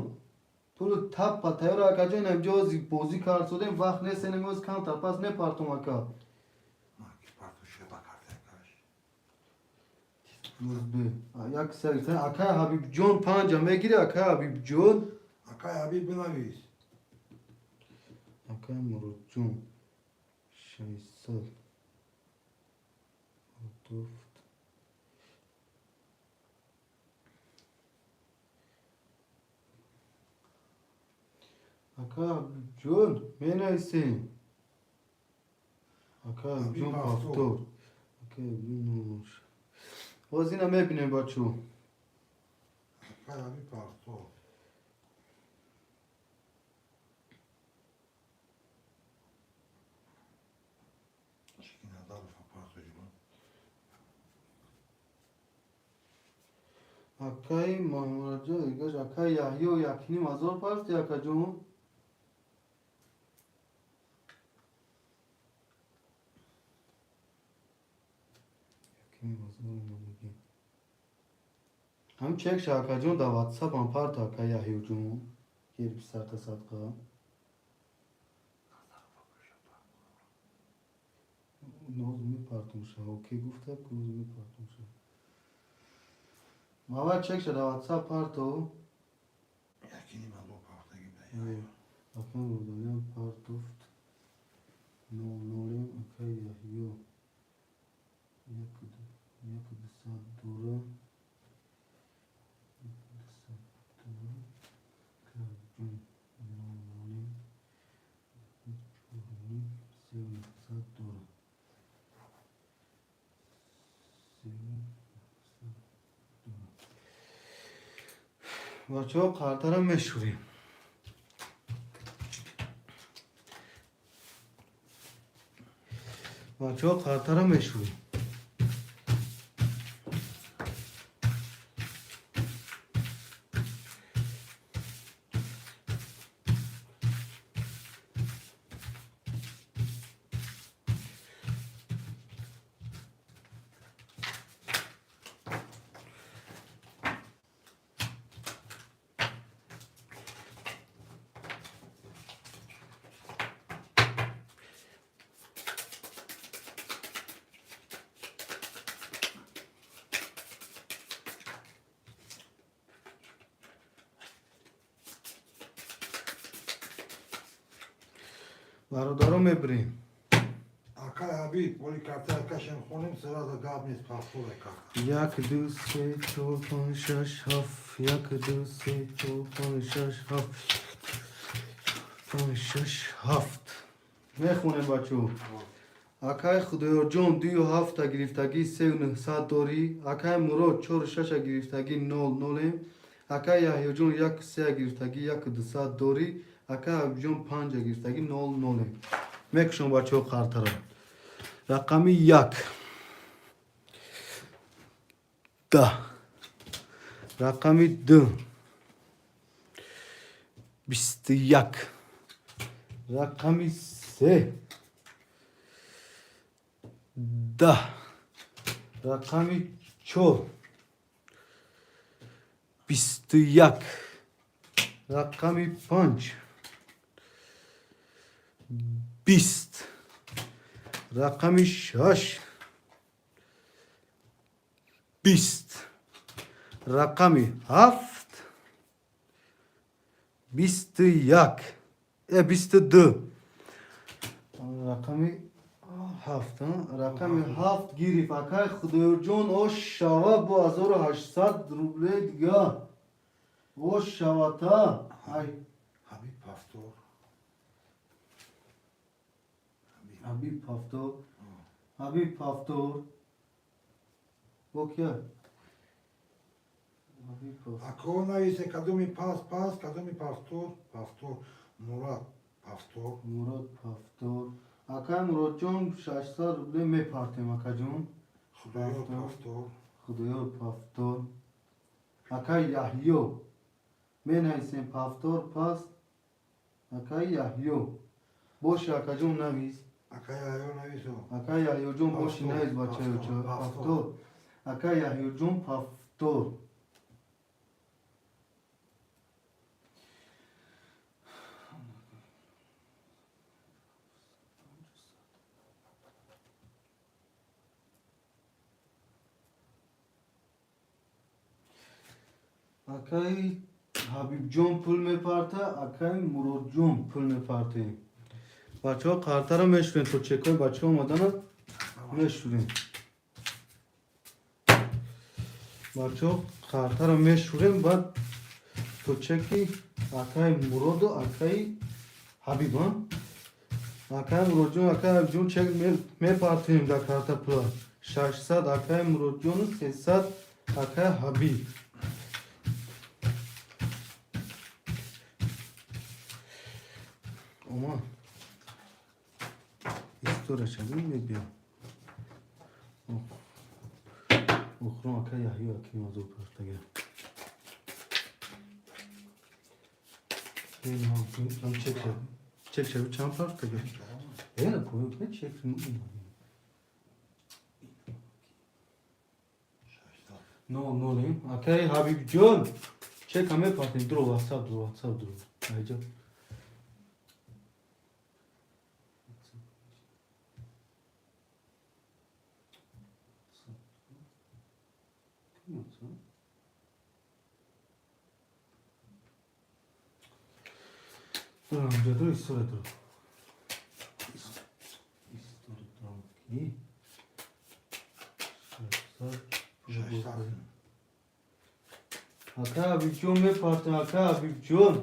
Пулу таппа тайёр, акаҷон, инҷо ози бозӣ кард содем, вақт нест, инам оз камтар пас мепартум, ака. Парту шеба карта акаш. Рӯзбе. Як сар, акай Ҳабибҷон панҷа мегири, акай Ҳабибҷон. Акай Ҳабиб, бинавис. Акай Муродҷон 600. Туфт. Ака Ҳабибҷон менависем. Ака Ҳабибҷон повтор. Ака Ҳабибҷон. Боз ина мебинем, бачо. Акай Ҳабиб повтор. Чики Назаров парту ҷибон. Акаи Маҳмураҷо, игаш, акаи Яҳё 1,5 ҳазор партӣ, акаҷон. 1,5 ҳазор омадагӣ. Ҳам чекша, акаҷон, дар ватсапам парта, акаи Яҳёҷон. Гир писарта садқа. Ноз мепартумша. Окей гуфта, ноз мепартумша. Мава чекша дар ватсап парто. 1,5 ҳазор партаги буда. Акан Рудалиям партофт. Нол нолем. Акай Яҳё яку дусад дора. Яку дусад дора. Акай Ҳабибҷон нол нолем. Чорним севу нуҳсад дора. Севу нуҳсад дора. Бачаҳо, қартара мешӯрем. Бачаҳо, қартара мешӯрем. Бародаро, мебирем. Акай Ҳабиб, оли карта кашем, хонем, сразу гап нест, повтор карта. Як, ду, се, чор, панҷ, шаш, ҳафт. Як, ду, се, чор, панҷ, шаш, ҳафт. Панҷ, шаш, ҳафт. Мехонем, бачаҳо. Акай Худоёрҷон дую ҳафта гирифтагӣ, севу нуҳсад дорӣ. Акай Мурод чору шаша гирифтагӣ, нол нолем. Акай Яҳёҷон яку сея гирифтагӣ, яку дусад дорӣ. Акай Ҳабибҷон панҷа гирифтагӣ, нол нолем. Мекушам, бачаҳо, қартара. Рақами як. 10. Рақами ду. 21. Рақами се. 10. Рақами чор. 21. Рақами панҷ. 20. Рақами шаш. 20. Рақами ҳафт. 21. 22. Рақами ҳафт, а? Рақами ҳафт гирифт. Акай Худоёрҷон, ош шава, бо 1800 рубле дига. Ош шавата. Ай. Ҳабиб повтор. Ҳабиб повтор. Ҳабиб повтор. Бо кия? Ҳабиб повтор. Ако нависе кадоми пас пас, кадоми повтор, повтор. Мурад повтор. Мурод повтор. Акай Муродҷон, 600 рубле мепартем, акаҷон. Худоёр Повтор. Повтор. Худоёр повтор. Акай Яҳё. Менависем повтор пас. Акай Яҳё. Боши, акаҷон, навис. Акай Яҳё нависо. Акай Яҳёҷон, боши, Повтор, навис, бачаёча. Повтор, Повтор. Повтор. Акай Яҳёҷон повтор. Акай Ҳабибҷон пул мепарта, акай Муродҷон пул мепартем. Бачаҳо, қартара мешӯрем, то чекҳои бачаҳо омадана мешӯрем. Бачаҳо, қартара мешӯрем, баъд то чеки акай Муроду акай Ҳабиб, а? Акай Муродҷон, акай Ҳабибҷон, чек мепартем дар карта пула. 600 акай Муродҷону 300 акай Ҳабиб. Омад. История шавӣ мебиям. Охирон акай Яҳё аким азоб партага. Ҳам чек шавӣ. Чек шавӣ чанд партага? На поён не чек. Нол нолем. Акай Ҳабибҷон. Чек ҳам мепартем. Дуро WhatsApp, дуро WhatsApp, дуро. Айҷа. Дуро, инҷа дуро, история дуро. И 600. 600. Ака Ҳабибҷон, мепартем, ака Ҳабибҷон.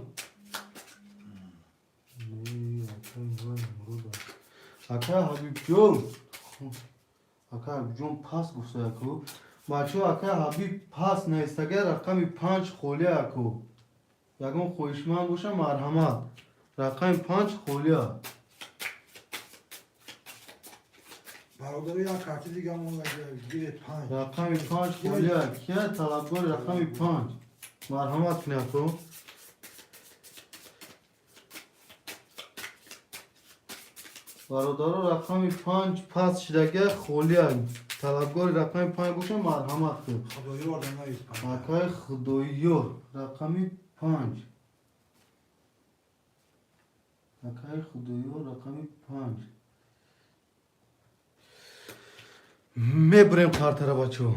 Не, ака вай Мурод. Ака Ҳабибҷон. Ака Ҳабибҷон пас гуфта яку. Бачаҳо, ака Ҳабиб пас наистага, рақами 5 холия аку. Ягон хоҳишманд боша, марҳамат. Рақами 5 холия. Бародаро, як карти дига монда, гиред, 5. Рақами 5 холия. Кия талабгори рақами 5? Марҳамат кунед аку. Бародаро, рақами 5 пас шидага, холия. Талабгори рақами 5 боша, марҳамат кунед. Худоёр, навис 5. Акаи Худоёр, рақами 5. Акаи Худоёр, рақами 5. Мебурем картара, бачаҳо.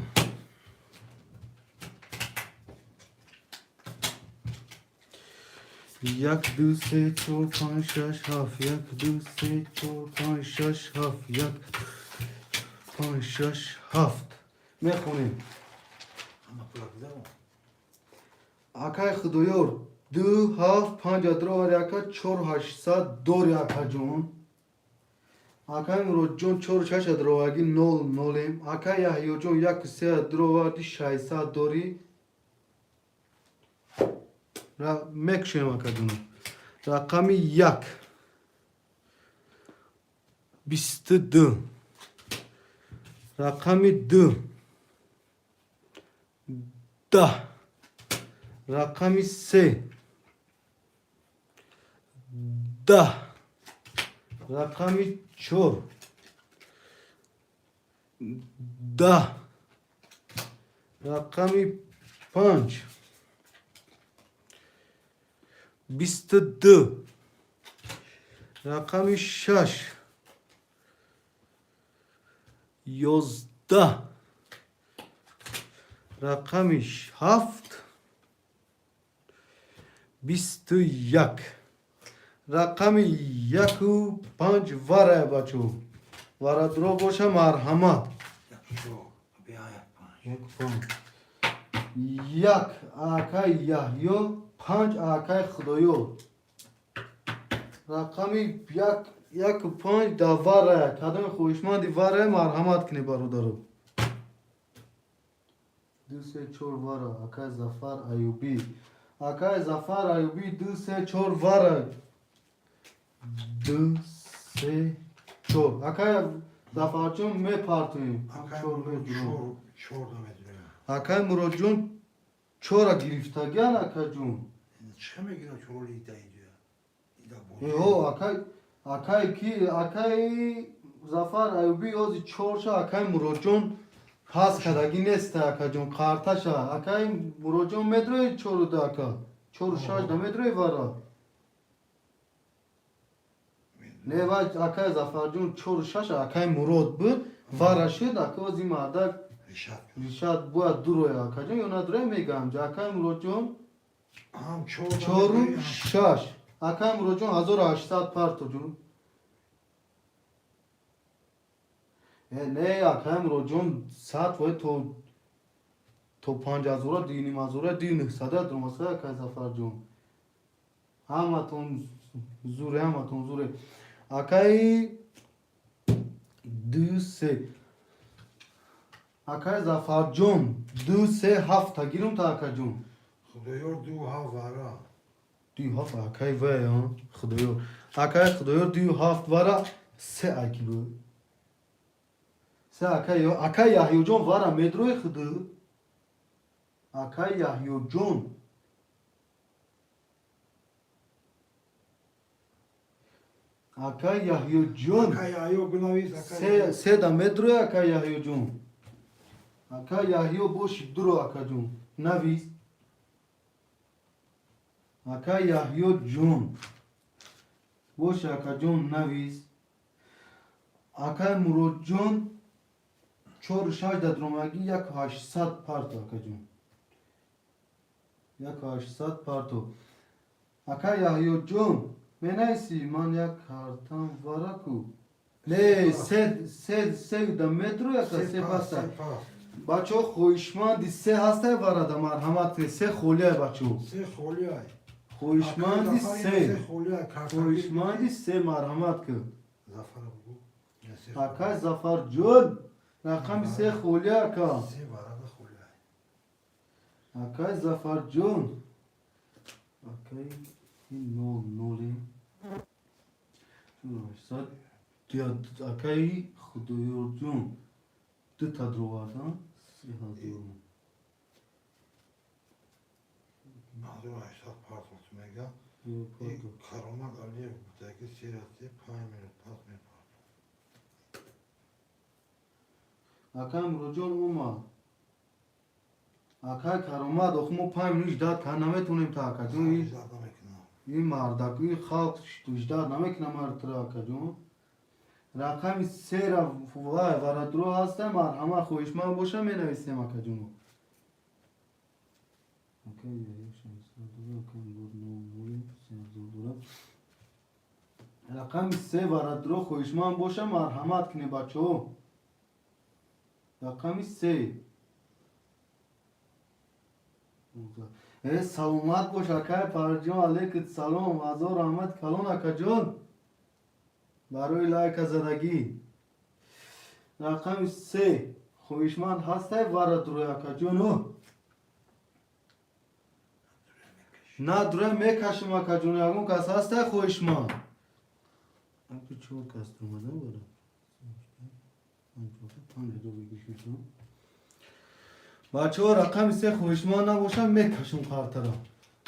Як, ду, се, чор, панҷ, шаш, ҳафт. Як, ду, се, чор, панҷ, шаш, ҳафт. Як, панҷ, шаш, ҳафт. Мехонем. Ҳама пула гузарон. Акаи Худоёр, ду, ҳафт, панҷ адровари, ака, чор ҳаштсад дори, акаҷон. Акаи Муродҷон, чору шаш адроварги, нол нолем. Акаи Яҳёҷон, яку се адроварди, 600 дорӣ. Мекушем, акаҷоно. Рақами 1, 22. Рақами 2, 10. Рақами 3, 10. Рақами 4, 10. Рақами 5, 22. Рақами 6, 11. Рақами 7, 21. Рақами яку панҷ варая, бачо. Варадро боша, марҳамат. Як, чор, бия, як, панҷ. Як, панҷ. Як акаи Яҳё, панҷ акаи Худоё. Рақами 1, яку панҷ да варая. Кадоми хоҳишманди варая, марҳамат кунед, бародаро. Ду, се, чор вара. Акаи Зафар Аюбӣ. Акаи Зафар Аюбӣ, ду, се, чор вара. Ду, се, чор. Акаи Зафарҷон, мепартоем. Акаи Чор Мурод медурам. чор, чор намедурем. Акаи Муродҷон чора гирифтагиан, акаҷон. Чӣ мегирад чороли ида иҷа? Ида бозӣ. Эҳо, акай ки, акаи Зафар Аюбӣ ози чорша, акаи Муродҷон пас кардагӣ неста, акаҷон, қарташа. Акаи Муродҷон, медрои чору ду, ака? Чору шаш да медрои вара? Не, вай акаи Зафарҷон чору шаш, акаи Мурод буд, вара шуд, ака ози мардак. Ришат. Ришат бояд дуроя, акаҷон, ё надуроя, мегам. Акаи Муродҷон Ҳам чор чору намедурем. шаш. Акаи Муродҷон, 1800 парто, ҷун. Не, акаи Муродҷон, 100% то 5000-а, 2500-а, 2900-а дромаса, акаи Зафарҷон. Ҳаматон зуре, ҳаматон зуре. Акаи ду, се. Акаи Зафарҷон, ду, се, ҳафта гирум та, акаҷон. Худоёр, ду, ҳафт вара. Ду, ҳафт, акаи вай, Худоёр. Акаи Худоёр, ду, ҳафт вара, се аки бу. Се акаи, акаи Яҳёҷон, вара медрои худу? Акаи Яҳёҷон. Акаи Яҳёҷон. Акаи Яҳё, бинавис, акаи Се, се да медрои, акаи Яҳёҷон. Акаи Яҳё боши, дуро, акаҷон. Навис. Акаи Яҳёҷон. Боши, акаҷон, навис. Акаи Муродҷон, чору шаш да дромагӣ, яку ҳаштсад парто, акаҷон. Яку ҳаштсад парто. Акаи Яҳёҷон, менависӣ, ман як картам вараку. Не, се, се, се да метро яка се паста. Бачо, хоҳишманди се ҳастай варада, марҳамат, се холиай, бачо. Се холиай. Хоҳишманди се. Хоҳишманди се, марҳамат ки. Зафара бугу. Акай Зафарҷон, рақами се холи, ака. Се варада холиай. Акай Зафарҷон. Акай нол ноли. Акай Худоёрҷон дута дровардан 3000. 1800 партофт мега. Каромат Алиев будаги серати 5 минут пас мепартофт. Акай Муроҷон омад. Акай Каромат, охи мо 5 минут ждать кард наметонем та, акаҷон. Ин мардак, ин халқ ждать намекунам мартра, акаҷон. Рақами сера вай варадро ҳаста, марҳамат, хоҳишманд боша, менависем, акаҷоно. Акай Яҳё 600 дора, акай Мурод 0 0 3000 дора. Рақами се варадро хоҳишманд боша, марҳамат кунед, бачаҳо. Рақами се. Э, саломат бош, акай Фарҷон, алейкум салом, ҳазор раҳмат калон, акаҷон, барои лайка задагӣ. Рақами се хоҳишманд ҳастай варадрои, акаҷоно? На, дура мекашим, акаҷон, ягон кас ҳастай хоҳишманд? Аки чор кас омада бара. Бачаҳо, рақами се хоҳишманд набошад, мекашим қартара.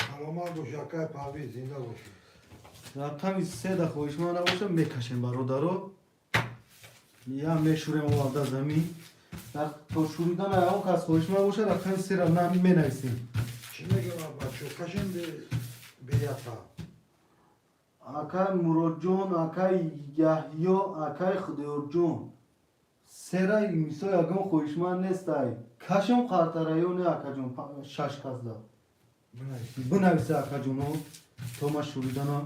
Саломат бош, акай Парвиз, зинда бошӣ. Рақами се да хоҳишманд набошад, мекашем, бародаро. Я мешурем оварда замин. То шуридан ягон кас хоҳишманд бошад, рақами сера менависем. Чӣ мегӯям, бачо, кашем беята. Акай Муродҷон, акай Яҳё, акай Худоёрҷон. Сера мисол ягон хоҳишманд нестай. Кашем қартара ё не, акаҷон, шаш касда. Бинависе, акаҷоно, то ма шуридана.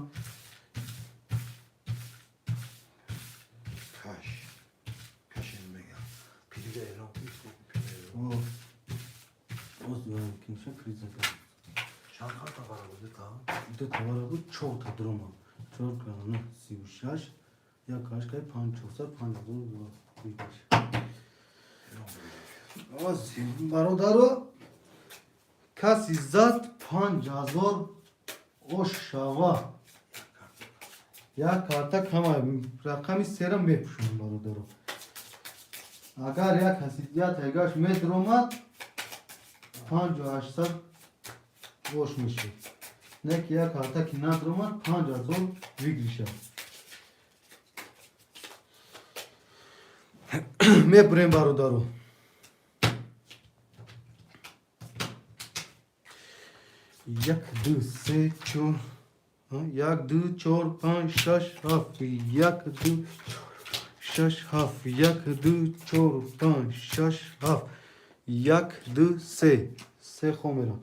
Каш. Кашем мегам. Пирида эълон кун. Оз кимша приза. Чанд карта бара буд та? Ду тавара буд, чорта дрома. Чор кана 36, як ҳашт кай панҷ чорсад 5000 выигрыш. Оз бародаро, каси зад 5000 ошава. Як карта кама, рақами сера мепӯшам, бародаро. Агар як каси я тайгаш метр омад, 5800 ош мешуд. Не ки як карта ки надромад, 5000 выигрыша. Мебурем, бародаро. Як, ду, се, чор, як, ду, чор, панҷ, шаш, ҳафт, як, ду, шаш, ҳафт, як, ду, чор, панҷ, шаш, ҳафт, як, ду, се. Се хо мерам.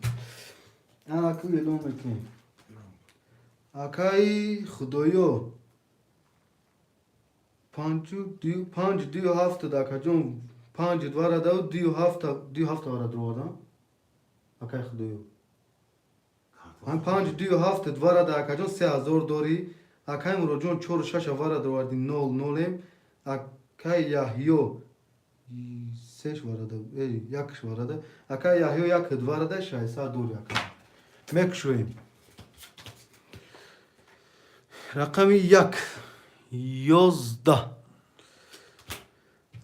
Анаку эълон мекунем. Акаи Худоё панҷу ду панҷ ду ҳафт, акаҷон, панҷ дварадау ду ҳафта, ду ҳафта вара дроварда. Акаи Худоё. Ҳам панҷ ду ҳафт дварада, акаҷон, 3000 дорӣ. Акаи Муроҷон чору шаша вара дроварди, нол нолем. Акаи Яҳё сеш варада, якш варада. Акаи Яҳё як дварада, 600 дорӣ, ака. Мекушоем. Рақами як 11.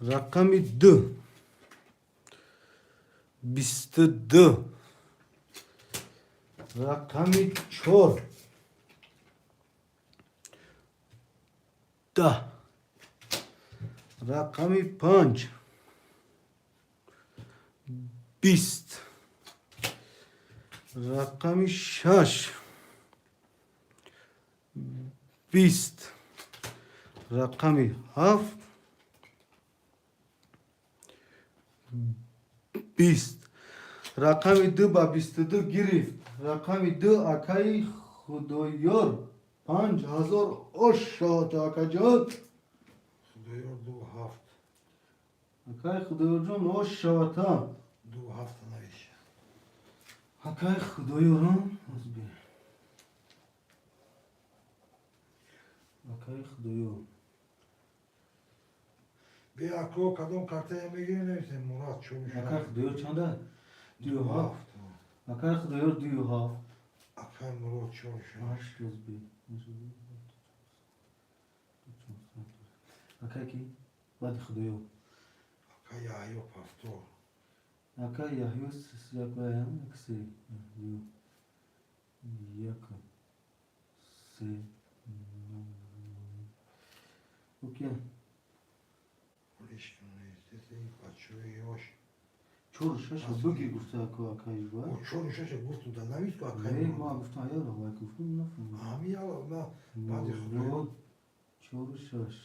Рақами ду 22. Рақами чор 10. Рақами панҷ 20. Рақами шаш 20. Рақами ҳафт 20. Рақами ду ба 22 гирифт. Рақами ду акаи Худоёр 5000 ошод, акаҷон. Худоёр 2-7. Акай Худоёрҷон, ош шавата. 2-7 навиша. Акай Худоёрам, озби. Акай Худоёр. Бе ако кадом картая мегири, нависем Мурад чор. Акай Худоёр чанда? 2-7. Акай Худоёр 2-7. Акай Мурод 4-6. Ҳашт озби. Акай ки? Баъди Худоёр. Акай Яҳё повтор. Акай Яҳё як се. Яҳё. Як се. Окей. Бачаҳои ёш. 4-6 буги гуфта ако акай ва. 4-6 гуфту да навис ку акай. Не, ма гуфтам яла вай гуфтум нафаҳмидам. Ҳами яла на баъди Худоёр. 4-6.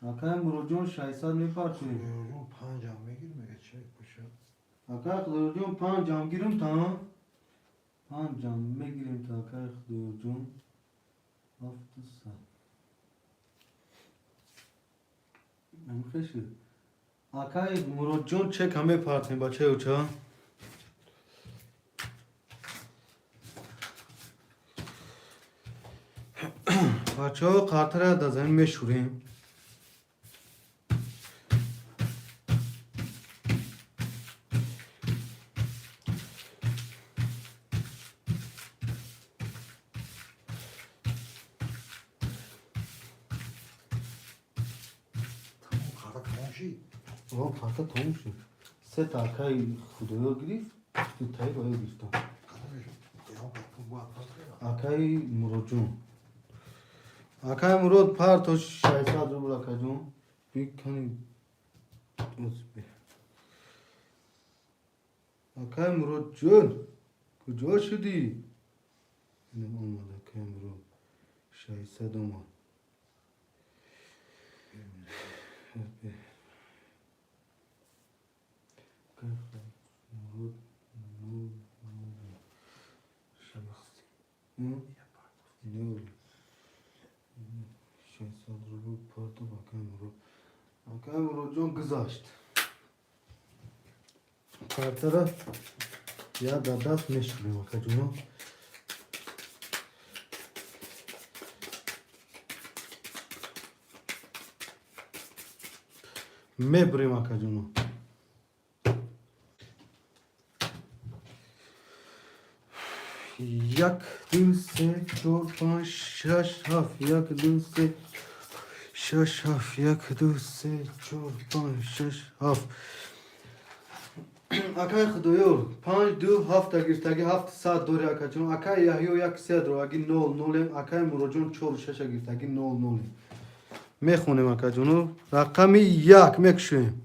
Акай Муроджон 600 мепартем. Худоёрҷон панҷам мегир, мега чӣ куша. Акай Худоёрҷон панҷам гирим та. Панҷам мегирем та акай Худоёрҷон. 700. Намхеши. Акай Муроджон чека мепартем бачаё ча. Бачаҳо қартара дар замин мешӯрем. Тамом карта тамом шид. О, карта тамом шуд. Сета акай Худоёр гирифт, дутаи баё гирифтам. Кадомеш? Ягон кас бояд пас кунад. Акай Муроджон. Акай Мурод парто 600 рубл акаҷон. Бикани озби. Акай Муроджон, куҷо шудӣ? Ина омад акай Мурод. 600 омад. Озби. Акай Мурод нол нол шаст. Нол. 600 рубл парто акай Мурод. Акай Муроджон гузашт. Картара я дар даст мешӯрем акаҷоно. Мебурем акаҷоно. Як, ду, се, чор, панҷ, шаш, ҳафт. Як, ду, се, шаш, ҳафт. Як, ду, се, чор, панҷ, шаш, ҳафт. Акай Худоёр, панҷ, ду, ҳафта гирифтаги 700 дори акаҷон. Акай Яҳё як се дороги нол нолем. Акай Муроджон 4-6 гирифтаги нол нолем. Мехонем акаҷоно. Рақами як мекушем.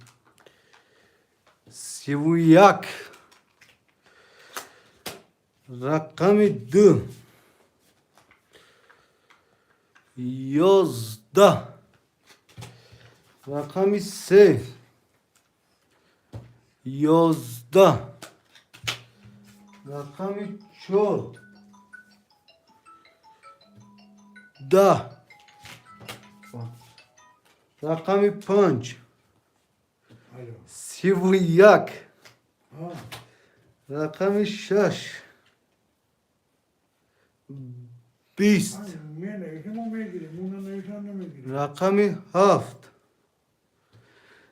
31. Рақами ду. 11. Рақами се. 11. Рақами чор. 10. Рақами панҷ. Алло. 31. А, Рақами шаш. 20. Менависем, мо мегирем, мо нанависам намегирем. Рақами ҳафт.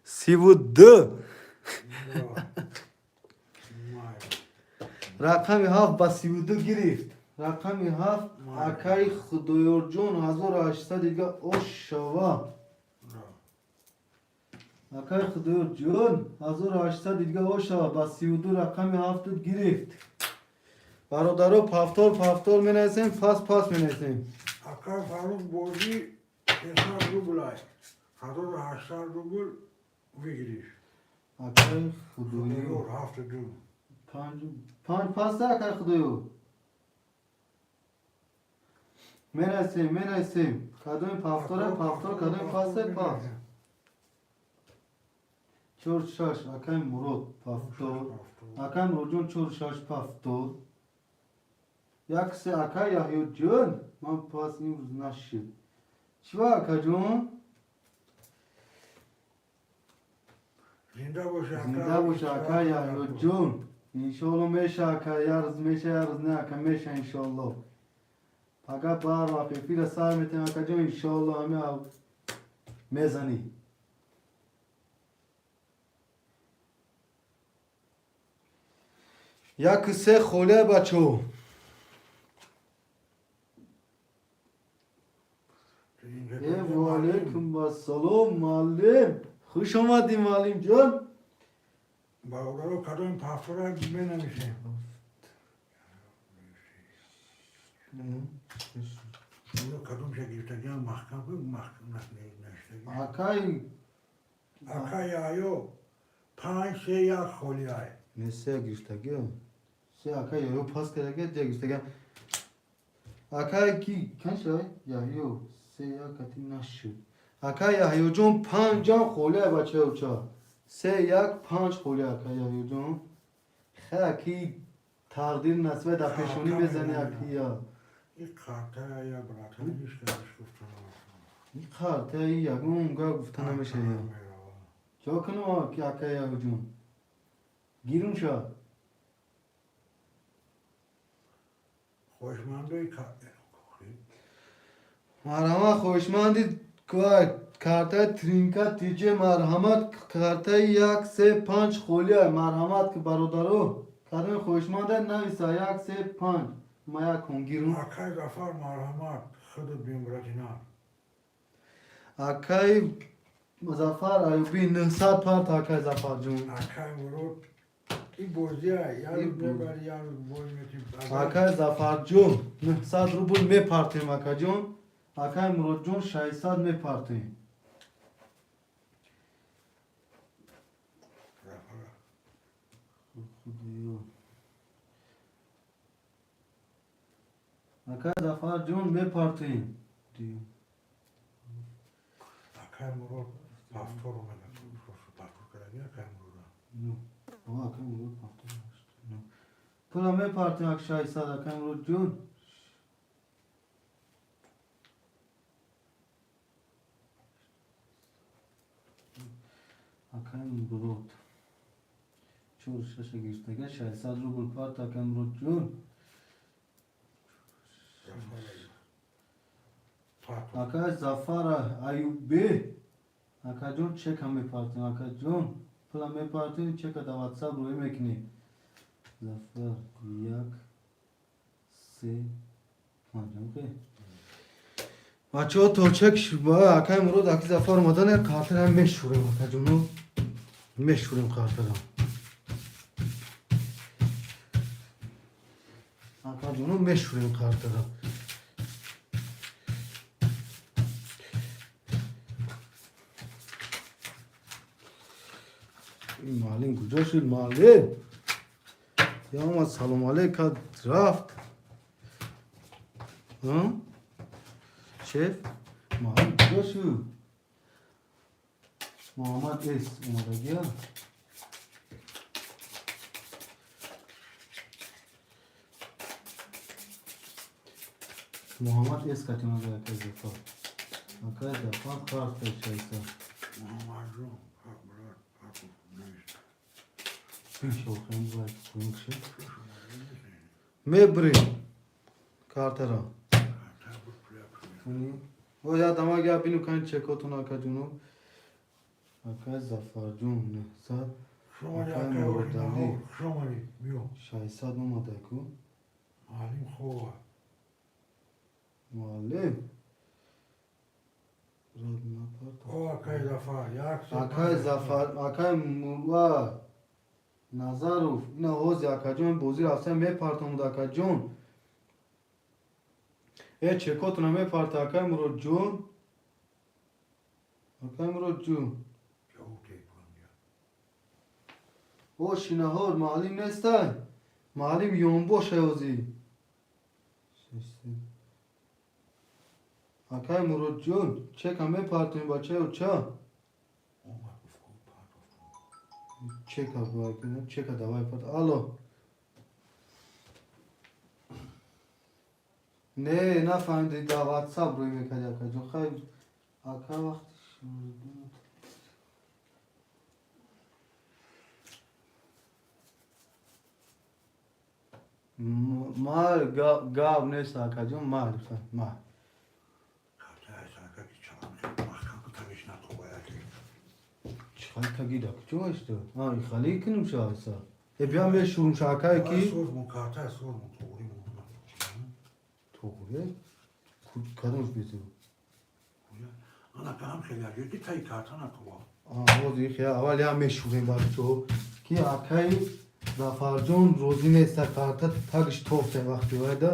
32. Май. Рақами ҳафт ба 32 гирифт. Рақами ҳафт акаи Худоёрҷон 1800 дига ош шава. Акаи Худоёрҷон 1800 дига ош шава ба 32 рақами ҳафтут гирифт. Бародаро повтор повтор менависем, пас пас менависем. Акай Фарух бозӣ 600 рублай. 1800 рубл выигрыш. Акаи Худоёр. Худоёр 7-2. Панҷ панҷ паста акаи Худоёр. Менависем, менависем. Кадоми повтора повтор, кадоми пасте пас. 4-6 акаи Мурод повтор. Акаи Муроджон 4-6 повтор. Як се акаи Яҳёҷон ман пас имрӯз нашид. Чӣ ва акаҷон? Зинда боша, ака. Зинда боша, ака Яҳёҷон. Иншоалло меша, ака, як рӯз меша, як рӯз не, ака, меша иншоалло. Пага бар вақт эфира сар метем, акаҷон, иншоалло ҳами мезанӣ. Яку се холия, бачо. Э, ваалейкум ассалом, муаллим. Хуш омадӣ, муаллимҷон. Бародаро, кадоми пафтора менависем? Кадомша гирифтагиам маҳкам кун, маҳкам наштаги. Акай. Ака Яҳё, 5-3-1 холиай. Не, се гирифтагиа. Се ака Яҳё пас кардагиа, ҷа гирифтагиа. Акай ки кан шай? Яҳё се як кати нашуд. Ака Яҳёҷон, панҷам холиай, бачаюча. Се як панҷ холиай, ака Яҳёҷон. Хай, ки тақдир насибай дар пешонӣ мезани, акия. И картая братан ҳеч касаш гуфта. Ин картаи ягон гап гуфта намешава. Чо кунам, ки ака Яҳёҷон? Гирум ша. Хоҳишмандои Марҳамат, хоҳишманди картаи тринка тиҷе, марҳамат, картаи як се панҷ холия, марҳамат, ки бародаро, кадоми хоҳишманда нависа як се панҷ, ма як кон гирум. Акай Зафар, марҳамат, худат бин, братина. Акаи Зафар Аюбӣ, 900 парт, акаи Зафарҷон. Акай Мурод, и бозия як И рӯз мебари, як рӯз бой мети. Акаи Зафарҷон, 900 рубл мепартем, акаҷон. Акаи Муродҷон, 600 мепартем. Зафара. Худоё, акаи Зафарҷон, мепартем. Акай Мурод пафтор омада, пафтор кардаги акай Мурода. Ну, о, акаи Мурод пафтор. Пула мепартем, ак 600, акаи Муродҷон. Акаи Мурод чор шаша гирифтага, 600 рубл парт, акаи Муродҷон. Зафар пафтор. Акаи Зафара Аюбе, акаҷон, чека мепартем, акаҷон, пула мепартем, чека дар ватсап рӯӣ мекунем. Зафар, як се панҷ, окей. Бачаҳо, то чек ба акаи Мурод, аки Зафар омадан, картара мешӯрем, акаҷоно, мешӯрем картара, акаҷоно, мешӯрем картара. Ин муаллим куҷо шуд? Муаллим я омад, салом алейк кард, рафт. А? Шеф, муаллим куҷо шуд? Муҳаммад эс омадагия. Муҳаммад эс кати омада, акай Зафар. Акай Зафар, карта 600. Муҳаммадҷон, брат, пафтор навишт. Шохем бояд кунем. Мебрем картара. Карта буд, пуля пуля. О, я дама гап бину кани чекотон, акаҷоно. Акай Зафарҷон, 900. Шомали. Акай Акай Муродалӣ. Шомали, биё. 600 омадаку. Муаллим хова. Муаллим. Рад напарт. О, акай Зафар, як се Акай панҷ. Зафар, акай Мурва Назаров, ина ҳози, акаҷон, бозӣ рафта мепартомуд, акаҷон. Э, чекотона мепарта, акай Муродҷон. Акай Муродҷон. Ҷавоб телефон я. О, шинаҳор, муаллим нестай? Муаллим ёнбоша ҳозӣ. Акай Муродҷон, чека мепартем, бачаё, ча? Омад, гуфт, пафтор. Чека бояд, чека давай парт. Алло. Не, нафаҳмиди, дар ватсап рӯй мекарди, акаҷон. Хай, ака, вақти. Мал гап нест, акаҷон, мал мал. Чӣ тагида куҷо ишто? Хали кунум шааса. Э, бия мешурум шакае ки. Тоғри? Кадомш безу? Аввал я мешурем, бачо, ки акаи Зафарҷон розӣ неста, карта тагиш тофте вақти вайда.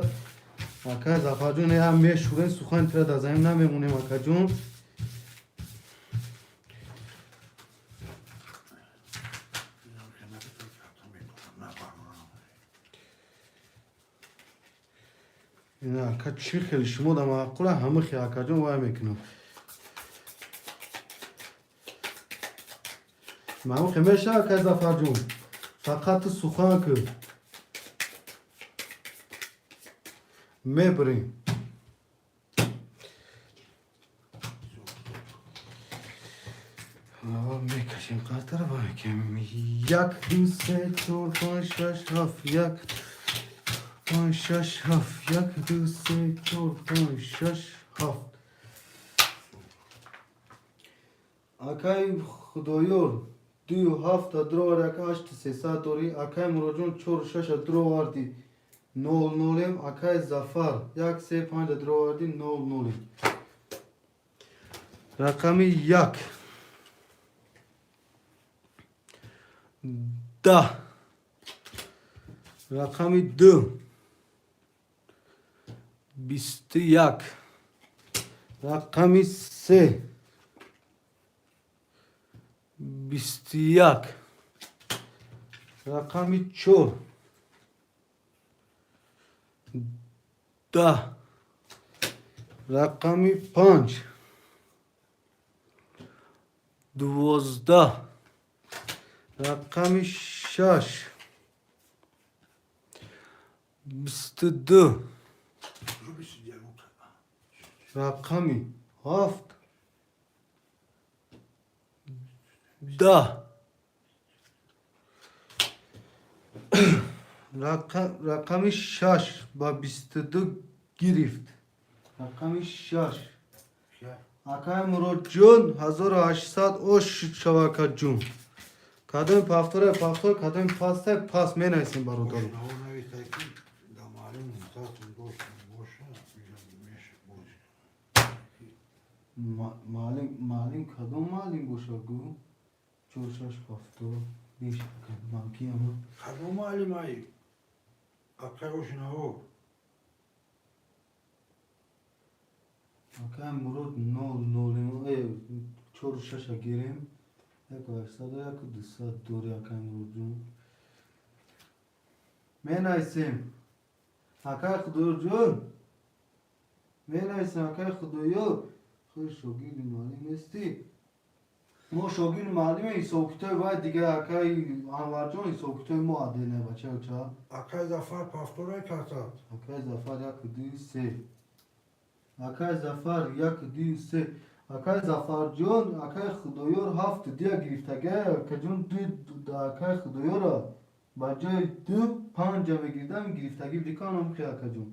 Акаи Зафарҷон, я мешурем, сухани тира дар замин намемонем, акаҷон. Ака, чӣ хеле шумо да маъқула, ҳама хе, акаҷон, вай мекунам. Маъмул хе меша, акай Зафарҷон. Фақат ту сухан кӯ. Мебирем. Мекашем қартара, ва мекунем. Як, ду, се, чор, панҷ, шаш, ҳафт, як, панҷ, шаш, ҳафт, як, ду, се, чор, панҷ, шаш, ҳафт. Акай Худоёр, дую ҳафта дуровард, ака, ҳашту сесад дорӣ. Акай Муроҷон, чору шаша дуроварди, нол нолем. Акай Зафар, як, се, панҷа дуроварди, нол нолем. Рақами як, 10, рақами ду, 21, рақами се, 21, рақами чор, 10, рақами панҷ, 12, рақами шаш, 22, рақами ҳафт, 10, рақами шаш ба 22 гирифт. Рақами шаш, акай Муроджон, 1800 ош шуд шава, акаҷон. Кадоми повторай, повтор, кадоми пастай, пас, менависем, бародаро. Маълум мумтазтон дошт боша меш боз. Маълим, маълим, кадом маълим боша, гӯ? Чор, шаш, ҳафто беш манки ама. Кадом маълим ай, акай ошинаҳо? Акай Мурод, нол нолем, чору шаша гирем, яку ҳаштсаду яку дусад дори, акай Муродҷон. Менависем, акай Худоёрҷон, менависем, акай Худоёр. Худ шогирди муаллим нестӣ? Мо шогирди муаллиме, ҳисобкитоби вай дига, акай Анварҷон, ҳисобкитоби мо отдельно, бачаоча. Акай Зафар, повторай картат. Акай Зафар, яку, ду, се. Акай Зафар, як, ду, се. Акай Зафарҷон, акай Худоёр ҳафту дия гирифтага, акаҷон, ду акай Худоёра ба ҷои ду панҷа мегирдам, гирифтагӣ биканам хе, акаҷон.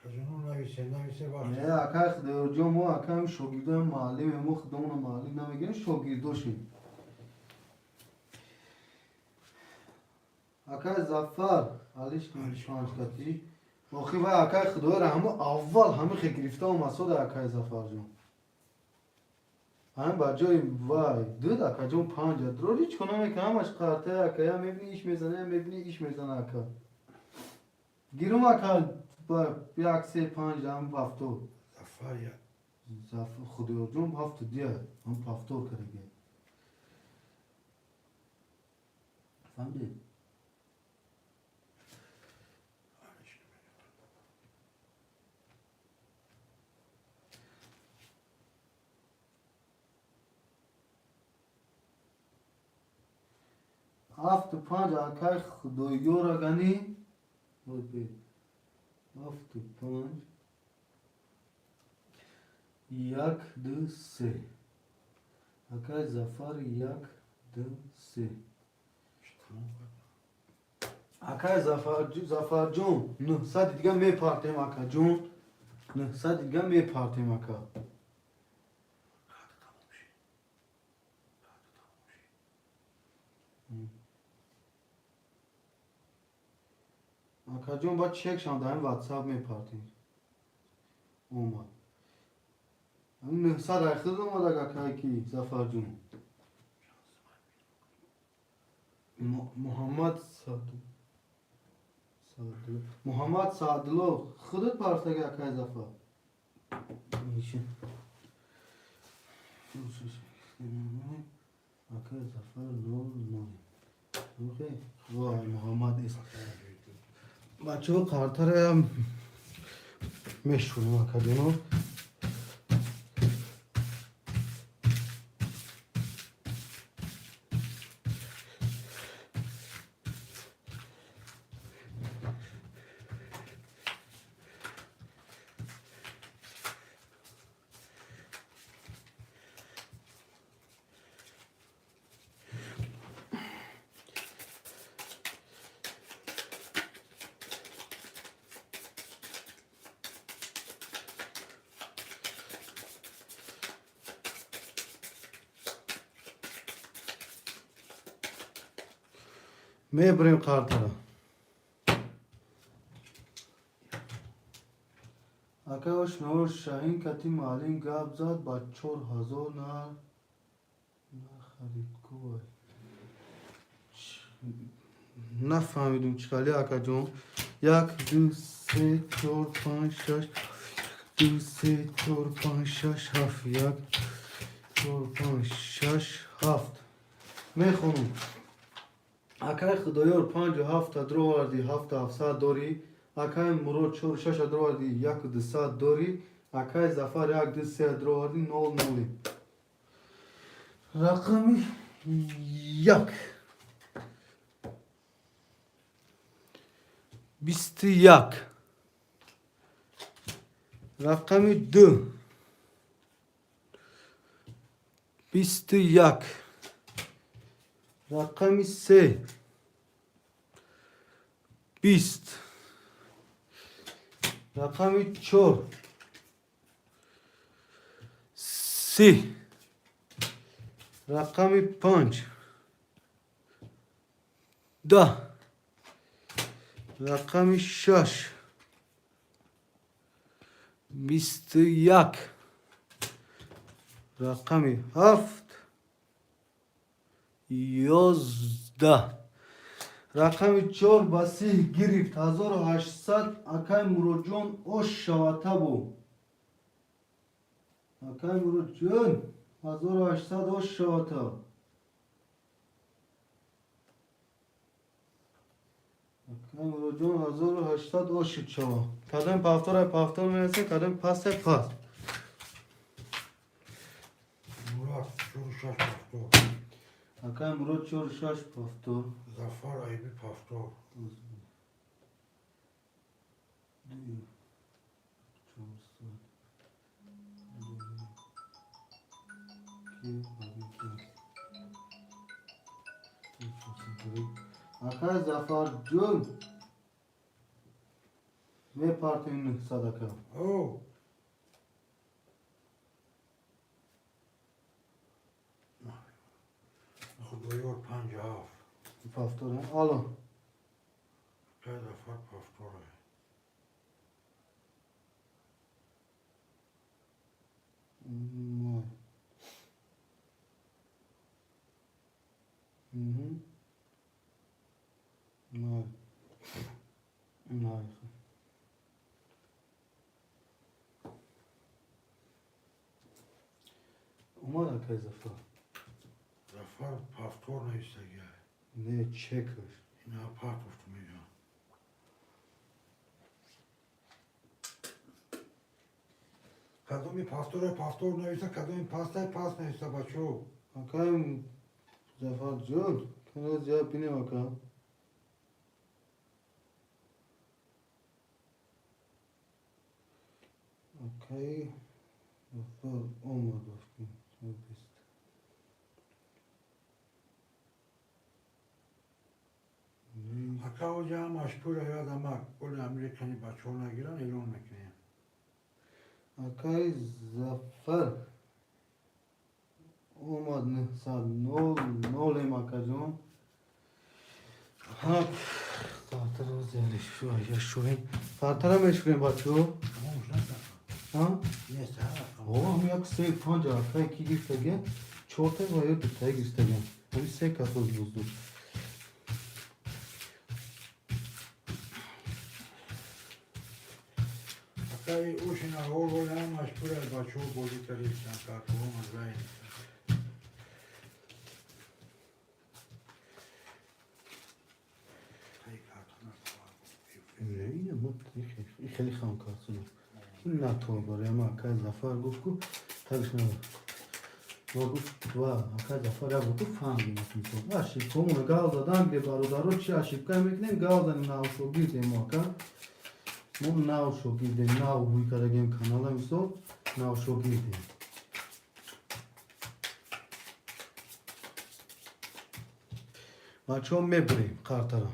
Акаҷоно, нависе, нависе вақт. Не, акай Худоёрҷон, мо акаем шогирдои муаллиме, мо худомона муаллим намегирем, шогирдошем. Акай Зафар, алиш панҷкатӣ. Охи вай акай Худоёра ҳамо аввал ҳама хе гирифта омад сода, акай Зафарҷон. Ҳам ба ҷои вай дуд, акаҷон, панҷа. Дурор ҳеҷ кор намекунад, ҳамаш қартая, ака, я мебини иш мезана, я мебини иш мезана, ака. Гирум, ака, як, се, панҷ, ҳам ҳафтод. Зафар я. Зафар Худоёрҷон ҳафту дия, ҳам повтор кардаги. Фаҳмидед? Алиш. Ҳафту панҷ, акай Худоёра гани. Ҳафту панҷ. Як, ду, се. Акай Зафар 1, 2, 3. Акай Зафарҷон, 900 дига мепартем, акаҷон. 900 дига мепартем, ака. Акаҷон, баъд чекшам дар ин ватсап мепартем. Омад. 900 айхид омад, акай ки Зафарҷон. Муҳаммад Муҳаммад Саъдулло, худат партага, акай Зафар. Акай Зафар 0 0. Вой, Муҳаммад эс. Бачаҳо, қартараям мешӯрем, акаҷоно. Мебурем қартара. Акай ошнаор, Шаҳин кати муаллим гап зад, ба 4000 нахарид кувай. Нафаҳмидум чӣ хали, акаҷон. 1, 2, 3, 4, 5, 6, 2, 3, 4, 5, 6, 7, 1, 4, 5, 6, 7. Мехонум. Акай Худоёр, 5 7 дроварди, 7 700 дорӣ. Акай Мурод, 4 6 дроварди, 1 200 дорӣ. Акай Зафар, 1 2 3 дроварди, 0 0. Рақами 1. 21. Рақами 2. 21. Рақами 3. 20. Рақами 4. 30. Рақами 5. 10. Рақами 6. 21. Рақами 7. 11. Рақами 4 ба 30 гирифт. 1800, акай Муроджон, ош шавата бу. Акай Муроджон, 1800 ош шавата. Акай Муроджон, 1800 ош шуд шава. Кадом пафтор пафтор мерасем, кадом пасте пас. Мурод 4 6 пафтор. Акай Мурод, 4 6 пафтор. Зафар Айби пафтор. 2, 400. Ки, ки. Акай Зафарҷон, мепартем 900, ака. О! Худоёр, 5 7. Пафтор. Алло. Акай Зафар пафтор. Мой. Мгм. Мой. Мой. Омад, акай Зафар. Зафар пафтор нависагия. Не, чекаш. Ина партофту мегам. Кадоми пафторе пафтор нависа, кадоми пастай пас нависа, бачо. Акай Зафарҷон, каназ я бинем, ака. Акай Зафар омад, бафкин. 20. Ака, оҷа ҳамаш пура ёдамак, оли американи бачаҳо нагиран, эълон мекунем. Акаи Зафар омад, нӯҳсад нол нолем, акаҷон. Картара шӯем, картара мешӯем, бачаҳо. Ҳам як, се, панҷ. Акай ки гирифтага? Чорта ва ё дутая гирифтага. Ҳами се кас оз бузду. Акаи ушина ҳол ҳамаш пура, бачаҳо бозӣ кардистан, картаҳо мазаи. Хеле хам кардсуна. Ин натор барои ама. Акаи Зафар гуфт, ку тагш на ва гуфт, ва акаи Зафар як гуфт, фаҳмидем. Ошибкамона гав задан гире, бародаро. Чи ошибка мекунем, гав занем. Нав шогирдем мо, ака, мо нав шогирдем, нав ҳуй кардагем канала, мисол, нав шогирдем. Бачаҳо, мебурем картара.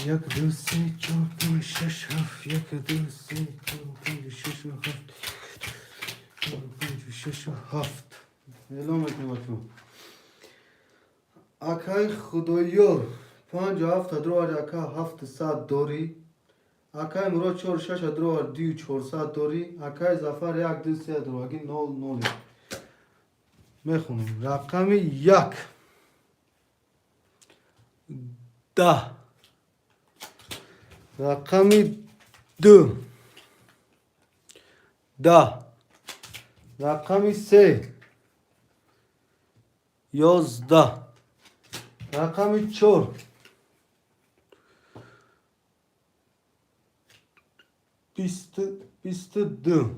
Як, ду, се, чор, панҷ, шаш, ҳафт. Як, ду, се, чор, панҷ, шаш, ҳафт. Чор, панҷ, шаш, ҳафт. Эълон мекунем, бачаҳо. Акаи Худоёр панҷу ҳафта дровари, ака, 700 дорӣ. Акаи Мурод чор шаша дровар, дую чорсад дорӣ. Акаи Зафар як, ду, се дроваги, нол ноле. Мехонем. Рақами як, 10. Рақами ду, 10. Рақами се, 11. Рақами чор, 22.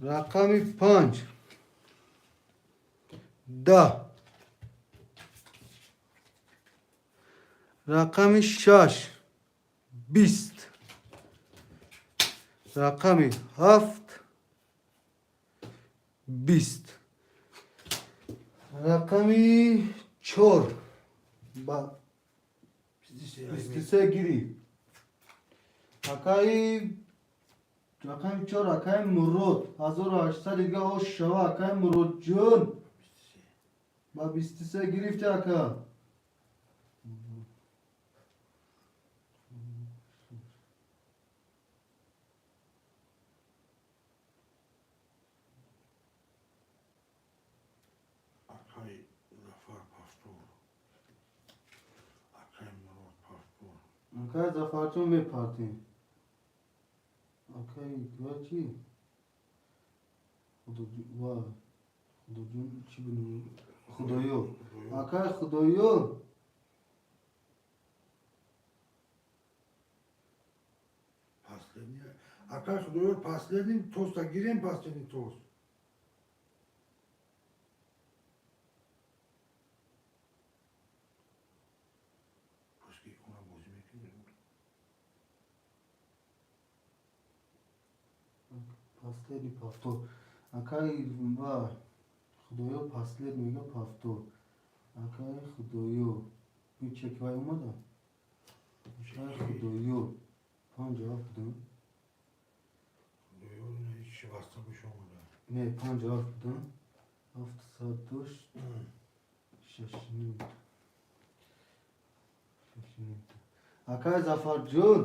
Рақами панҷ, 10. Рақами шаш, 20. Рақами ҳафт, 20. Рақами чор ба 23 гирифт. Акаи рақами чор, акаи Мурод, 1800 дига ош шава. Акаи Муродҷон, ба 23 гирифти, ака. Акаи Зафар повтор, акаи Мурод повтор. Акаи Зафарҷон, мепартем. Акаи ва чи, ва Худоҷон, чӣ бинем? Худоёр, акаи Худоёр. Последний, акаи Худоёр, последний тоста гирем, последний тост. Пусть икона бозӣ мекунем. Последний повтор, акаи ва Худоёр, последний мега повтор. Акаи Худоёр, чеки вай омада. Акаи Худоёр панҷу ҳафт будам. Худоёр ина ҳеч баста буш омада. Не, панҷу ҳафт будам, 700 дошт, шашним, шашним. Акаи Зафарҷон,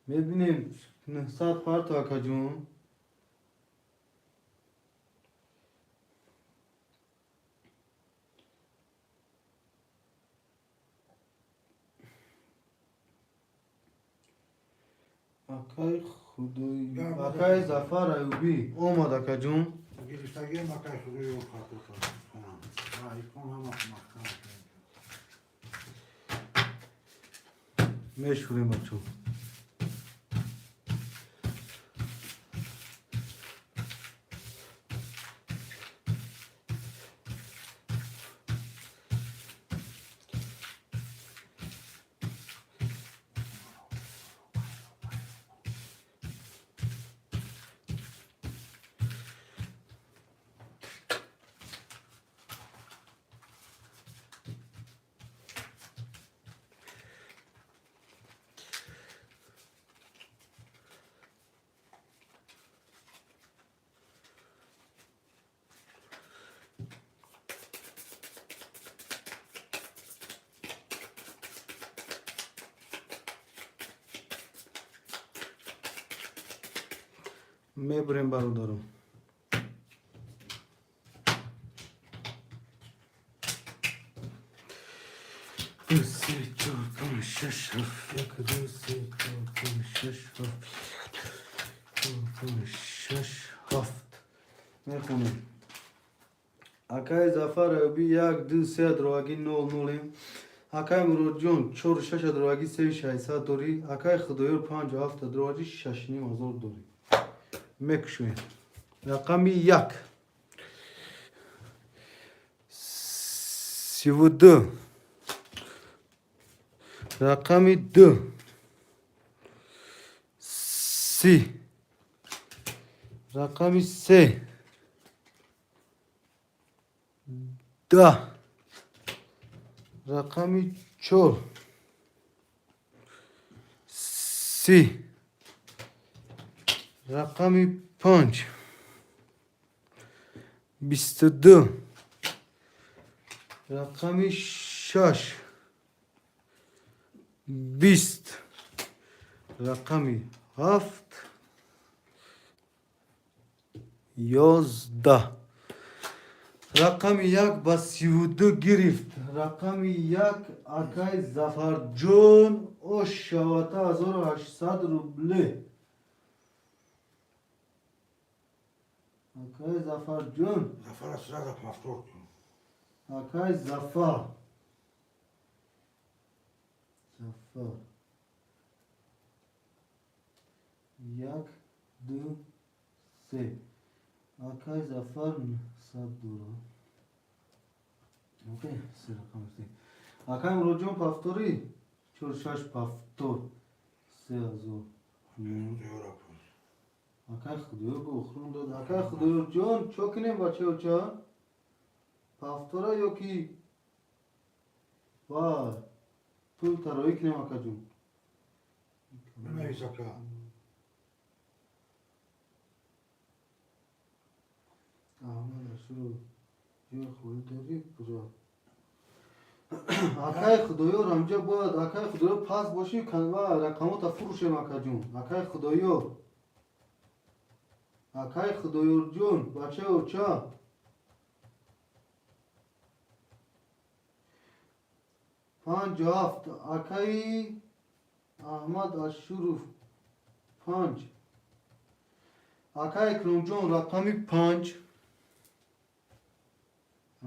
мебинем, 900 парту, акаҷон. Акаи Худои, акаи Зафар Аюбӣ омад, акаҷон. Гирифтагиам, акаи Худоёр, картофа хонам икон ҳама маҳкам. Мешӯрем, бачо. Мебурем, бародарам. Ду, се, чор, панҷ, шаш, ҳафт. Як, ду, се, чор, панҷ, шаш, ҳафт. Чор, панҷ, шаш, ҳафт. Мехонем. Акаи Зафар Аюбӣ як, ду, се дровагӣ, нол нолем. Акаи Муродҷон чору шаша дровагӣ, сеи шашсад дорӣ. Акаи Худоёр панҷу ҳафта дровагӣ, 6500 дорӣ. Мекушоем. Рақами як. 32. Рақами ду. 30. Рақами се. 10. Рақами чор. 30. Рақами панҷ. 22. Рақами шаш. 20. Рақами ҳафт. 11. Рақами як ба 32 гирифт. Рақами як акай Зафарҷон ош шавата 1800 рубле. Акай Зафарҷон. Зафара сразу повтор кун. Акай Зафар. Зафар. Як, ду, се. Акай Зафар 900 дора. Окей, се рақам се. Акай Муродҷон повтори. Чор, шаш повтор. 3000. Худоёра пурс. Акай Худоёр бо охирон дод. Акай Худоёрҷон, чо кунем, бачаёча? Повтора ё ки ва пул тароӣ кунем, акаҷон? Бинавис, ака. Аҳмад Ашуров ҷои холӣ дорӣ, брат? Акай Худоёр ҳамҷа бояд, акай Худоёр, пас бошӣ ва рақамота фурӯшем, акаҷон. Акай Худоёр. Акай Худоёрҷон, бачаёча. Панҷу ҳафт. Акаи Аҳмад Ашуров панҷ. Акай Икромҷон рақами панҷ.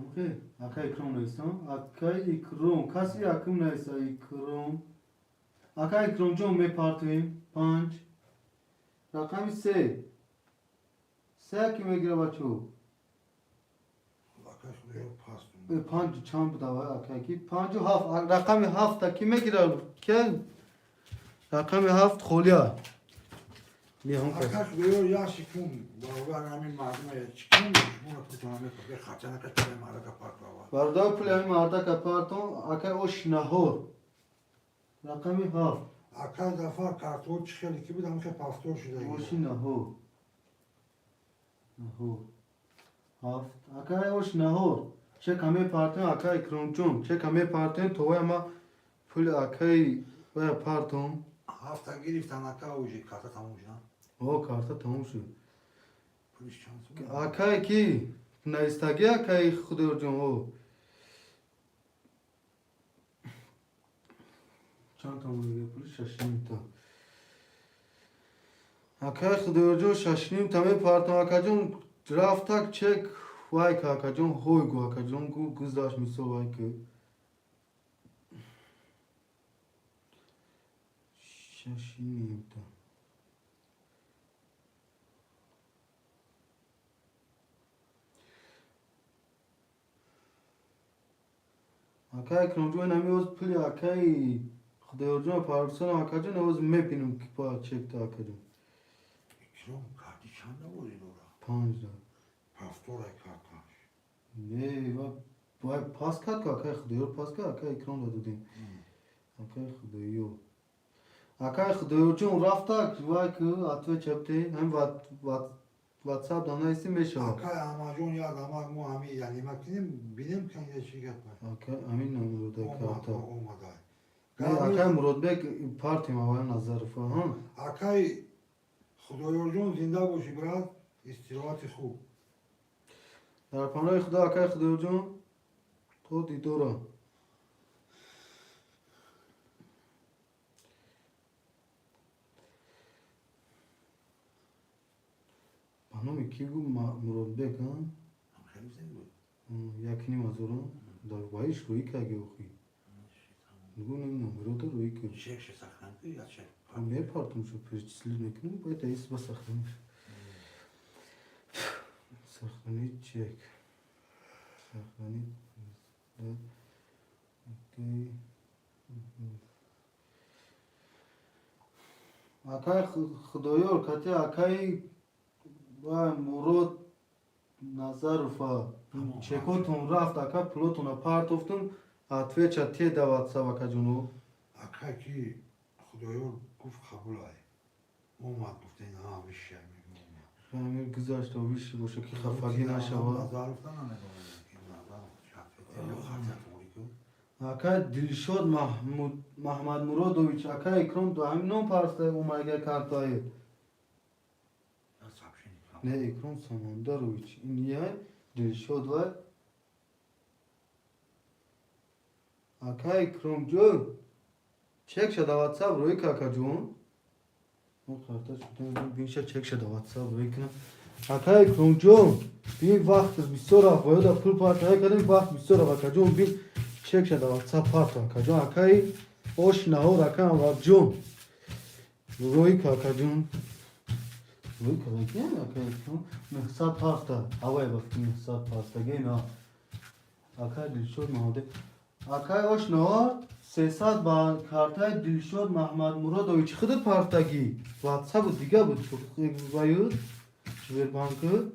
Окей, акай Икром нависам. Акай Икром, каси якум нависа Икром. Акай Икромҷон мепартоем. Панҷ. Рақами се. Се ки мегира, бачо? Акай Худоёр паст. Панҷ чанд буда вай акай ки? Панҷу ҳафт. Рақами ҳафта ки мегира? Ке? Рақами ҳафт холия. Биҳон кас. Акай Худоёр як секунд баробар ҳамин мардума чӣ кунем, шуморо пултона мепартоед, хача накаш пули мардака партова. Бародар, пули ҳамин мардака партон, акай ош наҳор. Рақами ҳафт. Акай Зафар картҳо чӣ хеле ки буд, ҳамин хел повтор шуда. Оши наҳор. Наҳор. Ҳафт. Акай ош наҳор. Чека мепартем, акай Икромҷон. Чека мепартем, то вай ма пули акай вая партом. Ҳафта гирифтан, ака, уже карта тамом шуд. О, карта тамом шуд. Пулиш чанд сум? Акай ки навистагӣ, акай Худоёрҷон, о. Чанд та мегирӣ пули? Шашнимта. Акай Худоёрҷон шашнимта мепартам, акаҷон, рафтак чек вай ка, акаҷон, ҳой гу, акаҷон, гу гузашт мисол вай ки. Шашнимта. Акай Икромҷон, ҳами оз пули акаи Худоёрҷон партосанам, акаҷон, оз мебинам ки ба чекта, акаҷон. Икром карти чанд навози дора? Панҷ да. Повторай карташ. Не, вай пас кард ку, акаи Худоёр пас кард, акаи Икром додем. Акаи Худоёр. Акаи Худоёрҷон рафтак, вай ку ответ чапте, ҳам ватсап да наисти мешавад. Акай Аҳмадҷон, як намак мо ҳами ялима кунем, бинем кан чӣ гап. Акай амин намурода карта. Омадай. Не, акай Муродбек партим аввал Назаров, ҳа? Акай Худоёрҷон, зинда бошӣ, брат, истироҳати хуб. Дар паноҳи Худо, акай Худоёрҷон, то дидора. Ба номи кӣ гу? Муродбек, а? Хеле зинда буд. Якним ҳазорон дар ваиш рӯӣ карги охи. Нигоҳ, ним номерота рӯӣ кард. Чекше сохран ки я чек. Мепартум шо, перечислить мекунем, бояд аис ба сохранить. Сохранить чек. Сохранить. Да. Окей. Акай Худоёр, кати акай ва Мурод Назарова Тамом. чекотон рафт, ака, пулотона партофтум, отвеча те да ватсап, акаҷоно. Акай ки Худоёр гуфт, қабулай. Омад, гуфта, ин вишай мегӯм. Амир гузашта, виши боша, ки хафагӣ нашава. Назаровда намедонам ки Назаров шафет ё хатия туғри ку. Акай Дилшод Маҳмадмуродович, акай Икром, ҳамин ном парста омайга картае. Я сообщение. Не, Икром Самандарович, ин яй Дилшод вай. Акай Икромҷон, чек шада, ватсап рӯй ка, акаҷон. Мо карта шудем, бинша, чек шада, ватсап рӯй кунам. Акай Икромҷон, бин, вақт бисёр рафт, бояда пул партая кардем, вақт бисёр рафт, акаҷон, бин, чек шада, ватсап парто, акаҷон. Акай ош наҳор, ака Анварҷон, рӯй ка, акаҷон. Рӯй ка, рӯй ка, акай Икром, 900 парта, авай вақти 900 партаге на. Акай Дилшод Маҳмаде. Акай ош наҳор, 300 ба картаи Дилшод Маҳмадмуродович худат партагӣ. Ватсапу дига буд, ваюд, Сбербанку.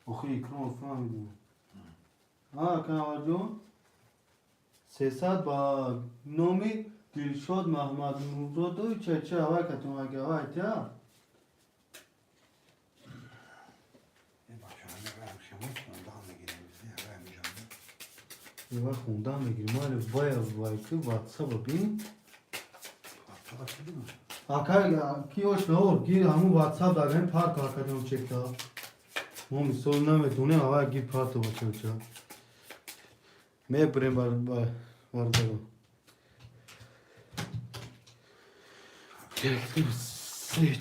Охи Икромов фаҳмидем. А, акай Анварҷон, 300 ба номи Дилшод Маҳмадмуродович ча авай катон ага авай тя? Ин бачаҳо шумо хондан мегирем. Ҳамиҷа. Ва хондан мегирем, майли, вая вай ки ватсапа бин. Ватсапа чӣ бинам? Акай ки ош наор, гир ҳамун ватсап дар ҳамин парто, акаҷон, чекта. Мо мисол намедонем, авай гир парто, бачача. Мебурем бародаро. Як, ду, се,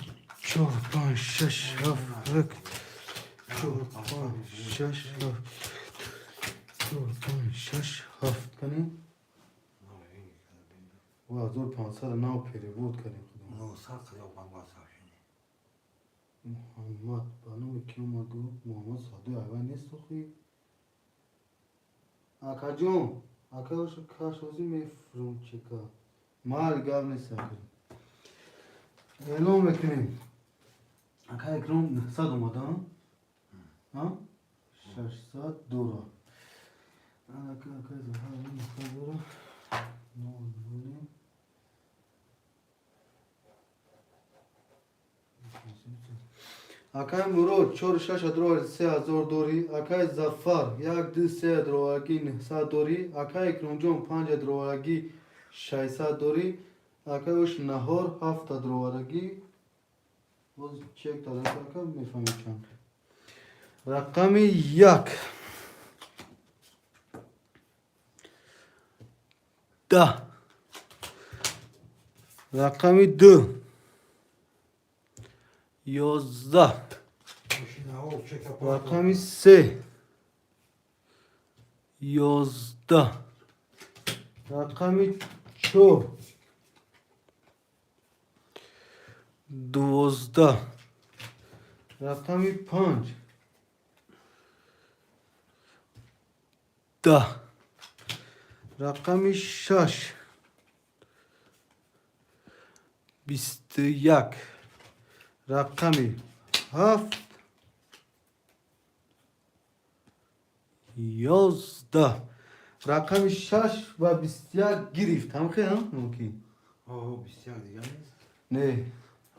чор, панҷ, шаш, ҳафт, як, чор, панҷ, шаш, ҳафт, чор, панҷ, шаш, ҳафт кани? Ва 1500 нав перевод кардем, худо. 900 қадр банк сообщение. Муҳаммад ба номи ки омад гу? Муҳаммад Садои айвай нест охи. Акаҷон, акаоша кашозӣ мефурум чека. Майли, гап нест, ака. Эълон мекунем. Ака Икром, 900 омада? А? 600 дора. Ака, ака Зафар 900 дора. Нол нолем. Акай Мурод, чор шаш адровари 3000 дорӣ. Акай Зафар, як, ду, се адроварагӣ 900 дорӣ. Акай Икромҷон, панҷ адроварагӣ 600 дорӣ. Акай ош наҳор, ҳафт адроварагӣ. Боз чек дадам, ака, мефаҳмед чанд. Рақами як. 10. Рақами ду. 11. Ошинаҳо чека. Рақами се. 11. Рақами чор. 12. Рақами панҷ. 10. Рақами шаш. 21. Рақами ҳафт. 11. Рақами шаш ва 21 гирифт. Ҳамхе, ҳам мумкин? О, 21 дига нест. Не.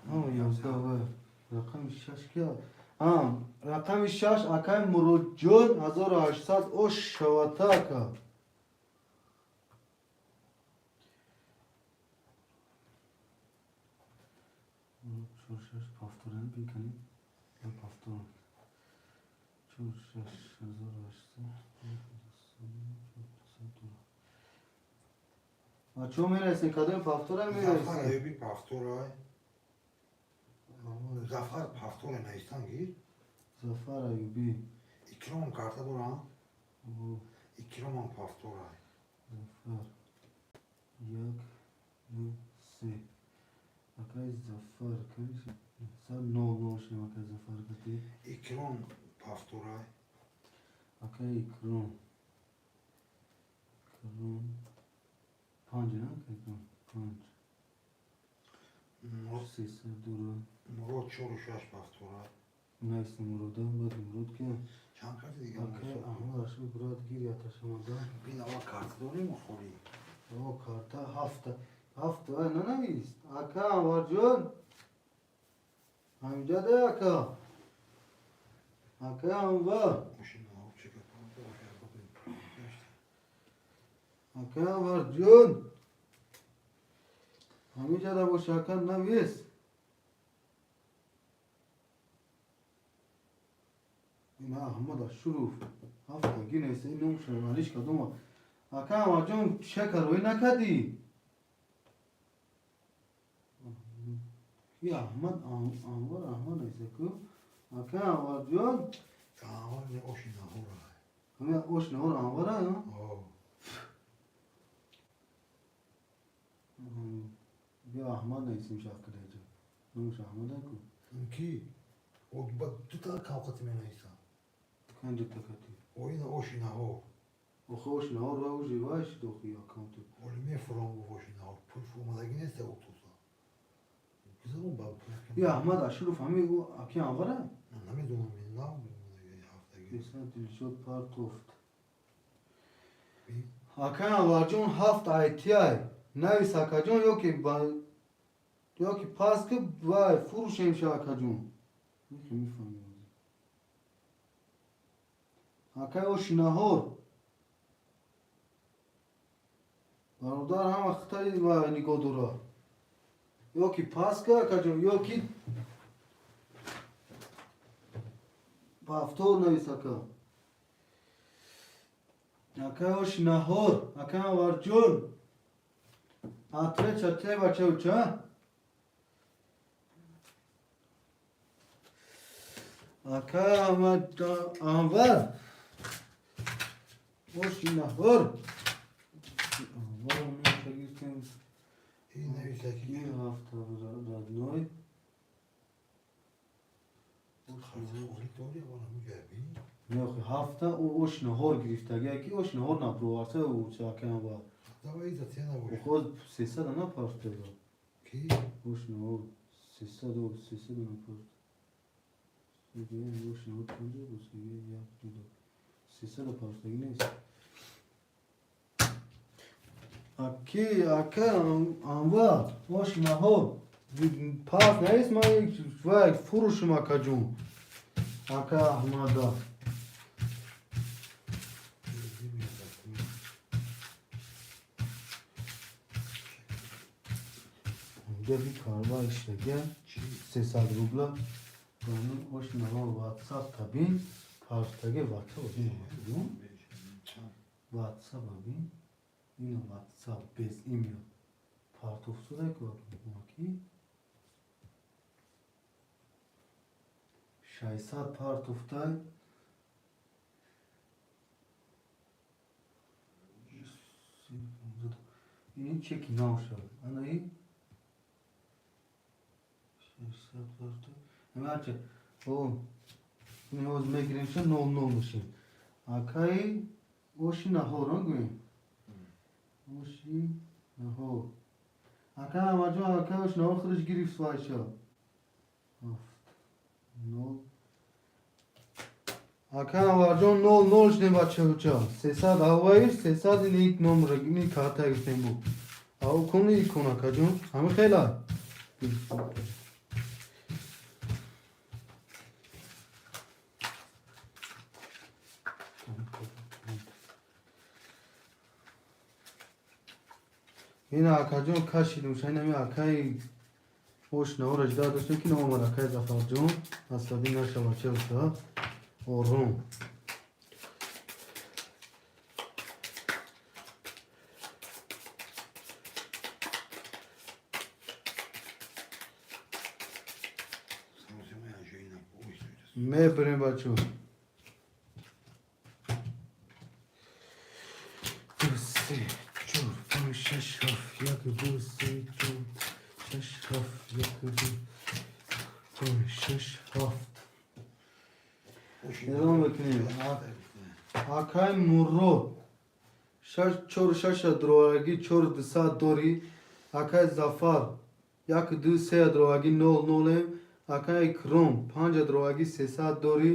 11 ва рақами шаш ки? А, рақами шаш, акай Муроджон, 1800 ош шавата, ака. Чор шаш повторен бикунем. Повтор. Чор шаш 1800. А чо мерасем? Кадом повтора Зафар мерасем? Аюби повторай. Зафар повторе наистан гир. Зафар Аюби. Икромам карта дорам. О, Икромам повторай. Зафар. Як, ду, се. Акай Зафар, конечно. Са нол нол шем акай Зафар кати. Икром повторай. Акай Икром. Икром. Панҷ, на? Акай Икром. Панҷ. Мурод Сесад дура. Мурод чору шаш повторай. Найси Мурода, баъд Мурод ки. Чанд карта дига? Акай Аҳмад Рашид брат гир яташамада. Бин ава карта дорем холи. О, карта ҳафта. Ҳафта, ай, нанавист. Ака Анварҷон. Ҳамиҷада ака. Ака Анвар. Мошина чека. Ака Анварҷон. Ҳамиҷада боша ака навис. Ина Аҳмад Ашуров. Ҳафта гинеса ин номша алиш кадома. Ака Анварҷон шакар рӯй накардӣ? И Аҳмад Анвар Аҳмад неса ку? Ака Анварҷон. Анвар не ошина хора. Ҳамин ош наҳор Анвара, ҳа? О. Биё Аҳмад нависем шакалеҷа. Номаш Аҳмада ку? Ки? О ба дута кавқати менависа. Кан дута кати. О ина ошина хор. Охе ош наҳор ва уже вай шуд охи аккаунту. Оли мефурам гуфт ошина хор. Пул омадаги нест октуса. Кизам ба пул. И Аҳмад Ашуров ҳамин ӯ аки Анвара? Намедонам ин нав ҳафтаги. Бесад Дилшод партофт. Ака Анварҷон ҳафт айти навис акаҷон ёки ба ёки пас ки вай фурӯшем ша акаҷон. Мехе мефаҳмем. Акай оши наҳор. Бародар ҳама хитари вай нигоҳ дора. Ёки пас ки акаҷон, ёки повтор навис ака. Акай оши наҳор, акай Анварҷон. Атре чатре бача уча? Акай Аҳмад Анвар. Оши наҳор. Анвар номша гирифтем. Ин нависа ки Ин ҳафта родной. Холи дори ава намигаби. Не, охи ҳафта ӯ ош наҳор гирифтагия ки ош наҳор наброварса ӯ акай Анвар. Давай за цена бош. Охоз 300 напартеда. Ки? Ош наҳор 300 300 напарт. Ош наҳор панҷа босиге як ду 300 партаги нест. Аки ака Анвар ош наҳор пас нест ман вай фурӯшум акаҷон. Ака Аҳмада. Унҷа би карва иштага 300 рубла. Ҳамин ош наҳор WhatsApp табин партаги WhatsApp бин. WhatsApp бин. Ина WhatsApp без имя. Партофсуда ку аки. 600 партофтай. Ин чеки нав шуд. Ана и 600 партоф. Ҳамача. О, ин ҳоз мегирем ша нол нол мешем. Акай оши наҳор, а гӯем. Оши наҳор. Акай Аҳмадҷон, акай оши наҳор худаш гирифт вайша. Ҳафт нол. Акай Анварҷон нол нол шудем бачауча. 300 авваиш, 300 ин ик номра, ин карта гирифтем бу. Ау куни икон акаҷон. Ҳами хела. Ина акаҷон кашидум, шайнами акай Ош наҳора ждать доштем, ки наомад. Акай Зафарҷон, асабӣ нашава, челса, ором. Самосема ажоина ой. Мебирем, бачо. Ду, се, чор, панҷ, шаш, ҳафт. Як, ду, се, чор, шаш, ҳафт. Як, ду, панҷ, шаш, ҳафт. Эълон мекунем. Акай Мурод, шаш, чор, шаша дроварагӣ, чор дусад дорӣ. Акай Зафар, як, ду, се дроварагӣ, нол нолем. Акай Икром, панҷа дроварагӣ, 300 дорӣ.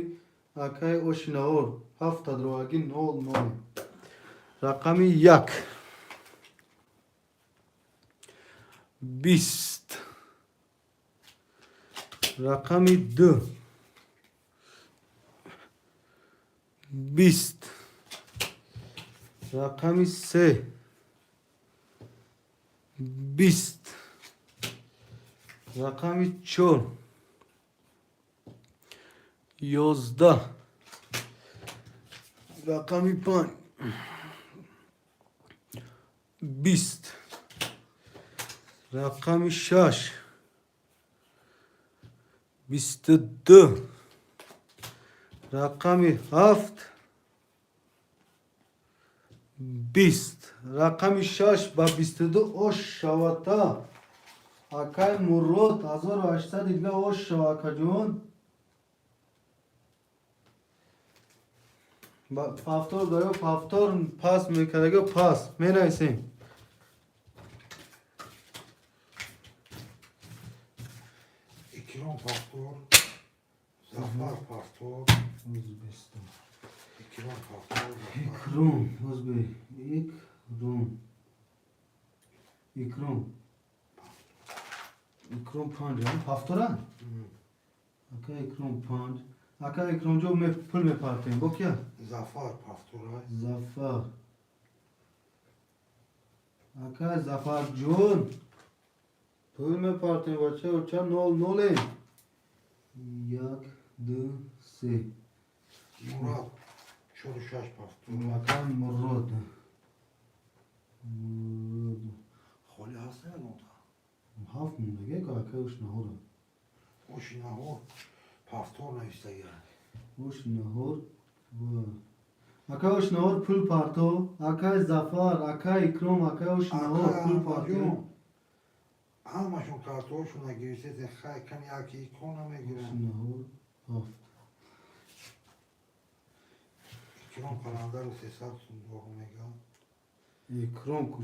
Акай Ошинаор, ҳафта дроварагӣ, нол нолем. Рақами як, 20. Рақами ду, 20. Рақами се, 20. Рақами чор, 11. Рақами панҷ, 20. Рақами шаш, 22. Рақами ҳафт, 20. Рақами шаш ба 22 ош шавата. Акай Мурод, 1800 дига ош шава, акаҷон. Повтор даё, повтор пас мекардаго, пас менависем. Икром повтор, Зафар повтор, Икром повтор, Зафар. Икром, озбе, Икром, Икром, Икром панҷ, повтора. Ака Икром панҷ. Ака Икромҷо, пул мепартем бо кия? Зафар повтора. Зафар. Ака Зафарҷон, пул мепартем, бача. Ча нол ноле? Як, ду, се. Мурад, чору шаш повтор. Ака Мурод, Мурод. Холи ҳаст ягонта? Ҳафт мондаге, ака ушнаҳора. Ошинаҳор повтор навистага. Ошнаҳор. Ака Ошнаҳор, пул парто. Акай Зафар, ака Икром, ака Ошнаҳор, пул парто. Ҳамашон картоҳошона гирифтете, хай, кани яки икон намегиранд. Ошнаҳор ҳафт. Икром парандаро 300 сум дору мега. Икром ку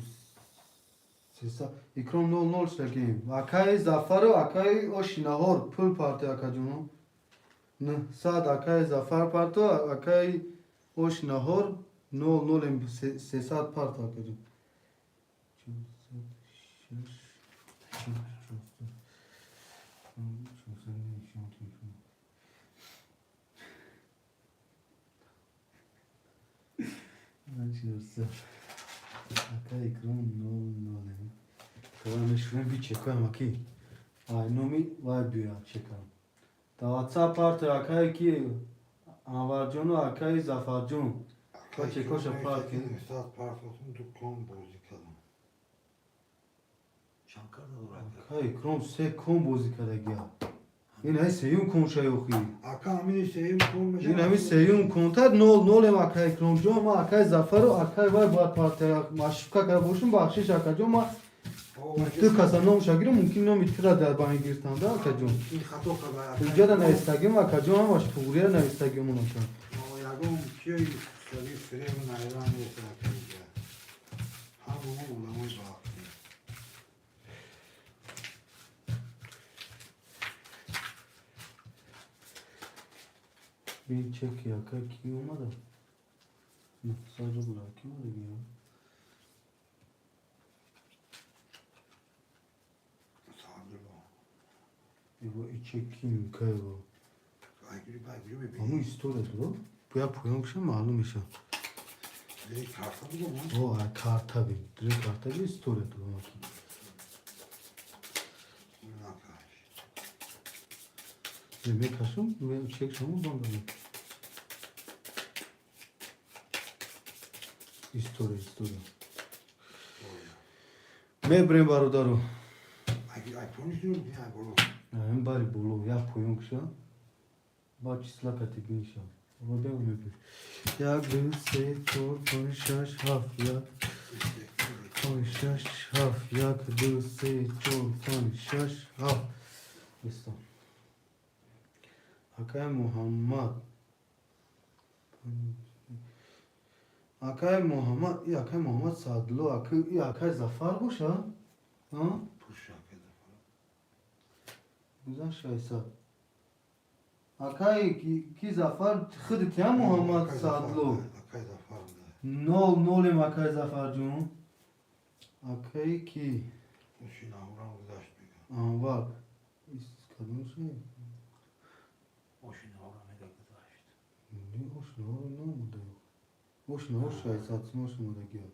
сеса, Икром нол нол шдагем. Акаи Зафару акаи Ошинаҳор, пул парто, акаҷоно. 900 акаи Зафар парто, акаи Ошинаҳор нол нолем, 300 парто, акаҷон. Чорсад, шаш, чорсад, чорсад, чорсад. 400. Ака Икром нол нолем. Давай мешурем, би чекаем, аки. Ай номи вай биёяд, чекам. Да WhatsApp парто, акаи ки Анварҷону акаи Зафарҷон. Ба чекоша парт кунем. 900 партотун, ду кон бозӣ кардам. Чанд карда дорад? Ака Икром се кон бозӣ кардагия. Ин ҳай сеюм кон шаёхӣ. Ака, ҳамини сеюм кон мешавад. Ин ҳами сеюм конта, нол нолем, ака Икромҷон. Ма акаи Зафару акаи вай бояд партия ошибка карда бошум, бахшиш, акаҷон. Ма ду каса номша гирам, мумкин номи тура дар байн гирифтам да, акаҷон. Ин хато карда. Инҷода навистагим, акаҷон, ҳамаш туғрия навистагим онака. Ягон киёи хеле фиребу найран нест, ака инҷа. Ҳама мо уламои баҳқем. Бин, чеки ака ки омада? 900 рубла ки омадаги? Саадулло. Эво, и чеки кайво. Байгирӣ, байгирӣ, бибин. Ҳамун история дуро? Буя поён киша, маълум меша. Дери карта будам. О, а карта бин. Дри карта би история дуро аки. Накаш. Мекашам, чек шумо бандам. История, история. Мебрем, бародару. Ай пони шуд, не ай боло. Ин бари боло, як поён киша. Ба числа категиниша. Мебрем. Як, ду, се, чор, панҷ, шаш, ҳафт, як, панҷ, шаш, ҳафт, як, ду, се, чор, панҷ, шаш, ҳафт. Бистон. Акай Муҳаммад. Акай Муҳаммад, и акай Муҳаммад Садло, ака, и акай Зафар боша? А? Пуша акай Зафар. Гузан 600. Акай ки Зафар худат я Муҳаммад Садло. Акай Зафар. Нол нолем, акай Зафарҷон. Акай ки? Оши наҳурам гузашт мега. Анвар. Кадом шай? Оши наҳурам мега гузашт. Не, ош наҳур наомада. Ош наҳур 600 сум ош омадагия.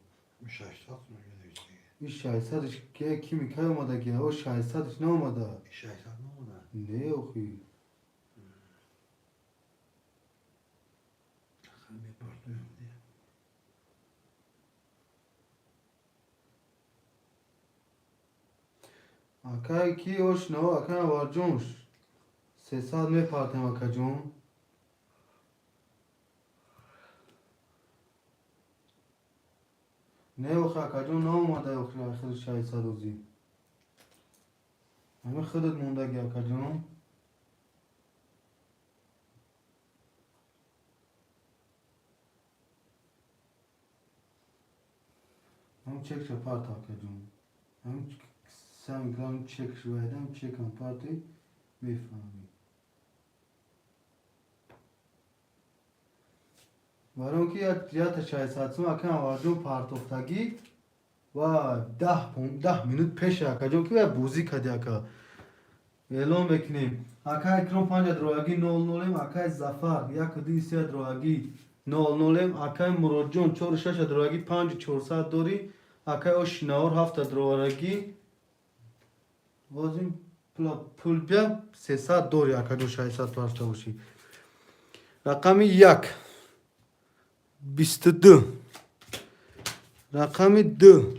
600 сум нависиги. И 600-ш кими кай омадагия? О 600-ш наомада. 600 наомада. Не, охи. Мепартоем. Акай ки ош наҳур, акай Анварҷон 300 мепартем, акаҷон. Не, охи, акаҷон, наомада, охи, ахири 600 озӣ. Ҳамин худат мондаги, акаҷон. Ҳамин чекша парта, акаҷон. Ҳамин сами грам чек швайдам, чекам парти мефаҳмӣ. Барои он ки ята 600 сум ака Анварҷон партофтагӣ ва 10 минут пеша, акаҷон, ки вай бозӣ кади, ака. Эълон мекунем. Ака Икром панҷа дроягӣ нол нолем, акай Зафар як ду се дроягӣ нол нолем, акай Муродҷон чору шаша дроягӣ панҷу чорсад дорӣ, акай Ошинаор ҳафта дроягӣ. Возим пул бия 300 дорӣ, акаҷон, 600 партофта бошӣ. Рақами як 22, рақами ду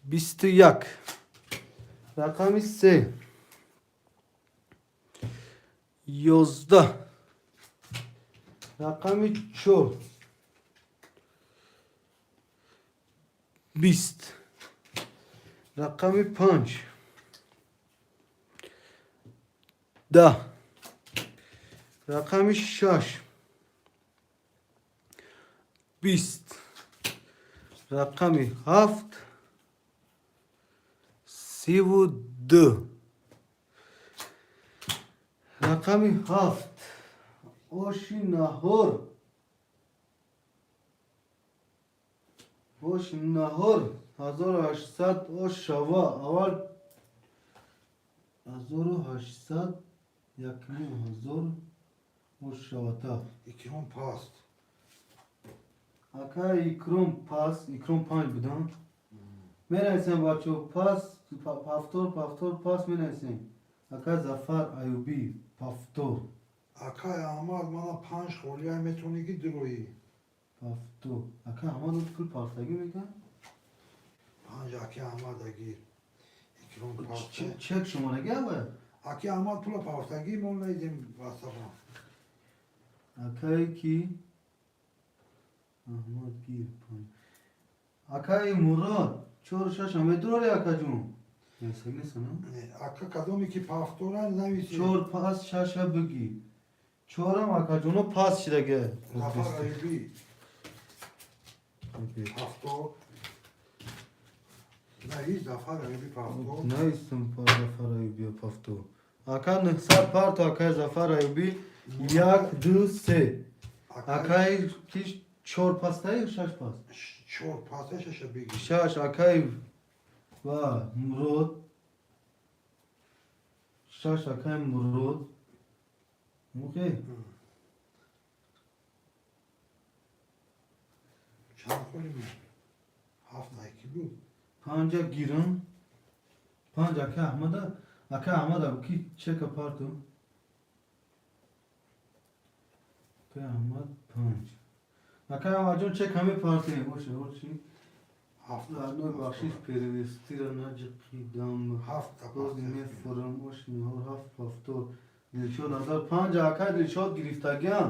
21, рақами се 11, рақами чор 20, рақами панҷ 10, рақами шаш 20, рақами ҳафт 32, рақами ҳафт оши наҳор, оши наҳор 1800 ош шава аввал 1800 1500 ош шавата. Икром паст. Ака Икром пас, Икром панҷ будан. Менависем, бачо, пас, пафтор, пафтор, пас менависем. Ака Зафар Аюбӣ пафтор. Акай Аҳмад, мана панҷ холия метавонӣ ки дироӣ. Пафтор. Ака Аҳмад пул партагӣ мекард? Панҷ аки Аҳмад агир. Икром паст. Чек шумораги аввал? Аки Аҳмад пула пафтагӣ мо наидем васафон. Акай ки Аҳмад гир панҷ. Акаи Мурод чору шаша медурори, акаҷон? Не, ака кадоме ки пафторан нависи. Чор пас, шаша бигӣ. Чорам, акаҷоно, пас шидаге. Зафар Аюбӣ пафтор. Навис Зафар Аюбӣ пафтор. Навистам Зафар Аюбӣ пафтор. Ака 900 парто, акаи Зафар Аюбӣ, як, ду, се. Акаи ки чор пастаи шаш пас? Чор паса, шаша бигӣ. Шаш акаи ва Мурод. Шаш акаи Мурод. Окей. Чанд холи буд? Ҳафт айки буд. Панҷа гирам. Панҷ акаи Аҳмада. Ака Аҳмад, ки чека парту? Ака Аҳмад панҷ. Ака Аҳмадҷон, чек ҳаме партем. Боше, очи. Одной бахшиш перевести-ра наҷиқидам. Ҳафта. Боз мефурам, оши ҳафт повтор. Дилшод Назар панҷ, ака Дилшод гирифтагиам.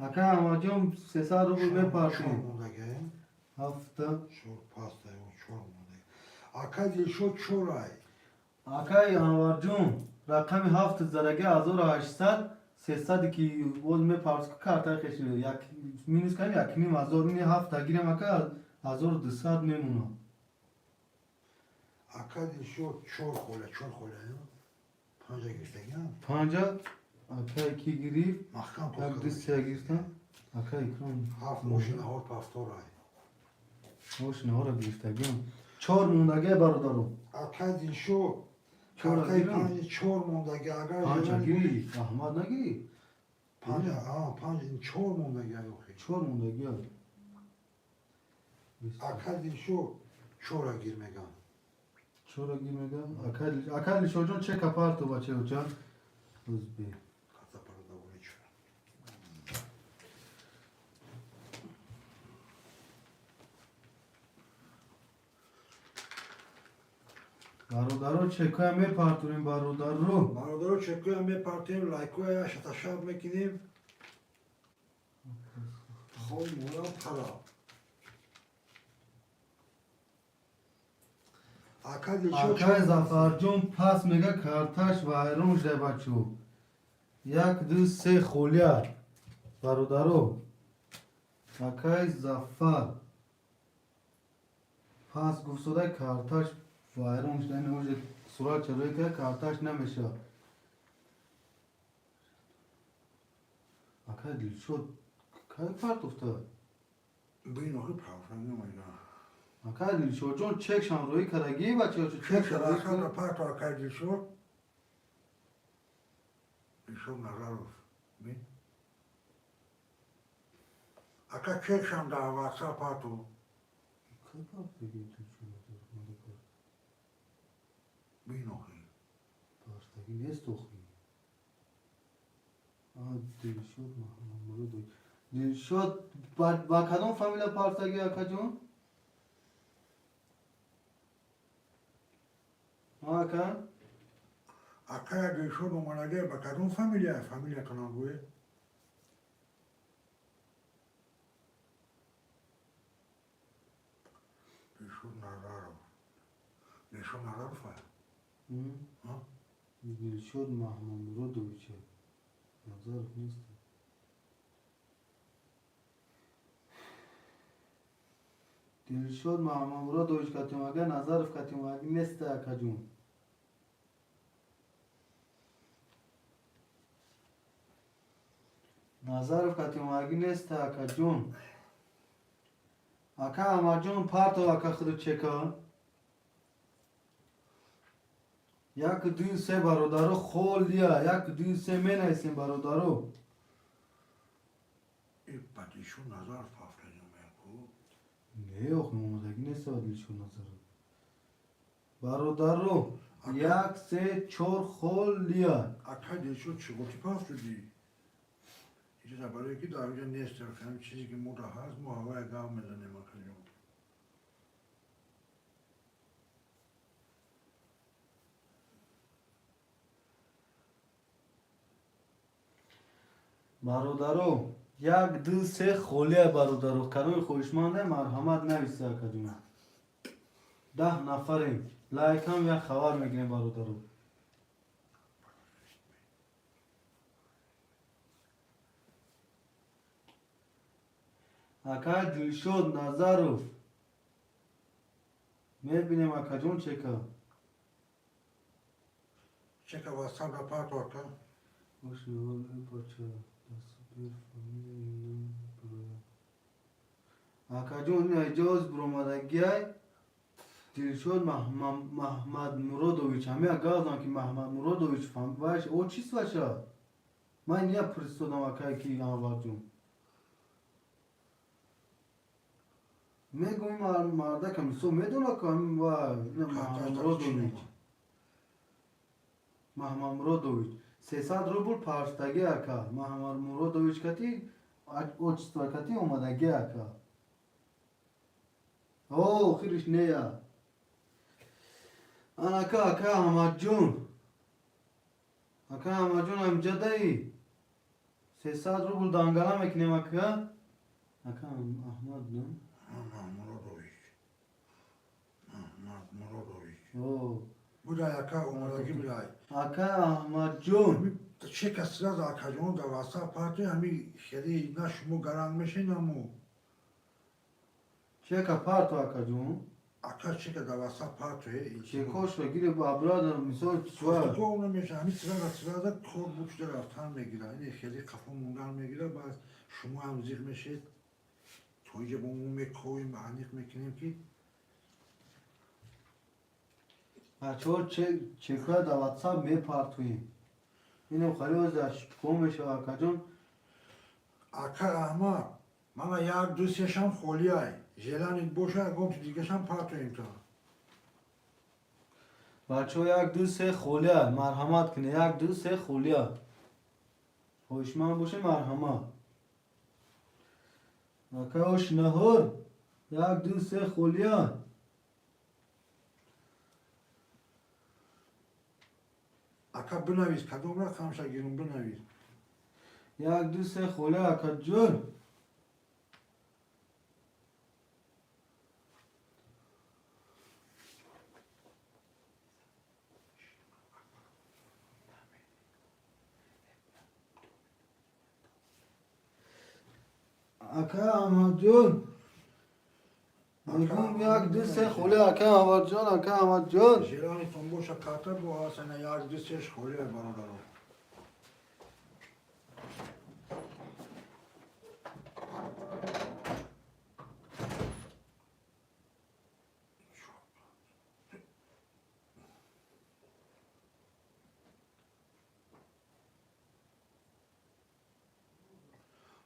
Ака Аҳмадҷон, 300 рубл мепартем. Ҳафта. Чор паста, чор мондаги. Ака Дилшод чорай. Акай Анварҷон, рақами ҳафт задаги, 1800, 300 ки боз мепарс, картаи хеш як минус кардем, 1500. Ини ҳафта гирем, ака, 1200 мемонад. Ака Дилшод чор хола, чор хола, панҷа гирифтагиам. Панҷа акай ки гирифт? Маҳкам. Як, ду, се гирифтам, ака Икром. Ҳафт мошинаҳо повторай. Мошинаҳоро гирифтагиам, чор мондагия, бародаро. Ака Дилшод Чора картаи гирам? панҷ чор мондаги, агар Панҷа желание гирифт, Аҳмад нагирифт. Панҷ, панҷ, чор мондаги охи. Чор мондагия. Ака Дилшод чора гир меган. Чора гир мегам. Ака Дилшодҷон, чека парту, бачаёча. Узби. Карта парадаволи чора. Бародаро, чекоя мепартурем, бародаро. Бародаро, чекоя мепартем, лайкоя шаташаб мекунем. Хол мора пара. Ака Дилшод. Акай Зафарҷон пас мега, карташ вайрон шуда, бачо. Як, ду, се холия. Бародаро. Акай Зафар. Пас гуфтода, карташ вайрон шуда, ин уже сурат чарои ка карташ намеша. Акай Дилшод кай партофта? Бин, охи, правша намайда. Акай Дилшодҷон, чек шамроӣ карагӣ, бачаё? Чек шада парто, акай Дилшод. Дилшод Назаров. Бин. Ака, чек шам дар WhatsApp парту. Кай партоги Дилшод Назаров? Бин, охи. Партагӣ нест, охи. А, Дилшод Маҳмудов. Дилшод ба кадом фамилия партагӣ, акаҷон? Ака? Акая Дилшод омадаге ба кадом фамилия? Фамилиятонам гӯед. Дилшод Назаров. Дилшод Назаров а? А? Дилшод Маҳмудмуродович. Назаров нест. Дилшод Маҳмудмуродович катимага, Назаров катимага нест, акаҷон. Назаров катимаги нест, акаҷон. Ака Аҳмадҷон, партов, ака, худу чека. Як, ду, се, бародаро, холия. Як, ду, се менависем, бародаро. И ба Дилшод Назаров пафтаги омаяку. Не, ох, омадагӣ нест ба Дилшод Назаров. Бародаро, як, се, чор холия. Ака Дилшод, чӣ готи пафтуди? Иҷоза, барое ки дар инҷа нест, ҳамин чизе ки мода ҳаст, мо ҳавая гав мезанем, акаҷон. Бародаро, як, ду, се холия, бародаро. Кадоми хоҳишманде, марҳамат, нависа, акаҷон. 10 нафарем. Лайкам як хабар мегирем, бародаро. Ака Дилшод Назаров. Мебинем, акаҷон, чека. Чека WhatsApp да парту, ака. Боши, бача, дастбер фамилия броя. Акаҷон, ин иҷоз буромадагиай Дилшод Маҳмадмуродович. Ҳамеа газам ки Маҳмадмуродович ваш о чист ваша? Ман ия пурсидодам, акай ки Анварҷон. Мегӯм, мардакам мисол медона ки ҳамин ва Маҳмадмуродович. Маҳмадмуродович 300 рубл парштаги ака. Маҳмадмуродович кати отчество кати омадаги ака. О, охириш нея. Анака ака Аҳмадҷон. Ака Аҳмадҷон ҳамҷадаи. 300 рубл дангала мекунем ака. Ака Аҳмад, на? Муродович. Аҳмад Муродович. О. Будай ака омадаги будай. Ака Аҳмадҷон. Чека сразу акаҷон дар ватсап партои ҳами хеле на шумо гаранг мешед намо. Чека парто акаҷон. Ака чека дар ватсап партое. Чекошро гире абрада мисол чуа. Кор намеша ҳами сразу сразу кор бучда рафтан мегирад. Ин хеле қафо мондан мегирад, баъд шумо ҳам зиқ мешед. То инҷа бо мо мекоем, аниқ мекунем ки бачаҳо чекоя дар ватсап мепартоем. Инам хари оз ашко мешава акаҷон. Ака Аҳмад, мана як ду сешам холиай. Желанит боша, ягон чи дигашам партоем та. Бачаҳо 1 2 3 холия, марҳамат кунед. 1 2 3 холия. Хоҳишманд боше марҳамат. Ака ошнаҳор 1 2 3 холия. Ака бинавис, кадом рақамша гирум бинавис. 1 2 3 холия акаҷон. Ака Аҳмадҷон. Мегӯм 1 2 3 холия ака Аҳмадҷон, ака Аҳмадҷон. Желанитон боша карта бо ҳасана 1 2 3 холия бародаро.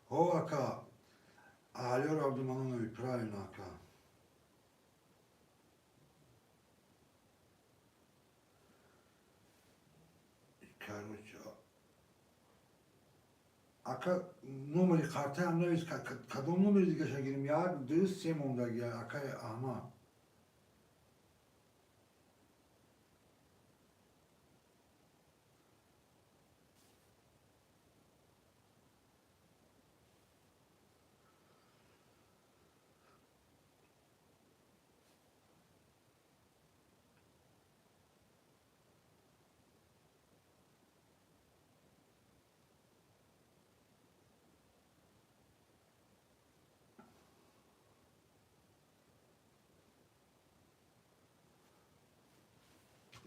О, ака, Алёр Абдуманонови, правильно, ака. Короче, ака номери картаам навис, кадом номери дигаша гирим? 1 2 3 мондаги, ака Аҳмад.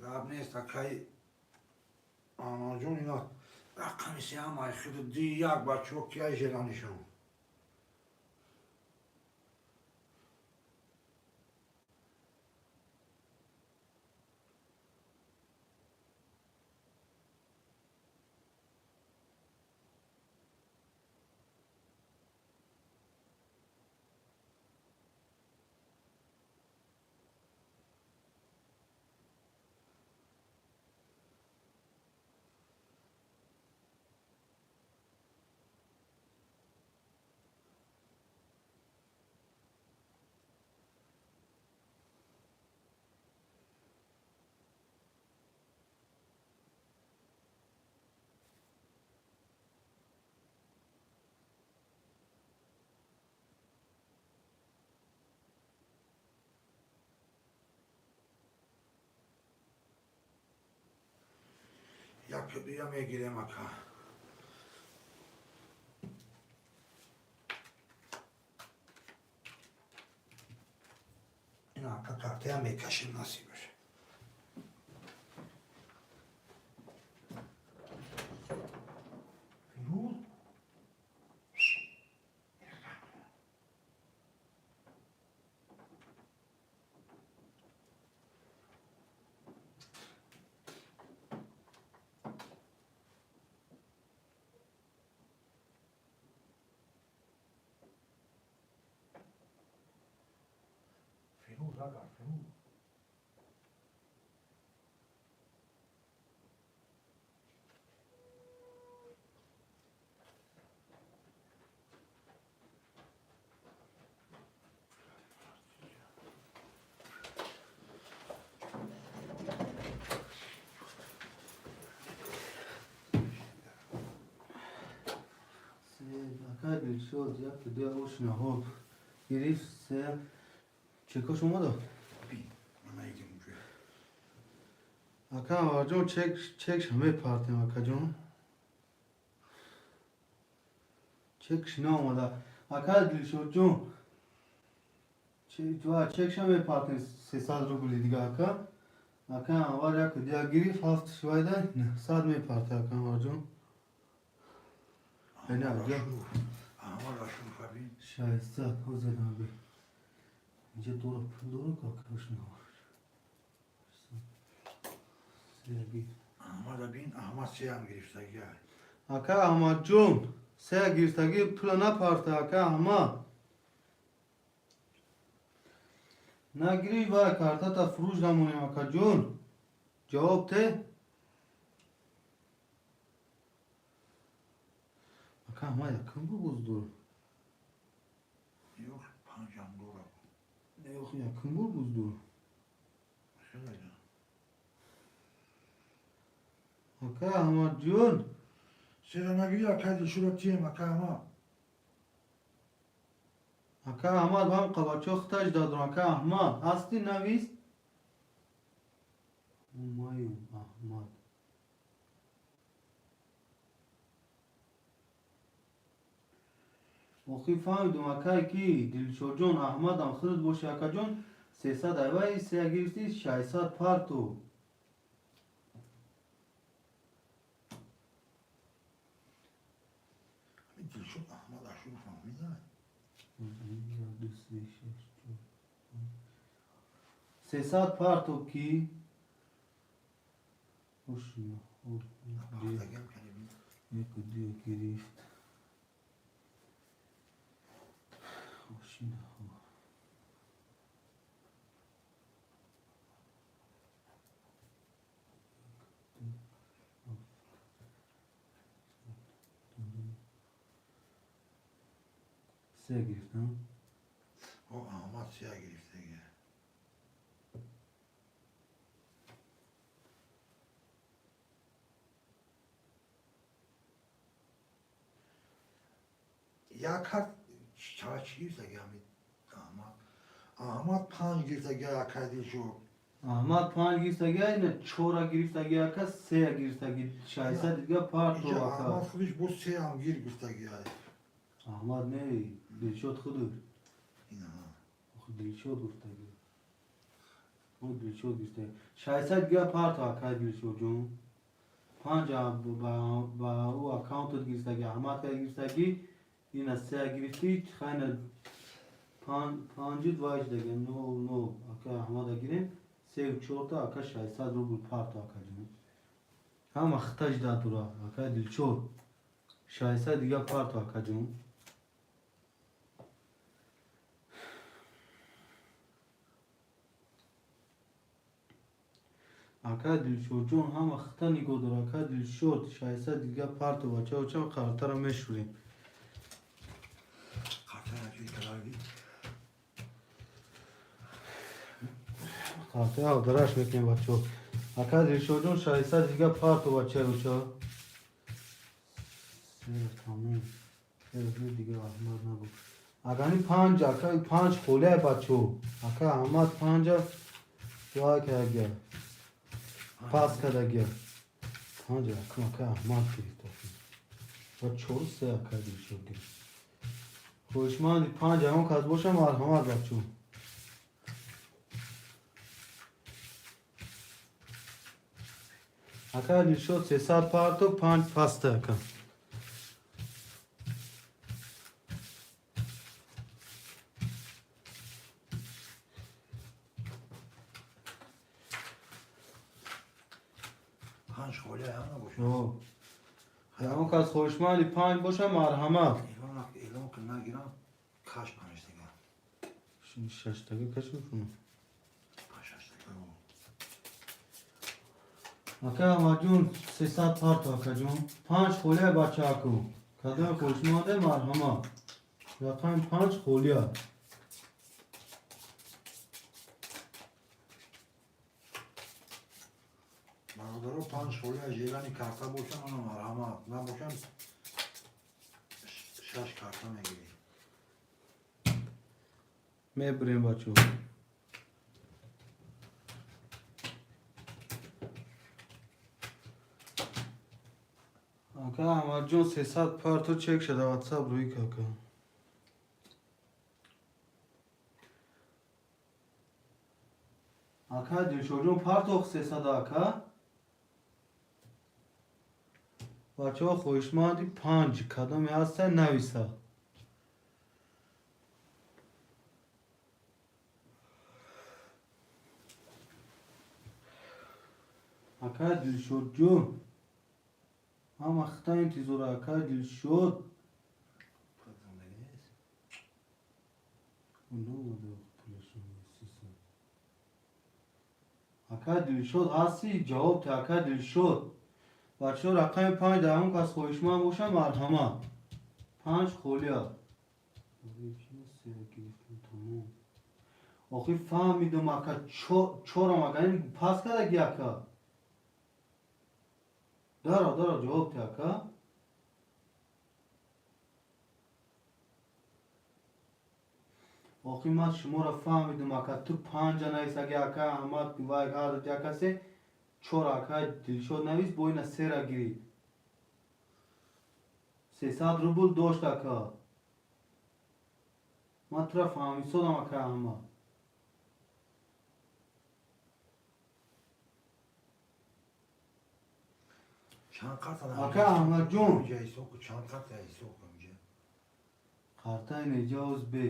Гап нест, акаи Аҳмадҷон, ина рақами сеам ай хиду ди як бачаҳо кияй желанишон. Як мегирем ака. Ин ака картаям мекашем насибаш. Фирӯз? Фирӯз, агар Фирӯз. Ака Дилшод як дия ошина хоб гирифт се чекош омада. Бин, ман наидим уҷо. Ака Анварҷон чекш мепартем акаҷон. Чекш наомада. Ака Дилшодҷон чекша мепартем 300 рубли дига ака. Ака Анвар як дия гирифт ҳафт швайда 900 мепарте ака Анварҷон. Ина ҷа. Аҳмад Ашуров бин. 600 ҳозир наби. Инҷа дора пул дора ка акашна. Аҳмада бин, Аҳмад сеам гирифтагӣ. Ака Аҳмадҷон се гирифтагӣ пула напарта ака Аҳмад. Нагирӣ ва картата фурӯш намонем акаҷон. Ҷавоб те. Ака Аҳмад якум бор боз дорам. Ёх, панҷам дора. Ёх, якум бор боз дорам. Хеле. Ака Аҳмадҷон. Сера нагирӣ ака Дилшода тием ака Аҳмад. Ака Аҳмад ҳам қабачо хиташ дадум ака Аҳмад. Ҳастӣ навис? Ҳумаюн Аҳмад. Охир фаҳмидум акай ки Дилшодҷон Аҳмадам худат боши акаҷон 300 айвай се гирифтӣ 600 парту. Ҳамин Дилшод Аҳмад Ашуров фаҳмида? 300 парту ки ошина Пахтагиам кани бин. яку ду гирифт. Ошина се гирифт, а? О, Аҳмад сея гирифтагӣ. Як карт чара чӣ гирифтагӣ ҳамин Аҳмад? Аҳмад панҷ гирифтагӣ ака Дилшод. Аҳмад панҷ гирифтагӣ, ина чора гирифтагӣ ака, се гирифтагӣ, 600 дига парту Инҷа ака. Аҳмад худиш боз сеам гир гуфтагӣ. Аҳмад не, Дилшод худаш. Ина. Охи Дилшод гуфтагӣ. О Дилшод гирифтагӣ. 600 дига парту ака Дилшодҷон. Панҷ ба ӯ аккаунтат гирифтагӣ, Аҳмад ка гирифтагӣ, ина се гирифтӣ, хайна панҷу дваиш даги нол нол ака Аҳмада гирем, сеу чорта ака 600 рубл парту акаҷон. Ҳама хиташ дадура ака Дилшод. 600 дига парту акаҷон. Ака Дилшодҷон ҳама хита нигоҳ дор ака Дилшод 600 дига парту бачаочам қартара мешӯрем. Қартара чӣ кардагӣ? Қартаи авдараш мекунем бачао. Ака Дилшодҷон 600 дига парту бачаоча. Сер тамом. Сер дига Аҳмад набуд. Агани панҷ ака панҷ холия бачао. Ака Аҳмад панҷа дуа кардагия. Пас кардагия. Панҷ ака ака Аҳмад гирифт. Ва чору се ака Дилшод гирифт. Хоҳишманди панҷ ягон кас боша марҳамат бачао. Ака Дилшод 300 парту панҷ паста ака. Панҷ холия ҳам набошад. О. Ягон кас хоҳишманди панҷ боша марҳамат. Эълон ки нагирам, каш панҷ дига. Шаштага каш мекунам. Панҷ шаш дига. Ака Аҳмадҷон 300 парту акаҷон. Панҷ холия бачааку. Кадом хоҳишманде марҳамат. Рақами панҷ холия. Бародаро панҷ холия желани карта бошам, ана марҳамат. Набошам Шаш карта мегирӣ. Мебурем, бачаҳо. Ака Аҳмадҷон, 300 парто, чек шуда, ватсап рӯй кака. Ака Дилшодҷон, партох 300, ака. Бачаҳо, хоҳишманди панҷ кадоме ҳаста, нависа. Ака Дилшодҷон, ҳама хита интизора, ака Дилшод. Пул зиндагӣ нест. Пулашон. Ака Дилшод, ҳасти? Ҷавоб те, ака Дилшод. Бачаҳо, рақами панҷ дар ҳамон кас хоҳишманд боша, марҳамат. Панҷ холия. Тамом. Охи фаҳмидум, ака, чорам, ака, ин пас кардаги, ака. Даро, даро, ҷавоб те, ака. Охи ман шуморо фаҳмидум, ака, ту панҷа нависаги, ака Аҳмад вай ҳар касе чор, ака Дилшод навис, бо ина сера гирид. 300 рубл дошт, ака. Ман тура фаҳмисодам, ака Аҳмад. Чанд карта? Ака Аҳмадҷон. Инҷа ҳисоб кун, чанд карта ҳисоб кун инҷа. Картаи неҷоз бе.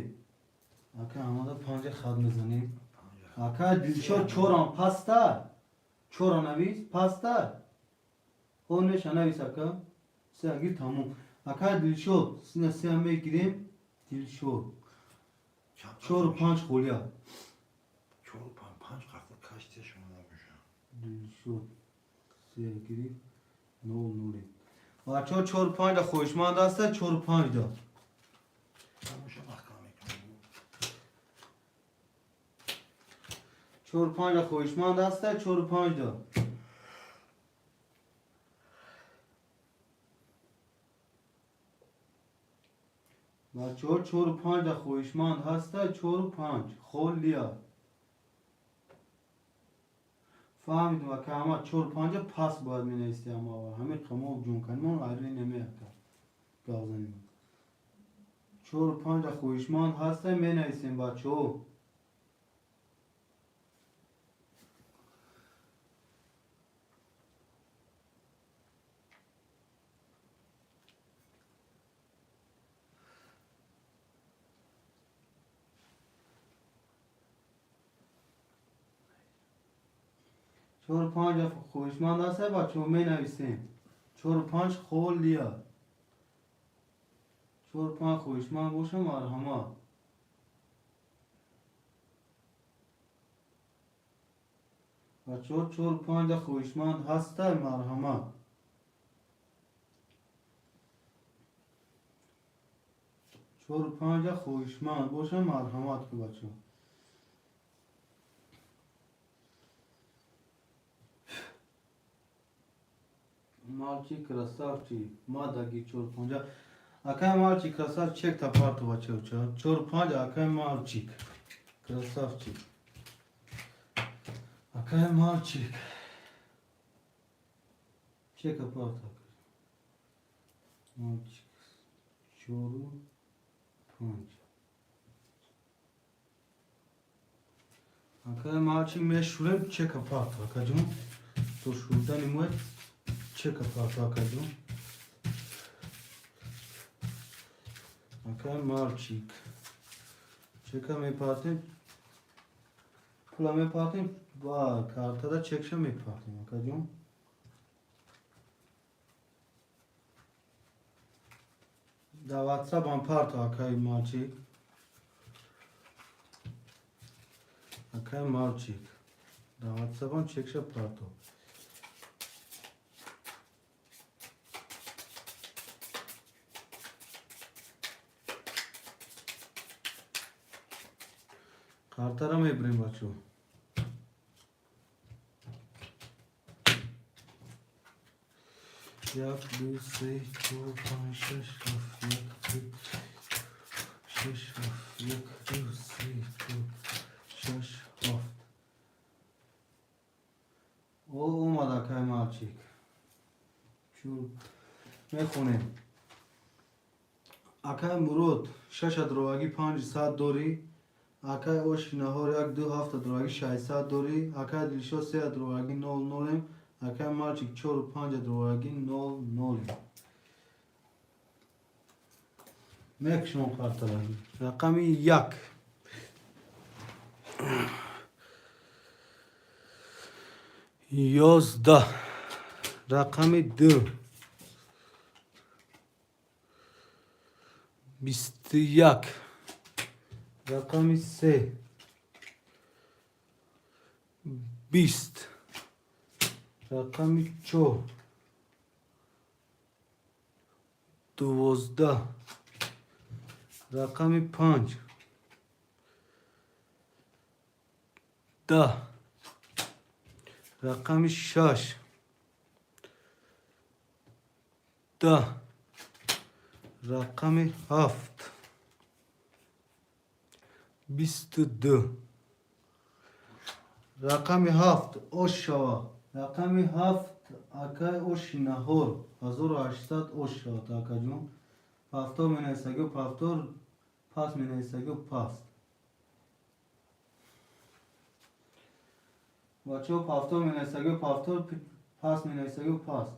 Ака Аҳмада панҷа хат мезанем. Панҷа. Ака Дилшод, чорам паста. Чора навис, паста. Хо неша навис, ака. Се гир, тамом. Ака Дилшод, сина се мегирем. Дилшод. Чанд карта Чору мешавад? панҷ холия. Чору панҷ, панҷ карта кашти шумо намешавад. Дилшод се гирифт, нол нули. Бачаҳо, чору панҷ да хоҳишманд аста, чору панҷ да. Тамоша маҳкам мекунам. Чору панҷ да хоҳишманд аста, чору панҷ да. Бачаҳо, чору панҷ да хоҳишманд ҳаста, чору панҷ холия. Фаҳмидум, ака Аҳмад, чору панҷа пас бояд менависти ама аввал. Ҳамин қамо ҷунканимон айрли намеака. Гап занем. Чору панҷ да хоҳишманд ҳаста, менависем, бачаҳо. Чору панҷ хоҳишманд ҳаста, бачаҳо, менависем. Чору панҷ холия. Чору панҷ хоҳишманд боша, марҳамат. Бачаҳо, чору панҷ хоҳишманд ҳаста, марҳамат. Чору панҷ хоҳишманд боша, марҳамат ку, бачаҳо. Мальчик красавчик, мадаги чору панҷа. Акай мальчик красавчик, та парту, бачаҳо. Чору панҷ, акай мальчик. Красавчик. Акай мальчик. Чека парта. Мальчик. Чору панҷ. Акай мальчик, мешурем, чека парту, акаҷон. То шурдани моя чека парту, акаҷон. Акай мальчик. Чека мепартем. Пула мепартем ва картада чекша мепартем, акаҷон. Дар WhatsApp ам парто, акай мальчик. Акай мальчик. Дар WhatsApp ам чекша парто. Картара мебурем, бачаҳо. Як, ду, се, чор, панҷ, шаш, ҳафт, як. Шаш, ҳафт. Як, ду, се, чор, шаш, ҳафт. О, омад, акай Мальчик. Чур мехонем. Акай Мурод, шаша дровагӣ 500 дорӣ. Акай Оши Наҳор, як, ду, ҳафта дровагӣ 600 дорӣ. Акай Дилшод, сея дровагӣ нол нолем. Акай Мальчик, чору панҷа дровагӣ нол нолем. Мекушам картара. Рақами як. 11. Рақами ду. 21. Рақами се. 20. Рақами чор. 12. Рақами панҷ. 10. Рақами шаш. 10. Рақами ҳафт. 22. Рақами ҳафт ош шава. Рақами ҳафт, акай Оши Наҳор, 1800 ош шавад, акаҷон. Повтор менависагӣ, повтор, пас менависагӣ, паст. Бачаҳо, повтор менависагӣ, повтор, пас менависагӣ, паст.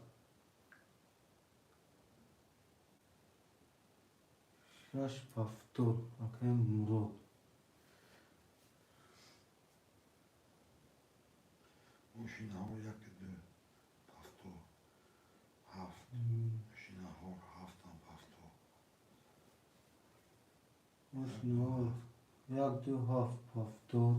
Шаш повтор, акай Мурод. Оши Наҳор, як, ду, повтор, ҳафт. Оши Наҳор, ҳафтам повтор. Оши Наҳор, як, ду, ҳафт повтор.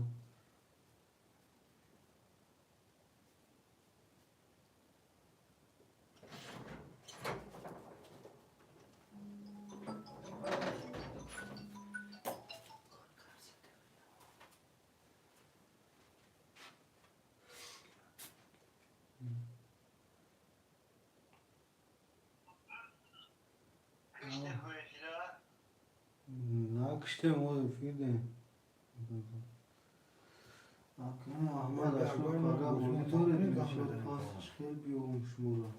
Накиштем, о, эфирдем. Акай Аҳмад, ашо пага бозӣ доред, мешавад, пас хел биёвум шуморо.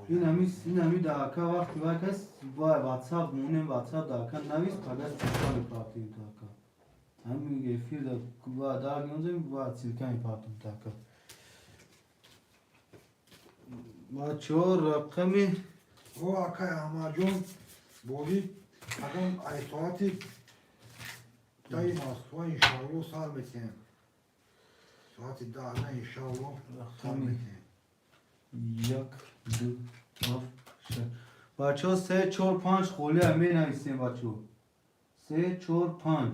Ин ҳами да ака вақти вай кас вай ватсап монем, ватсап да ака навис, пага ссылка мепартем та ака. Ҳами эфир да ва дар гонзем, ва ссылка мепартем та ака. Бачаҳо, рақами О, акай Аҳмадҷон, бозӣ пагон ай соати 10-и Москва иншоалло сар метиҳем. Соати 10 на иншоалло сар Рақами метиҳем. як, ду, ҳафт, шаш. Бачаҳо, се, чор, панҷ холия менависем, бачаҳо. Се, чор, панҷ.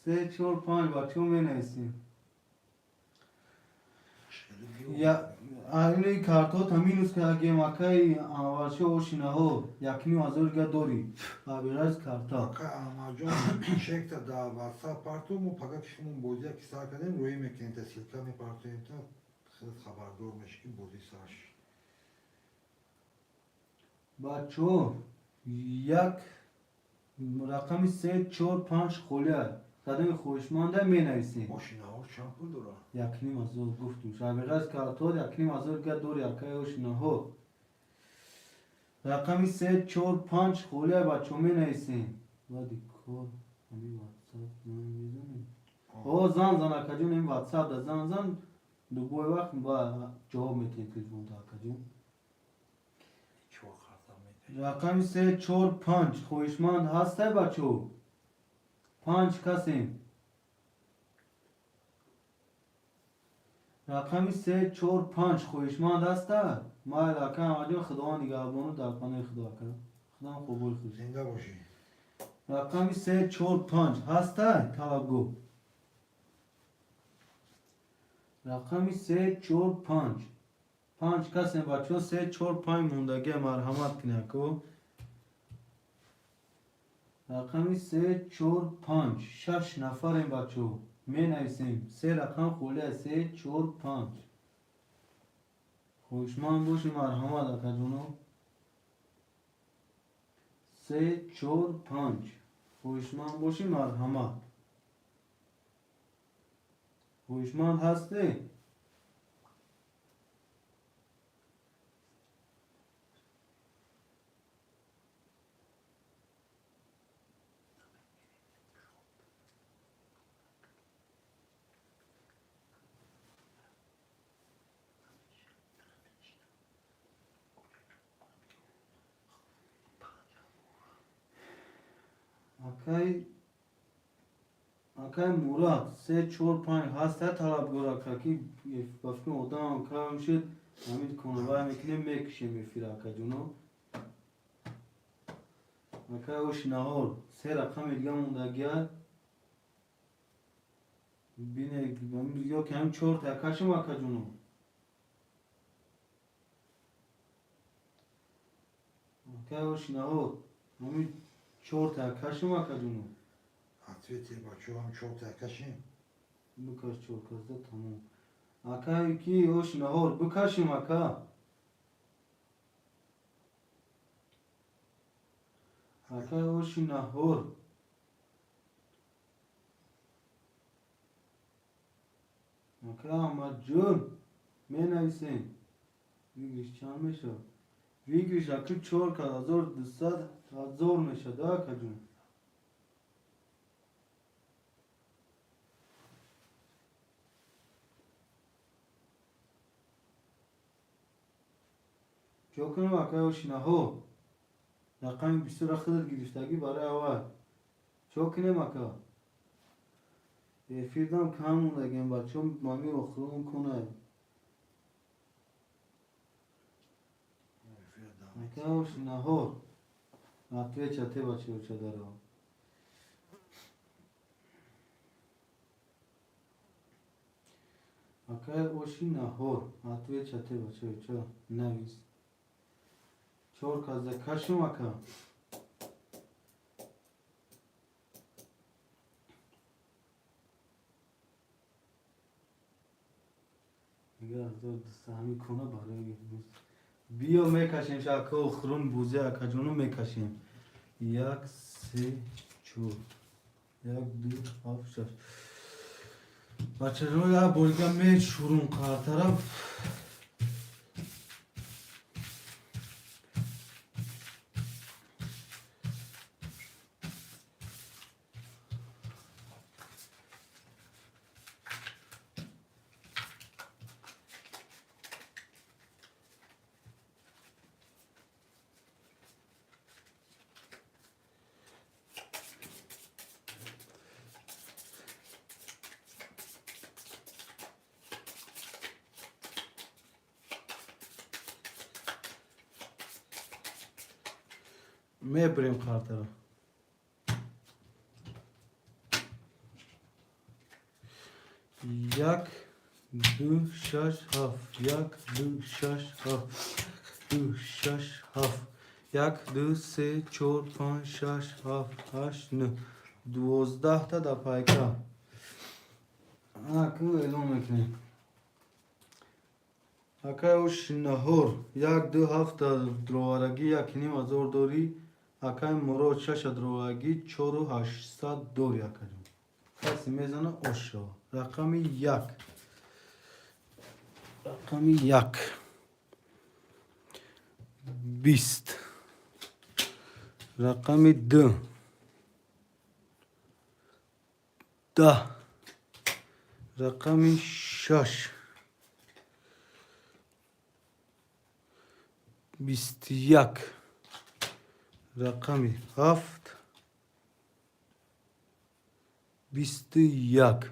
Се, чор, панҷ, бачаҳо, менависем. Я ини картота минус кардагем, акай Анваршо Ошинаҳо, 1500 га дорӣ. Абираз карта. Акай Аҳмадҷон, чекта дар ватсап парту, мо пага ки шумо бозия ки сар кардем, рӯӣ мекунем, та ссылка мепартоем, та хеле хабардор мешӣ, ки бозӣ сар шуд. Бачаҳо, як рақами се, чор, панҷ холия. Кадоми хоҳишманда менависем. Ошинаҳо чанд пул дорад? 1500 гуфтум. Шабиғаз картот 1500 га дорӣ, акай Ошинаҳо. Рақами се, чор, панҷ холия, бачаҳо, менависем. Баъди кор ҳами ватсап занг мезанем. О, зан зан, акаҷон, ин ватсап да зан зан, любой вақт ба ҷавоб метиҳем телефонта, акаҷон. Чор карта метаҳем. Рақами се, чор, панҷ хоҳишманд ҳастай, бачаҳо? Панҷ касем. Рақами се, чор, панҷ хоҳишманд ҳаста? Майли, ака Аҳмадҷон, Худованд нигаҳбону, дар паноҳи Худо, ака. Худам қобули худ. Зинда бошӣ. Рақами се, чор, панҷ ҳастай талабгоҳ? Рақами се, чор, панҷ. Панҷ касем, бачаҳо, се, чор, панҷ мондагия, марҳамат кунед, ако. Рақами се, чор, панҷ. Шаш нафарем, бачаҳо. Менависем. Се рақам холия, се, чор, панҷ. Хоҳишманд бошӣ, марҳамат, акаҷоно. Се, чор, панҷ. Хоҳишманд бошӣ, марҳамат. Хоҳишманд ҳастӣ? Акай Мурад, се, чор, панҷ ҳаста талабгор, ака, ки ба фикри одамам кам шуд, ҳамин конавай мекунем, мекушем эфир, акаҷоно. Акай оши наҳор, се рақами дига мондагия. Бине, ё ки ҳамин чорта кашем, акаҷоно. Акай оши наҳор, ҳамин чорта кашем, акаҷоно. Ответьте, бачаҳо, ҳам чорта кашем. Бикаш, чор казда тамом. Акай ки оши наҳор, бикашем, ака. Акай оши наҳор. Ака Аҳмадҷон, менависем. Выигрыш чанд мешавад? Выигрыш аки чор каз 1200 ҳазор мешавад, акаҷон. Чо кунем, акай ошинаҳо? Рақами бисёра худат гирифтагӣ барои аввал. Чо кунем, ака? Эфирдам кам мондагем, бачаҳо, мами охирон кунад. Ака ошинаҳо. Отвеча те бачаҳо даро. Акай оши наҳор. Отвеча те бачаҳо, навис. Чор казда кашем, ака. Мега 1200 ҳамин кона барои биё мекашем ака, охирон бозӣ, акаҷоно, мекашем. Як, се, чор. Як, ду, ҳафт, шаш. Бачаҷоно, як борига мешурум қартараф. Мебирем картаро. Як, ду, шаш, ҳафт. Як, ду, шаш, ҳафт. Ду, шаш, ҳафт. Як, ду, се, чор, панҷ, шаш, ҳафт, ҳашт, нӯҳ. 12-та дар пайка. Аку эълон мекунем. Акай оши наҳор, як, ду, ҳафта дроварагӣ, 1,5 ҳазор дорӣ. Акай Мурод, шаша дроварагӣ, 4800 дорӣ, акаҷон. Касе мезана, ош шава. Рақами як. Рақами як. 20. Рақами ду. 10. Рақами шаш. 21. Рақами ҳафт. 21.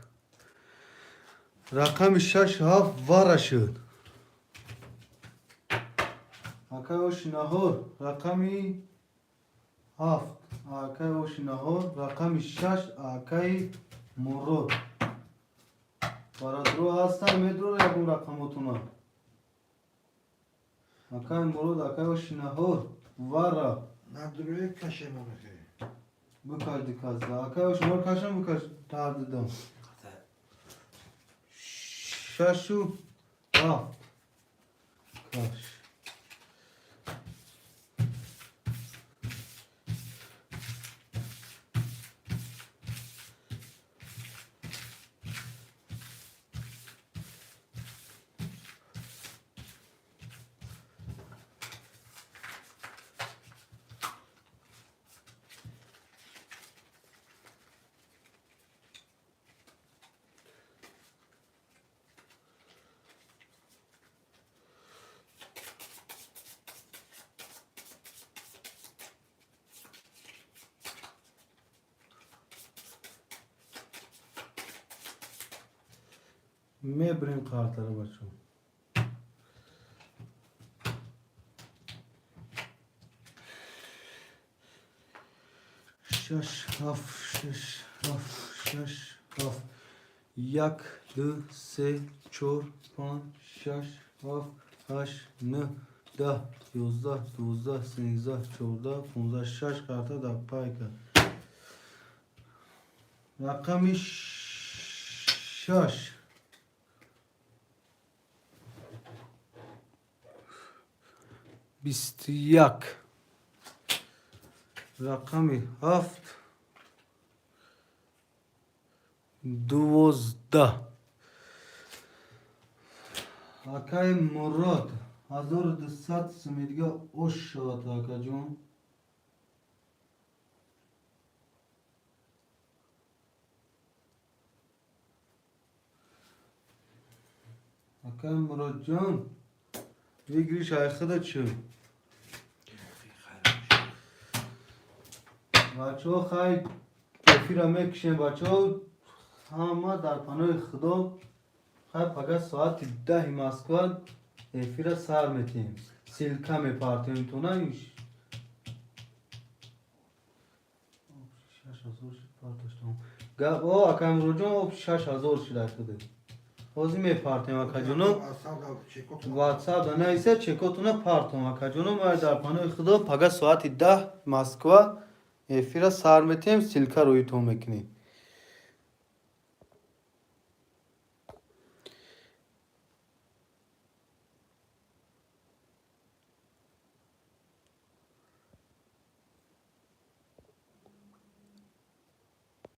Рақами шаш, ҳафт вара шуд. Акай оши наҳор, рақами ҳафт. Акай оши наҳор, рақами шаш, акаи Мурод. Барадро ҳастан, медрора ягон рақамотуна. Акай Мурод, акай оши наҳор, вара. Надруе кашем амехе. Бикаш диказда. Акай оши наҳор кашам, бикаш тардидам. Шашу ҳафт. Каш. Мебирем картара, бачо. Шаш, ҳафт, шаш, ҳафт, шаш, ҳафт, як, ду, се, чор, панҷ, шаш, ҳафт, ҳашт, нӯҳ, 10, 11, 12, 13, 14, 15, шаш карта дар пайка. Рақами шаш, 21, рақами ҳафт, 12. Акаи Мурод, 1200 суми дига ош шавад, акаҷон. Акаи Муродҷон, выигрыш айхуда чӯ. Хайр бошад. Бачаҳо, хай, эфира мекушем. Бачаҳо, ҳама дар паноҳи Худо. Хай, пага соати 10-и Москва эфира сар метиҳем, ссылка мепартоем тона. 6000 шуд, партоштам. О, акаи Муродҷон, об 6000 шуд айхуда. Ҳозир мепартем, акаҷоно. Ватсап да нависа, чекотуна партом, акаҷоно. Ма дар паноҳи Худо. Пага соати 10 Москва эфира сар метиҳем, ссылка рӯитон мекунем.